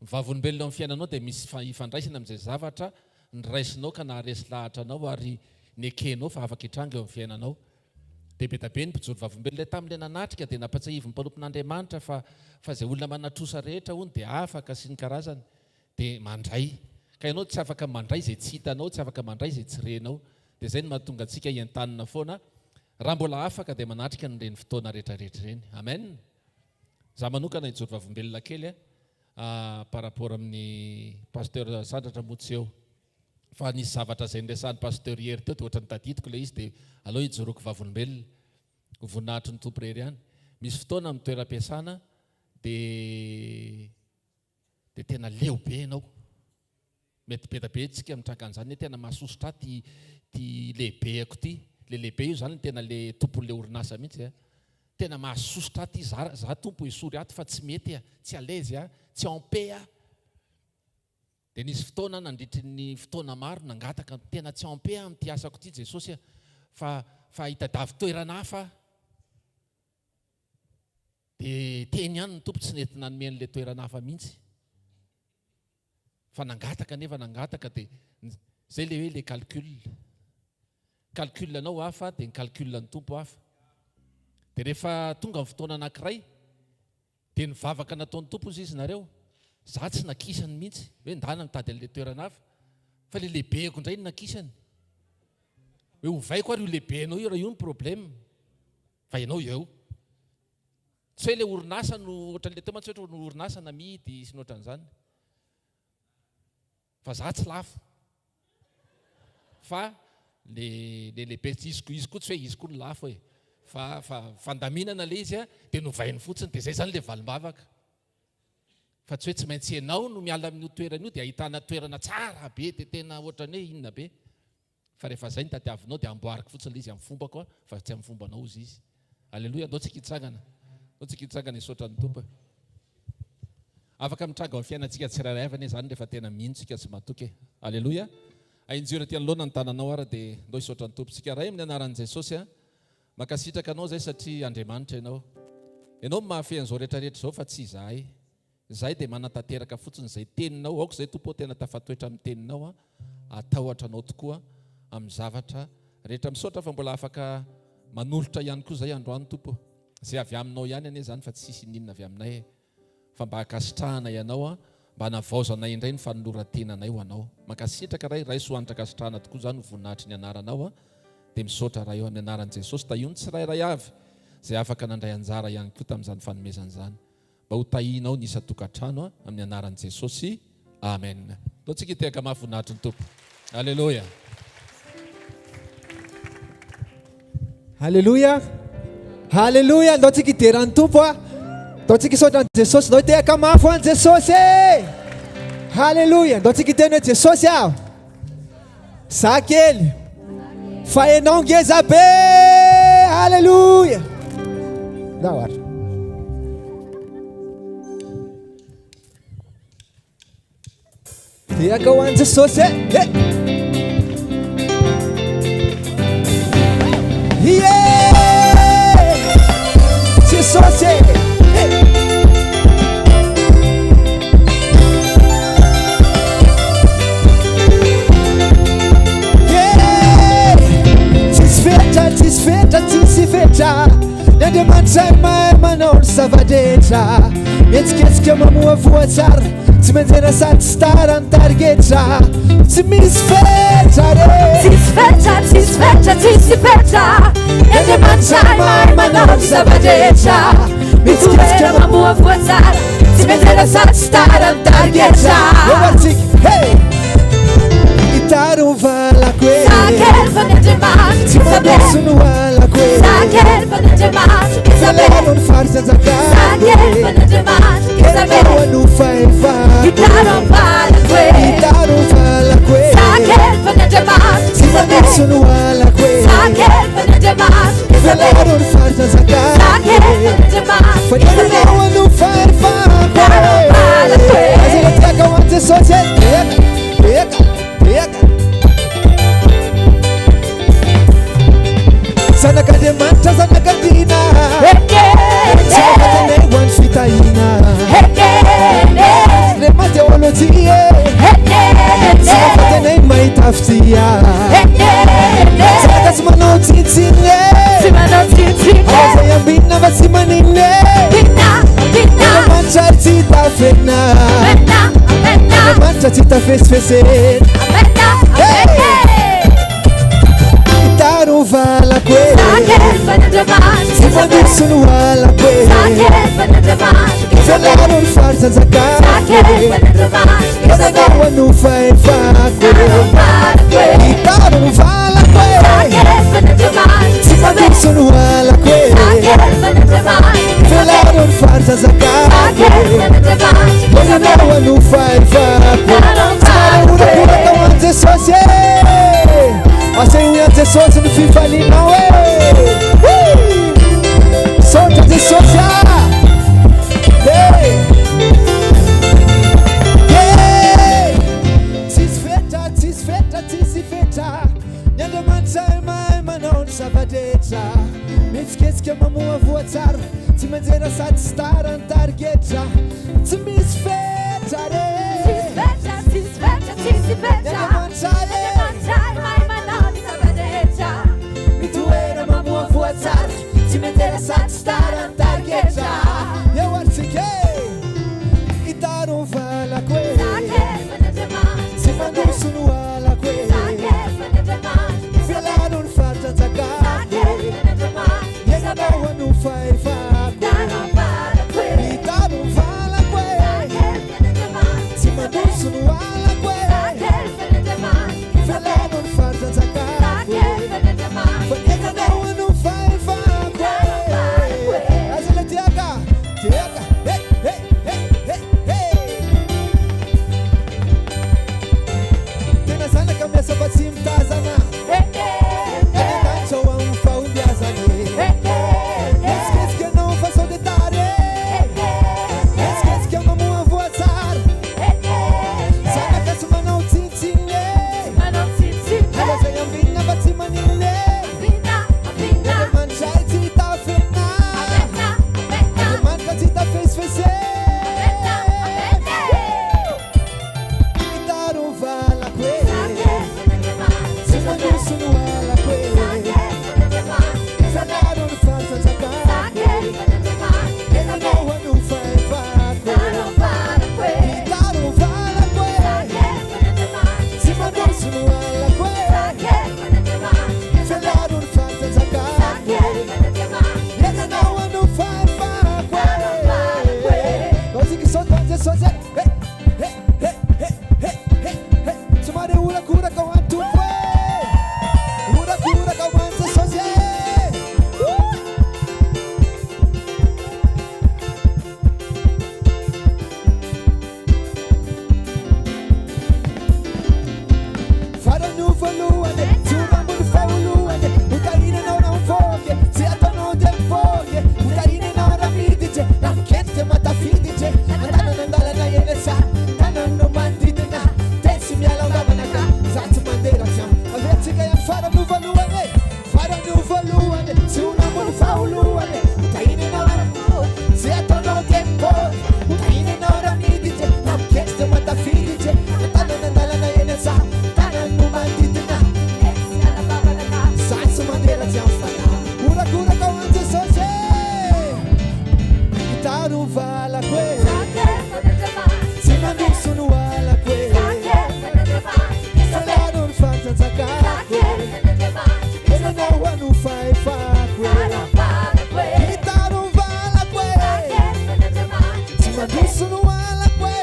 Ny vavolombelona eo amin'ny fiainanao dia misy ifandraisany amin'izay zavatra noraisinao ka naharesy lahatra anao ary nekenao fa afaka hitranga eo amin'ny fiainanao. Dia be dia be ny mpijoro vavolombelona tamin'ilay nanatrika dia nampatsiahivin'ny mpanompon'Andriamanitra fa fa izay olona manan-trosa rehetra hono dia afaka sy ny karazany dia mandray. Ka ianao tsy afaka mandray izay tsy hitanao, tsy afaka mandray izay tsy renao. Dia izay no mahatonga antsika hientanina foana. Raha mbola afaka dia manatrika an'ireny fotoana rehetra rehetra ireny. Amen. Za manokana hijoro vavolombelona kely a. Par rapport amin'ny Pasteur Sandratra moa tsy eo. Fa nisy zavatra izay niresahan'i Pasteur Hery teo dia ohatran'ny tadidiko ilay izy dia aleo hijoroako vavolombelona. Ho voninahitry ny Tompo irery ihany. Misy fotoana amin'ny toeram-piasana dia dia tena leo be ianao. Mety be dia be tsika mitranga an'izany hoe tena mahasosotra ahy ty ty lehibeako ty. Le lehibe io zany tena le tompon'le orinasa mihitsy a. Tena mahasosotra ahy ty, za za tompo esory ato fa tsy mety a, tsy à l'aise aho, tsy en paix aho. Dia nisy fotoana aho nandritry ny fotoana maro nangataka, tena tsy en paix aho amin'ity asako ity Jesosy a, fa fa hitadiavo toerana hafa aho. Dia teny ihany ny Tompo tsy nety nanome an'ilay toerana hafa mihitsy. Fa nangataka nefa nangataka dia zay le hoe le calcul. Calcul anao hafa dia ny calcul ny Tompo hafa. Dia rehefa tonga ny fotoana anankiray dia ny vavaka nataon'ny Tompo hozy izy nareo, za tsy nakisany mihitsy hoe ndana mitady an'ilay toerana hafa fa le lehibeko indray no nakisany. Hoe ovaiko ary io lehibenao io raha io ny problème. Fa ianao eo. Tsy hoe ilay orinasa no ohatran'ilay teo mantsy hoe ny orinasa namidy sy ny ohatran'izany. Fa za tsy lafo. Fa le le lehibe tsy izy izy koa tsy hoe izy koa no lafo e. Fa fa fandaminana ilay izy a, dia novainy fotsiny dia izay izany ilay valim-bavaka. Fa tsy hoe tsy maintsy ianao no miala amin'io toerana io dia ahitana toerana tsara be dia tena ohatran'ny hoe inona be. Fa rehefa zay no tadiavinao dia amboariko fotsiny ilay izy amin'ny fombako fa tsy amin'ny fombanao hozy izy. Aleloia, andao tsika hitsangana. Andao tsika hitsangana hisaotra ny Tompo e. Afaka mitranga ao amin'ny fiainantsika tsirairay avy anie izany rehefa tena mino tsika sy matoky e. Aleloia. Ahinjiro aty anoloana ny tananao ara dia andao hisaotra ny Tompo tsika. Ray amin'ny anaran'i Jesosy a. Mankasitraka anao izay satria Andriamanitra ianao. Ianao no mahafehy an'izao rehetra rehetra izao fa tsy izahay. Izahay dia manatanteraka fotsiny izay teninao, aoka izay Tompo ô tena tafatoetra amin'ny teninao aho, hatahotra anao tokoa amin'ny zavatra rehetra. Misaotra fa mbola afaka manolotra ihany koa izay androany Tompo ô. Izay avy aminao ihany anie izany fa tsisy ininona avy aminay e. Fa mba ankasitrahana ianao an, mba hanavaozanay indray ny fanoloran-tenanay ho anao. Mankasitraka Ray, raiso ho hanitra ankasitrahana tokoa izany ho voninahitry ny anaranao an. Dia misaotra Ray ô, amin'ny anaran'i Jesosy, tahio ny tsirairay avy izay afaka nandray anjara ihany koa tamin'izany fanomezana izany. Mba ho tahianao ny isan-tokantrano amin'ny anaran'i Jesosy. Amen. Ndao tsika hitehaka mafy voninahitry ny Tompo. Aleloia. Aleloia. Aleloia. Ndao tsika hidera ny Tompo a. Ndao tsika hisaotra an'i Jesosy. Ndao hitehaka mafy ho an'i Jesosy e. Aleloia. Ndao tsika hiteny hoe Jesosy aho. Za kely fa enao ngeza be Alléluia Ndao ary Tehaka ho an'i Jesosy e eh. Ie Jesosy e eh. Tsisy fetra, tsisy fetra, tsisy fetra Ny Andriamanitra ny mahay manao ny zava-drehetra Mihetsiketsika mamohavoha tsara Tsy mianjera sady tsy tara ny tarigetra Tsy misy fetra re Tsisy fetra, tsisy fetra, tsisy fetra Ny Andriamanitra ny mahay manao ny zava-drehetra Mihetsiketsika mamohavoha tsara Tsy mianjera sady tsy tara ny tarigetra. Eo antsika, hey! Itaro valako e. Sakely fa ny Andriamanitra Tsy mandroso no halako e. Sakely fa ny Andriamanitra Velaro ny faritra anjakako Sakely fa ny Andriamanitra Ianao no fahefako. Itaro valako e. Itaro valako e. Sakely fa ny Andriamanitra Tsy mandroso no halako e. Sakely fa ny Andriamanitra Velaro ny faritra anjakako Sakely fa ny Andriamanitra Fa ianao no fahefako Aza ilay tiaka ho an'i Jesosy e. Eka, eka, eka. Zanak'Andriamanitra, zanak'Andriana. Tsy mampatanay ho an'ny fitahiana. Rema teolojia e. Tsy mampatanay mahita fitia. Zanaka tsy manao tsintsinina e. Tsy manao tsintsinina. Aza ambinina fa tsy maninona e. Andriamanitra ary tsy hita fenina. Andriamanitra tsy hita fesifesena. Hey! valako e. Tsy mandroso no halako e. Velaro ny faritra anjakako e. Mananao no fahefako e. Hitaro ny valako e. Tsy mandroso no halako e. Velaro ny faritra anjakako e. Mananao no fahefako. Tsy manahorakoraka ho an'i Jesosy e. Asehoy an'i Jesosy ny fifalianao e! Misaotra Jesosy ah! Hey! Hey! Tsisy fetra, tsisy fetra, tsisy fetra. Ny Andriamanitra mahay manao ny zava-drehetra. Mihetsiketsika mamoavoa tsara, tsy mianjera sady tsy tara ny tarigetra. Tsy misy fetra re. Tsisy fetra, tsisy fetra, tsisy fetra. Ny Andriamanitra e. Andriamanitra mahay manao ny zava-drehetra. Mitoera mamoavoa tsara, tsy mianjera sady tsy tara ny tarigetra. Eo ary tsika e. Hitaro ny valako e. Tsy mandroso no halako e. Velaro ny faritra anjakako e. Ianao no fahefako e. Hitaro ny valako e. Tsy mandroso no halako e. Velaro ny faritra anjakako e. Fa ianao no fahefako e. Aiza ilay tiaka? Tiaka, hey, hey, hey, hey, hey. Tena zanaka miasa fa tsy mitazana. Any an-danitra ao amin'ny fahombiazana e. Mihetsiketsika ianao fa sao dia tara e. Mihetsiketsika mamoa voa tsara. Zanaka tsy manao tsinontsinona e. Aleo izay ambinina fa tsy maninona e. Andriamanitra ay tsy hita afenina. Andriamanitra tsy hita fesifesy e. Hitaro ny valako e. Tsy mandroso no halako e. Fanaro ny faritra anjakako e. Ianao no fahefako e. Hitaro ny valako e. Tsy mandroso no halako e. Fanaro ny faritra anjakako e. Ianao no fahefako e. Ndao tsika hisaotra an'i Jesosy e. Hey, hey, hey, hey, hey, hey, hey. Somary horakoraka ho an'ny Tompo e. Horakoraka ho an'i Jesosy e. Woo! Farany ho voalohany, tsy ho rambony fa ho lohany. Ho tahiana ianao raha mivoaka e, tsy ataonao dia mivoaka e. Ho tahiana ianao raha miditra e, raha mikendry dia mahatafiditra e. An-tanana an-dalana eny an-tsaha, tanana no manodidina. Teny sy miala angavana ka, za tsy mandeha raha tsy ampy. Averintsika ihany farany ho voalohany e, farany ho voalohany, tsy ho rambony fa ho lohany. Ho tahiana ianao raha mivoaka, tsy ataonao dia mivoaka. Ho tahiana ianao raha miditra e, raha mikendry dia mahatafiditra e. An-tanana an-dalana eny an-tsaha, tanana no manodidina. Za tsy mandeha raha tsy ampy fanahy. Horakoraka ho an'i Jesosy e! Hitaro ny valako e! Tsy mandroso no halako e! Salano ny faritra anjakako e! Ianao no fahefako e! Hitaro ny valako e! Tsy mandroso no halako e!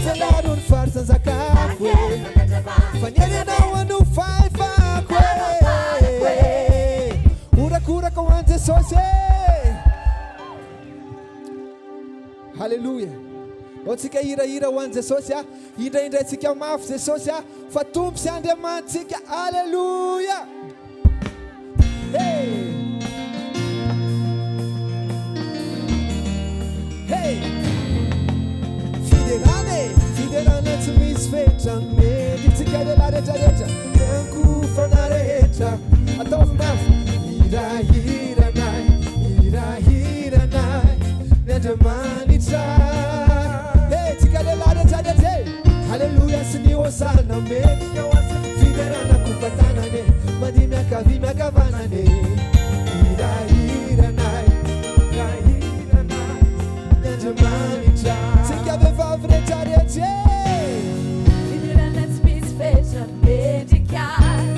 Salano ny faritra anjakako e! Fa ny ianao no fahefako e! Horakoraka ho an'i Jesosy e! Haleloia! Ao tsika hirahira ho an'i Jesosy a! Indraindraintsika mafy Jesosy a! Fa Tompo sy Andriamanitsika! Haleloia! Hey! Hey! Fiderana e! Fiderana tsy misy fetra mendritsika lehilahy rehetra rehetra Fiankofana rehetra ataovy mafy Hirahiranay, hirahiranay ny Andriamanitra Hey! Tsika lehilahy rehetra rehetra e! Haleloia sy ny hosana mendrika ho antsika Fiderana kopa-tanana e! Mandihy miankavia miankavanana e! Hirahiranay, hirahiranay ny Andriamanitra Tsika vehivavy rehetra rehetra e! Fiderana tsy misy fetra mendrika azy.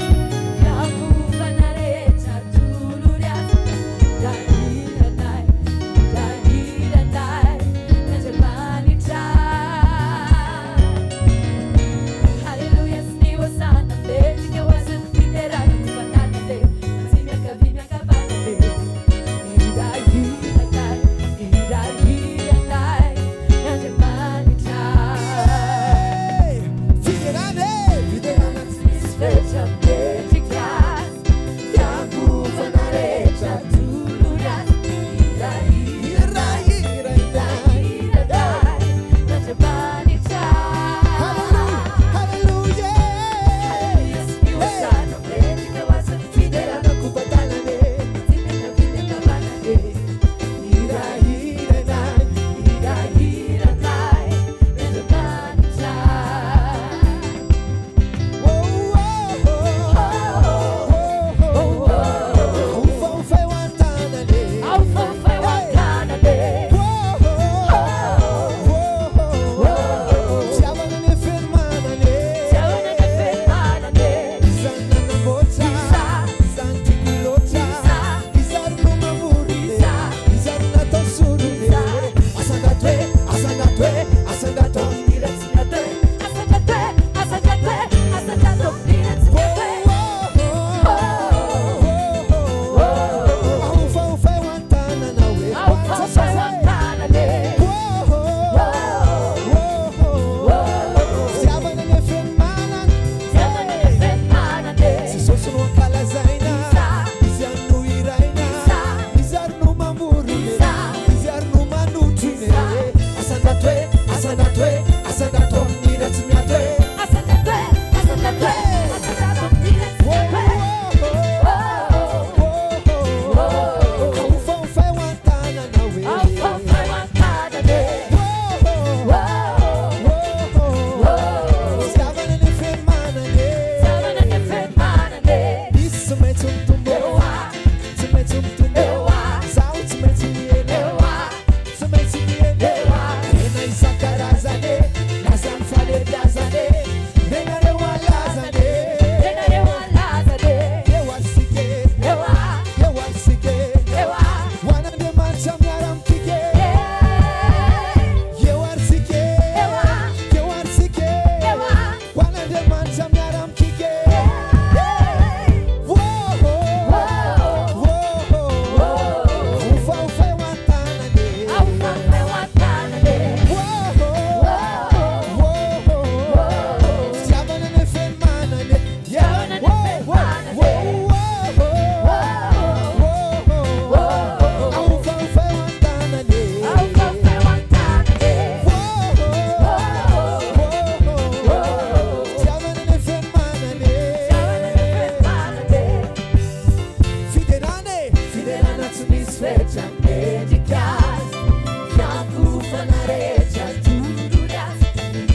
rehetra tolory azy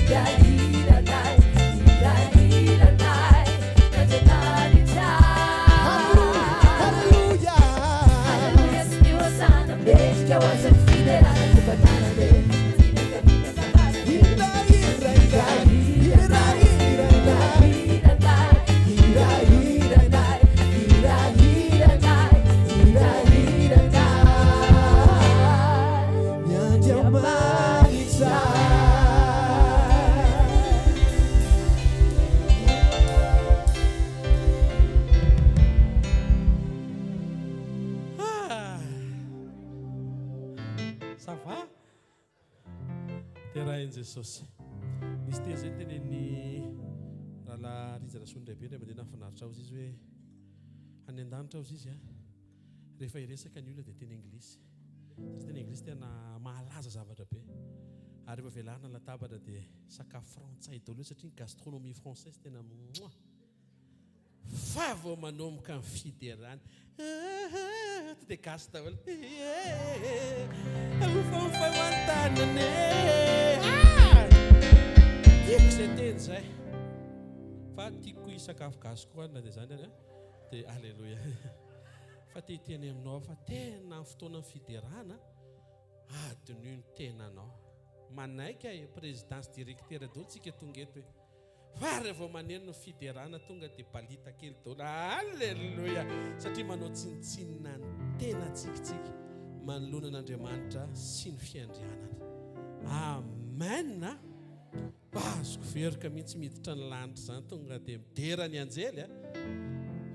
Hirahiranay, hirahiranay Andriamanitra Haleloia Haleloia sy ny hosana Mendrika ho azy ny fiderana Kopa-tanana e Ça va? Derain'i Jesosy. Nisy teny izay notenenin'ny Rahalahy Rija Rasolondraibe indray mandeha nahafinaritra ahy izy hoe any an-danitra hozy izy a, rehefa hiresaka ny olona dia teny anglisy. Satria teny anglisy tena mahalaza zavatra be. Ary rehefa velarina ny latabatra dia sakafo frantsay daholo satria ny gastronomie française tena mouah. Fa vao manomboka ny fiderana to dia gasy daholo Hofahofaho an-tanana e Ah! Tiako izay teny izay Fa tiako hisakafo gasy koa na dia izany ary dia Alléluia Fa te hiteny aminao aho fa tena amin'ny fotoanan'ny fiderana adinoy ny tenanao Manaiky e, président sy directeur daholo tsika tonga eto e Fa raha vao maneno ny fiderana tonga dia balita kely daholo. Alléluia! Satria manao tsinontsinona ny tenantsika tsika manoloana an'Andriamanitra sy ny fiandrianany. Amen! Azoko veroka mihitsy miditra ny lanitra izany tonga dia midera ny anjely a.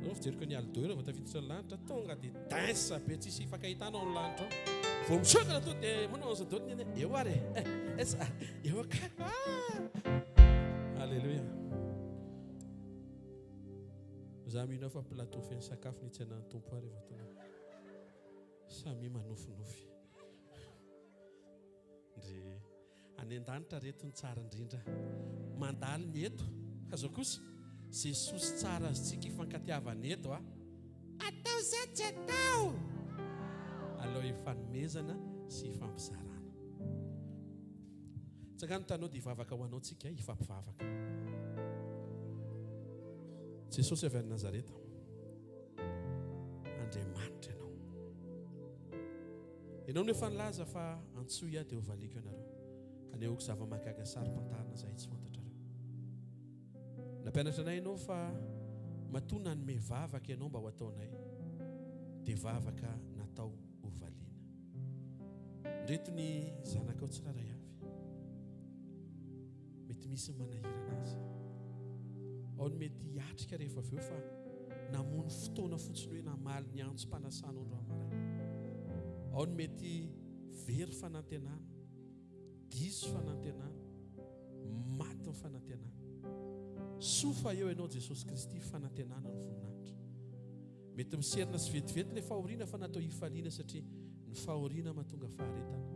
Zao fijeriko ny Aldo io raha vao tafiditra ny lanitra tonga dia dense be tsisy ifankahitana ao ny lanitra ao. Vao misokatra tonga dia manao an'izao daholo ny eny eo ary e. Eh, Eo akaiky. Ah! Alléluia. Za mino aho fa plateau feno sakafo ny tsenan'ny Tompo ary rehefa tonga. Samy manofinofy. Ndre any an-danitra reto ny tsara indrindra. Mandalo ny eto. Fa zao kosa, Jesosy tsara azontsika ifankatiavana eto a. Atao sa tsy atao? Alao hifanomezana sy hifampizarana. Tsangano tanao dia hivavaka ho anao tsika, hifampivavaka. Jesosy avy any Nazareta. Andriamanitra ianao. Ianao no efa nilaza fa antsoy aho dia ho valiko ianareo. Hanehoako zava-mahagaga saro-pantarina izay tsy fantatrareo. Nampianatra anay ianao fa matoa nanome vavaka ianao mba ho ataonay dia vavaka natao ho valiana. Ndreto ny zanakao tsirairay avy. Mety misy ny manahirana azy. Ao ny mety hiatrika rehefa avy eo fa namono fotoana fotsiny hoe namaly ny antsom-panasanao androany maraina. Ao ny mety very fanantenana. Diso fanantenana, maty ny fanantenana. Soa fa eo ianao Jesosy Kristy fanantenana ny voninahitra. Mety miserina sy vetivety ilay fahoriana fa natao hifaliana satria ny fahoriana mahatonga faharetana.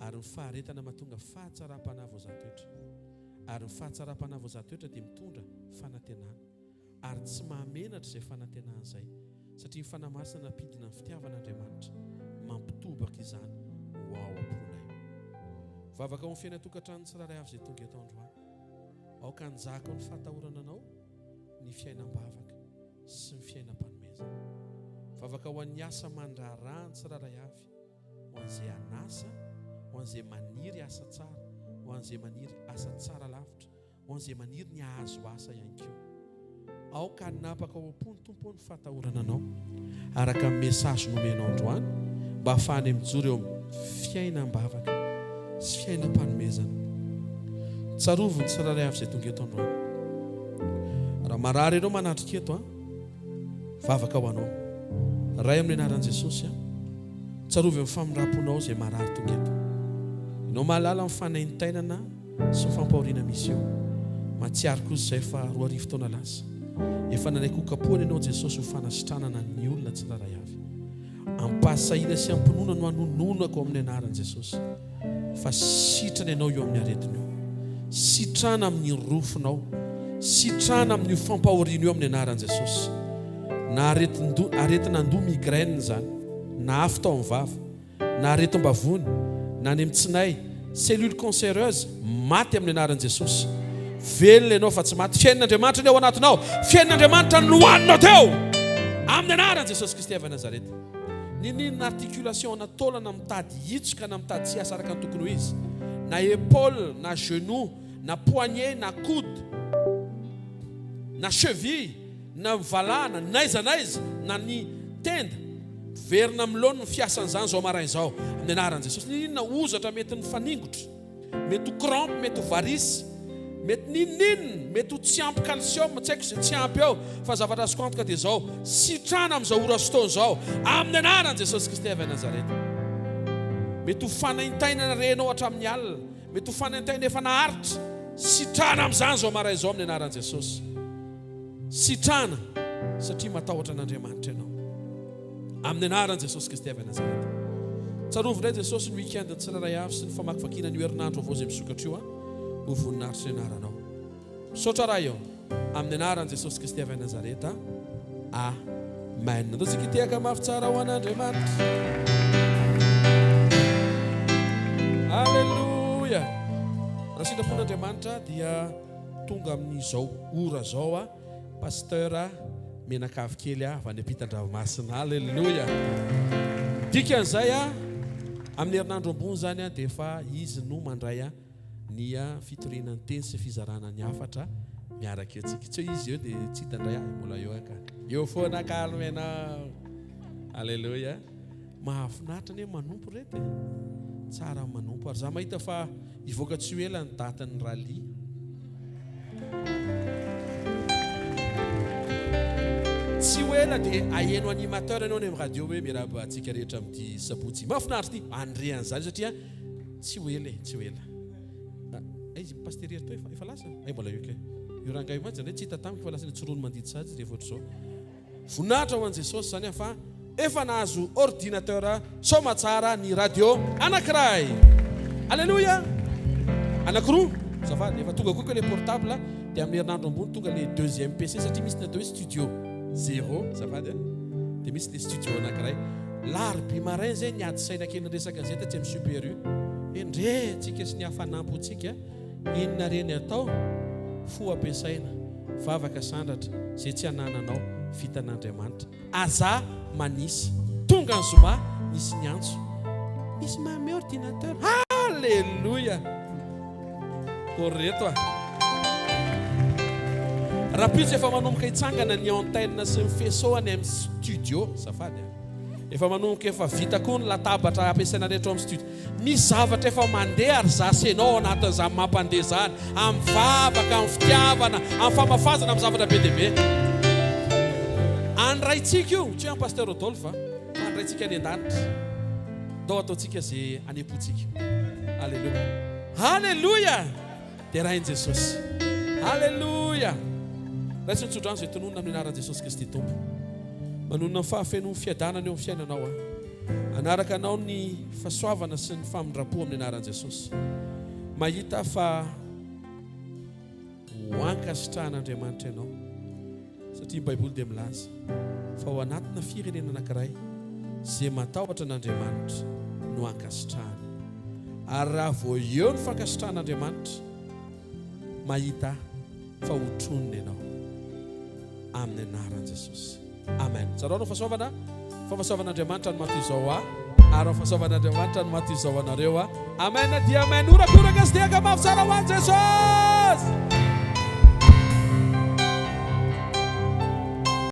Ary ny faharetana mahatonga fahatsaram-panahy voazaha-toetra. Ary ny fahatsaram-panahy voazaha-toetra dia mitondra fanantenana. Ary tsy mahamenatra izay fanantenana izay, satria ny Fanahy Masina nampidina ny fitiavan'Andriamanitra mampitobaka izany ho ao am-ponay. Vavaka ao amin'ny fiainan-tokantranon'ny tsirairay avy izay tonga eto androany. Aoka hanjaka ao ny fahatahorana Anao, ny fiainam-bavaka sy ny fiainam-panomezana. Vavaka ho an'ny asa aman-draharaha ny tsirairay avy, ho an'izay an'asa, ho an'izay maniry asa tsara, ho an'izay maniry asa tsara lavitra, Ho an'izay maniry ny hahazo asa ihany koa. Aoka hanapaka ao am-po ny Tompo ny fahatahorana anao, araka ny message nomenao androany, mba hahafahanay mijoro eo amin'ny fiainam-bavaka sy fiainam-panomezana. Tsarovy ny tsirairay avy izay tonga eto androany. Raha marary ianao manatrika eto, an, vavaka ho anao. Ray amin'ny anaran'i Jesosy, an, tsarovy amin'ny famindram-ponao izay marary tonga eto. Ianao mahalala ny fanaintainana sy ny fampahoriana misy eo. Mahatsiaro kosa izay fa 2000 taona lasa, efa nanaiky ho kapohana ianao Jesosy ho fanasitranana ny olona tsirairay avy. Am-pahasahiana sy am-pinoana no anononako amin'ny anaran'i Jesosy fa sitrana ianao io amin'ny aretina io. Sitrana amin'ny rofinao. Sitrana amin'io fampahoriana io amin'ny anaran'i Jesosy. Na aretin-doha, aretin'andoha migraine izany, na afo tao amin'ny vava, na aretim-bavony, na any amin'ny tsinay, Cellule cancéreuse, maty amin'ny anaran'i Jesosy. Velona ianao fa tsy maty. Fiainan'Andriamanitra ny ao anatinao. Fiainan'Andriamanitra no nohaninao teo. Amin'ny anaran'i Jesosy Kristy avy Nazareta. Niniana articulation na taolana mitady hitsoka na mitady tsy hiasa araka ny tokony ho izy. Na épaule, na genou, na poignet, na coude, na cheville, na valahana, n'aiza n'aiza, na ny tenda. Miverina amin'ny laoniny ny fiasan'izany izao maraina izao, amin'ny anaran'i Jesosy. N'inon'inona hozatra mety mifaningotra, mety ho crampe, mety ho varice, mety n'inon'inona, mety ho tsy ampy calcium, tsy haiko izay tsy ampy eo, fa ny zavatra azoko antoka dia izao, sitrana amin'izao ora sy fotoana izao, amin'ny anaran'i Jesosy Kristy avy any Nazareta. Mety ho fanaintainana renao hatramin'ny alina, mety ho fanaintainana efa naharitra, sitrana amin'izany izao maraina izao amin'ny anaran'i Jesosy. Sitrana satria matahotra an'Andriamanitra ianao. Amin'ny anaran'i Jesosy Kristy avy Nazareta. Tsarovy indray Jesosy ny week-end ny tsirairay avy sy ny famakivakiana an'io herinandro vaovao izay misokatra io ho voninahitry ny anaranao. Misaotra Ray ô, amin'ny anaran'i Jesosy Kristy avy Nazareta. Amen. Andao tsika hitehaka mafy tsara ho an'Andriamanitra. Alléluia. Raha sitrapon'Andriamanitra dia Tonga amin'izao ora izao a Pasteur mianakavy kely avy any ampitan-dranomasina. Alléluia. Dikan'izay a amin'ny herinandro ambony izany a dia efa izy no mandray a ny fitoriana ny teny sy fizarana ny hafatra miaraka eo tsika. Tsy hoe izy eo dia tsy hita indray aho mbola eo ka. Eo foana calme ianao. Alléluia. Mahafinaritra anie manompo reto e. Tsara ny manompo ary za mahita fa hivoaka tsy ho ela ny datin'ny rallye. Tsy ho ela dia aheno animateur ianao any amin'ny radio hoe miarahaba antsika rehetra amin'ity sabotsy mahafinaritra ity. Handre an'izany satria tsy ho ela e, tsy ho ela. Aiza i Pasteur Hery teo efa efa lasa? Ay mbola eo kay. Io rangahy io mantsy indray tsy hita tamiko fa lasa ny Tsiroanomandidy sahady izy rehefa ohatr'izao. Voninahitra ho an'i Jesosy izany fa efa nahazo ordinateur soamatsara ny radio anankiray. Aleloia! Anankiroa, azafady, efa tonga koa koa le portable dia amin'ny herinandro ambony tonga le deuxième PC satria misy ny atao hoe studio zéro, azafady a, dia misy le studio anankiray. Larobia maraina izay niady saina kely niresaka an'izay tatsy amin'ny Super U. Endrey antsika sy ny hafanam-pontsika. Inona re ny atao? Fo ampiasaina, vavaka sandratra, izay tsy anananao, vitan'Andriamanitra. Aza manisa. Tonga ny zoma, nisy niantso. Misy manome ordinateur. Alléluia! Koreto a! Rahampitso efa manomboka hitsangana ny antenne sy ny faisceau any amin'ny studio. Azafady a! Efa manomboka efa vita koa ny latabatra ampiasaina rehetra ao amin'ny studio. Misy zavatra efa mandeha ary za sy enao ao anatin'izany mampandeha izany, amin'ny vavaka, amin'ny fitiavana, amin'ny famafazana, amin'ny zavatra be dia be. Any Raintsika io, tsy hoe an'i Pasteur Rodolphe fa any Raintsika any an-danitra. Ndao ataontsika izay any am-pontsika. Aleloia. Aleloia! Derain'i Jesosy. Aleloia! Raiso ny tsodrano izay tononina amin'ny anaran'i Jesosy Kristy Tompo. Manonona ny fahafenoan'ny fiadanana eo amin'ny fiainanao aho. Hanaraka anao ny fahasoavana sy ny famindram-po amin'ny anaran'i Jesosy. Mahita fa ho ankasitrahan'Andriamanitra ianao. Satria ny Baiboly dia milaza fa ao anatina firenena anankiray izay matahotra an'Andriamanitra no ankasitrahany. Ary raha vao eo ny fankasitrahan'Andriamanitra, mahita fa hotronina ianao. Amin'ny anaran'i Jesosy. Amen. Tsarao ny fahasoavana, fa fahasoavan'Andriamanitra no maha toy izao ahy, ary ny fahasoavan'Andriamanitra no maha toy izao anareo. Amen dia amen. Horakoraka sy tehaka mafy tsara ho an'i Jesosy.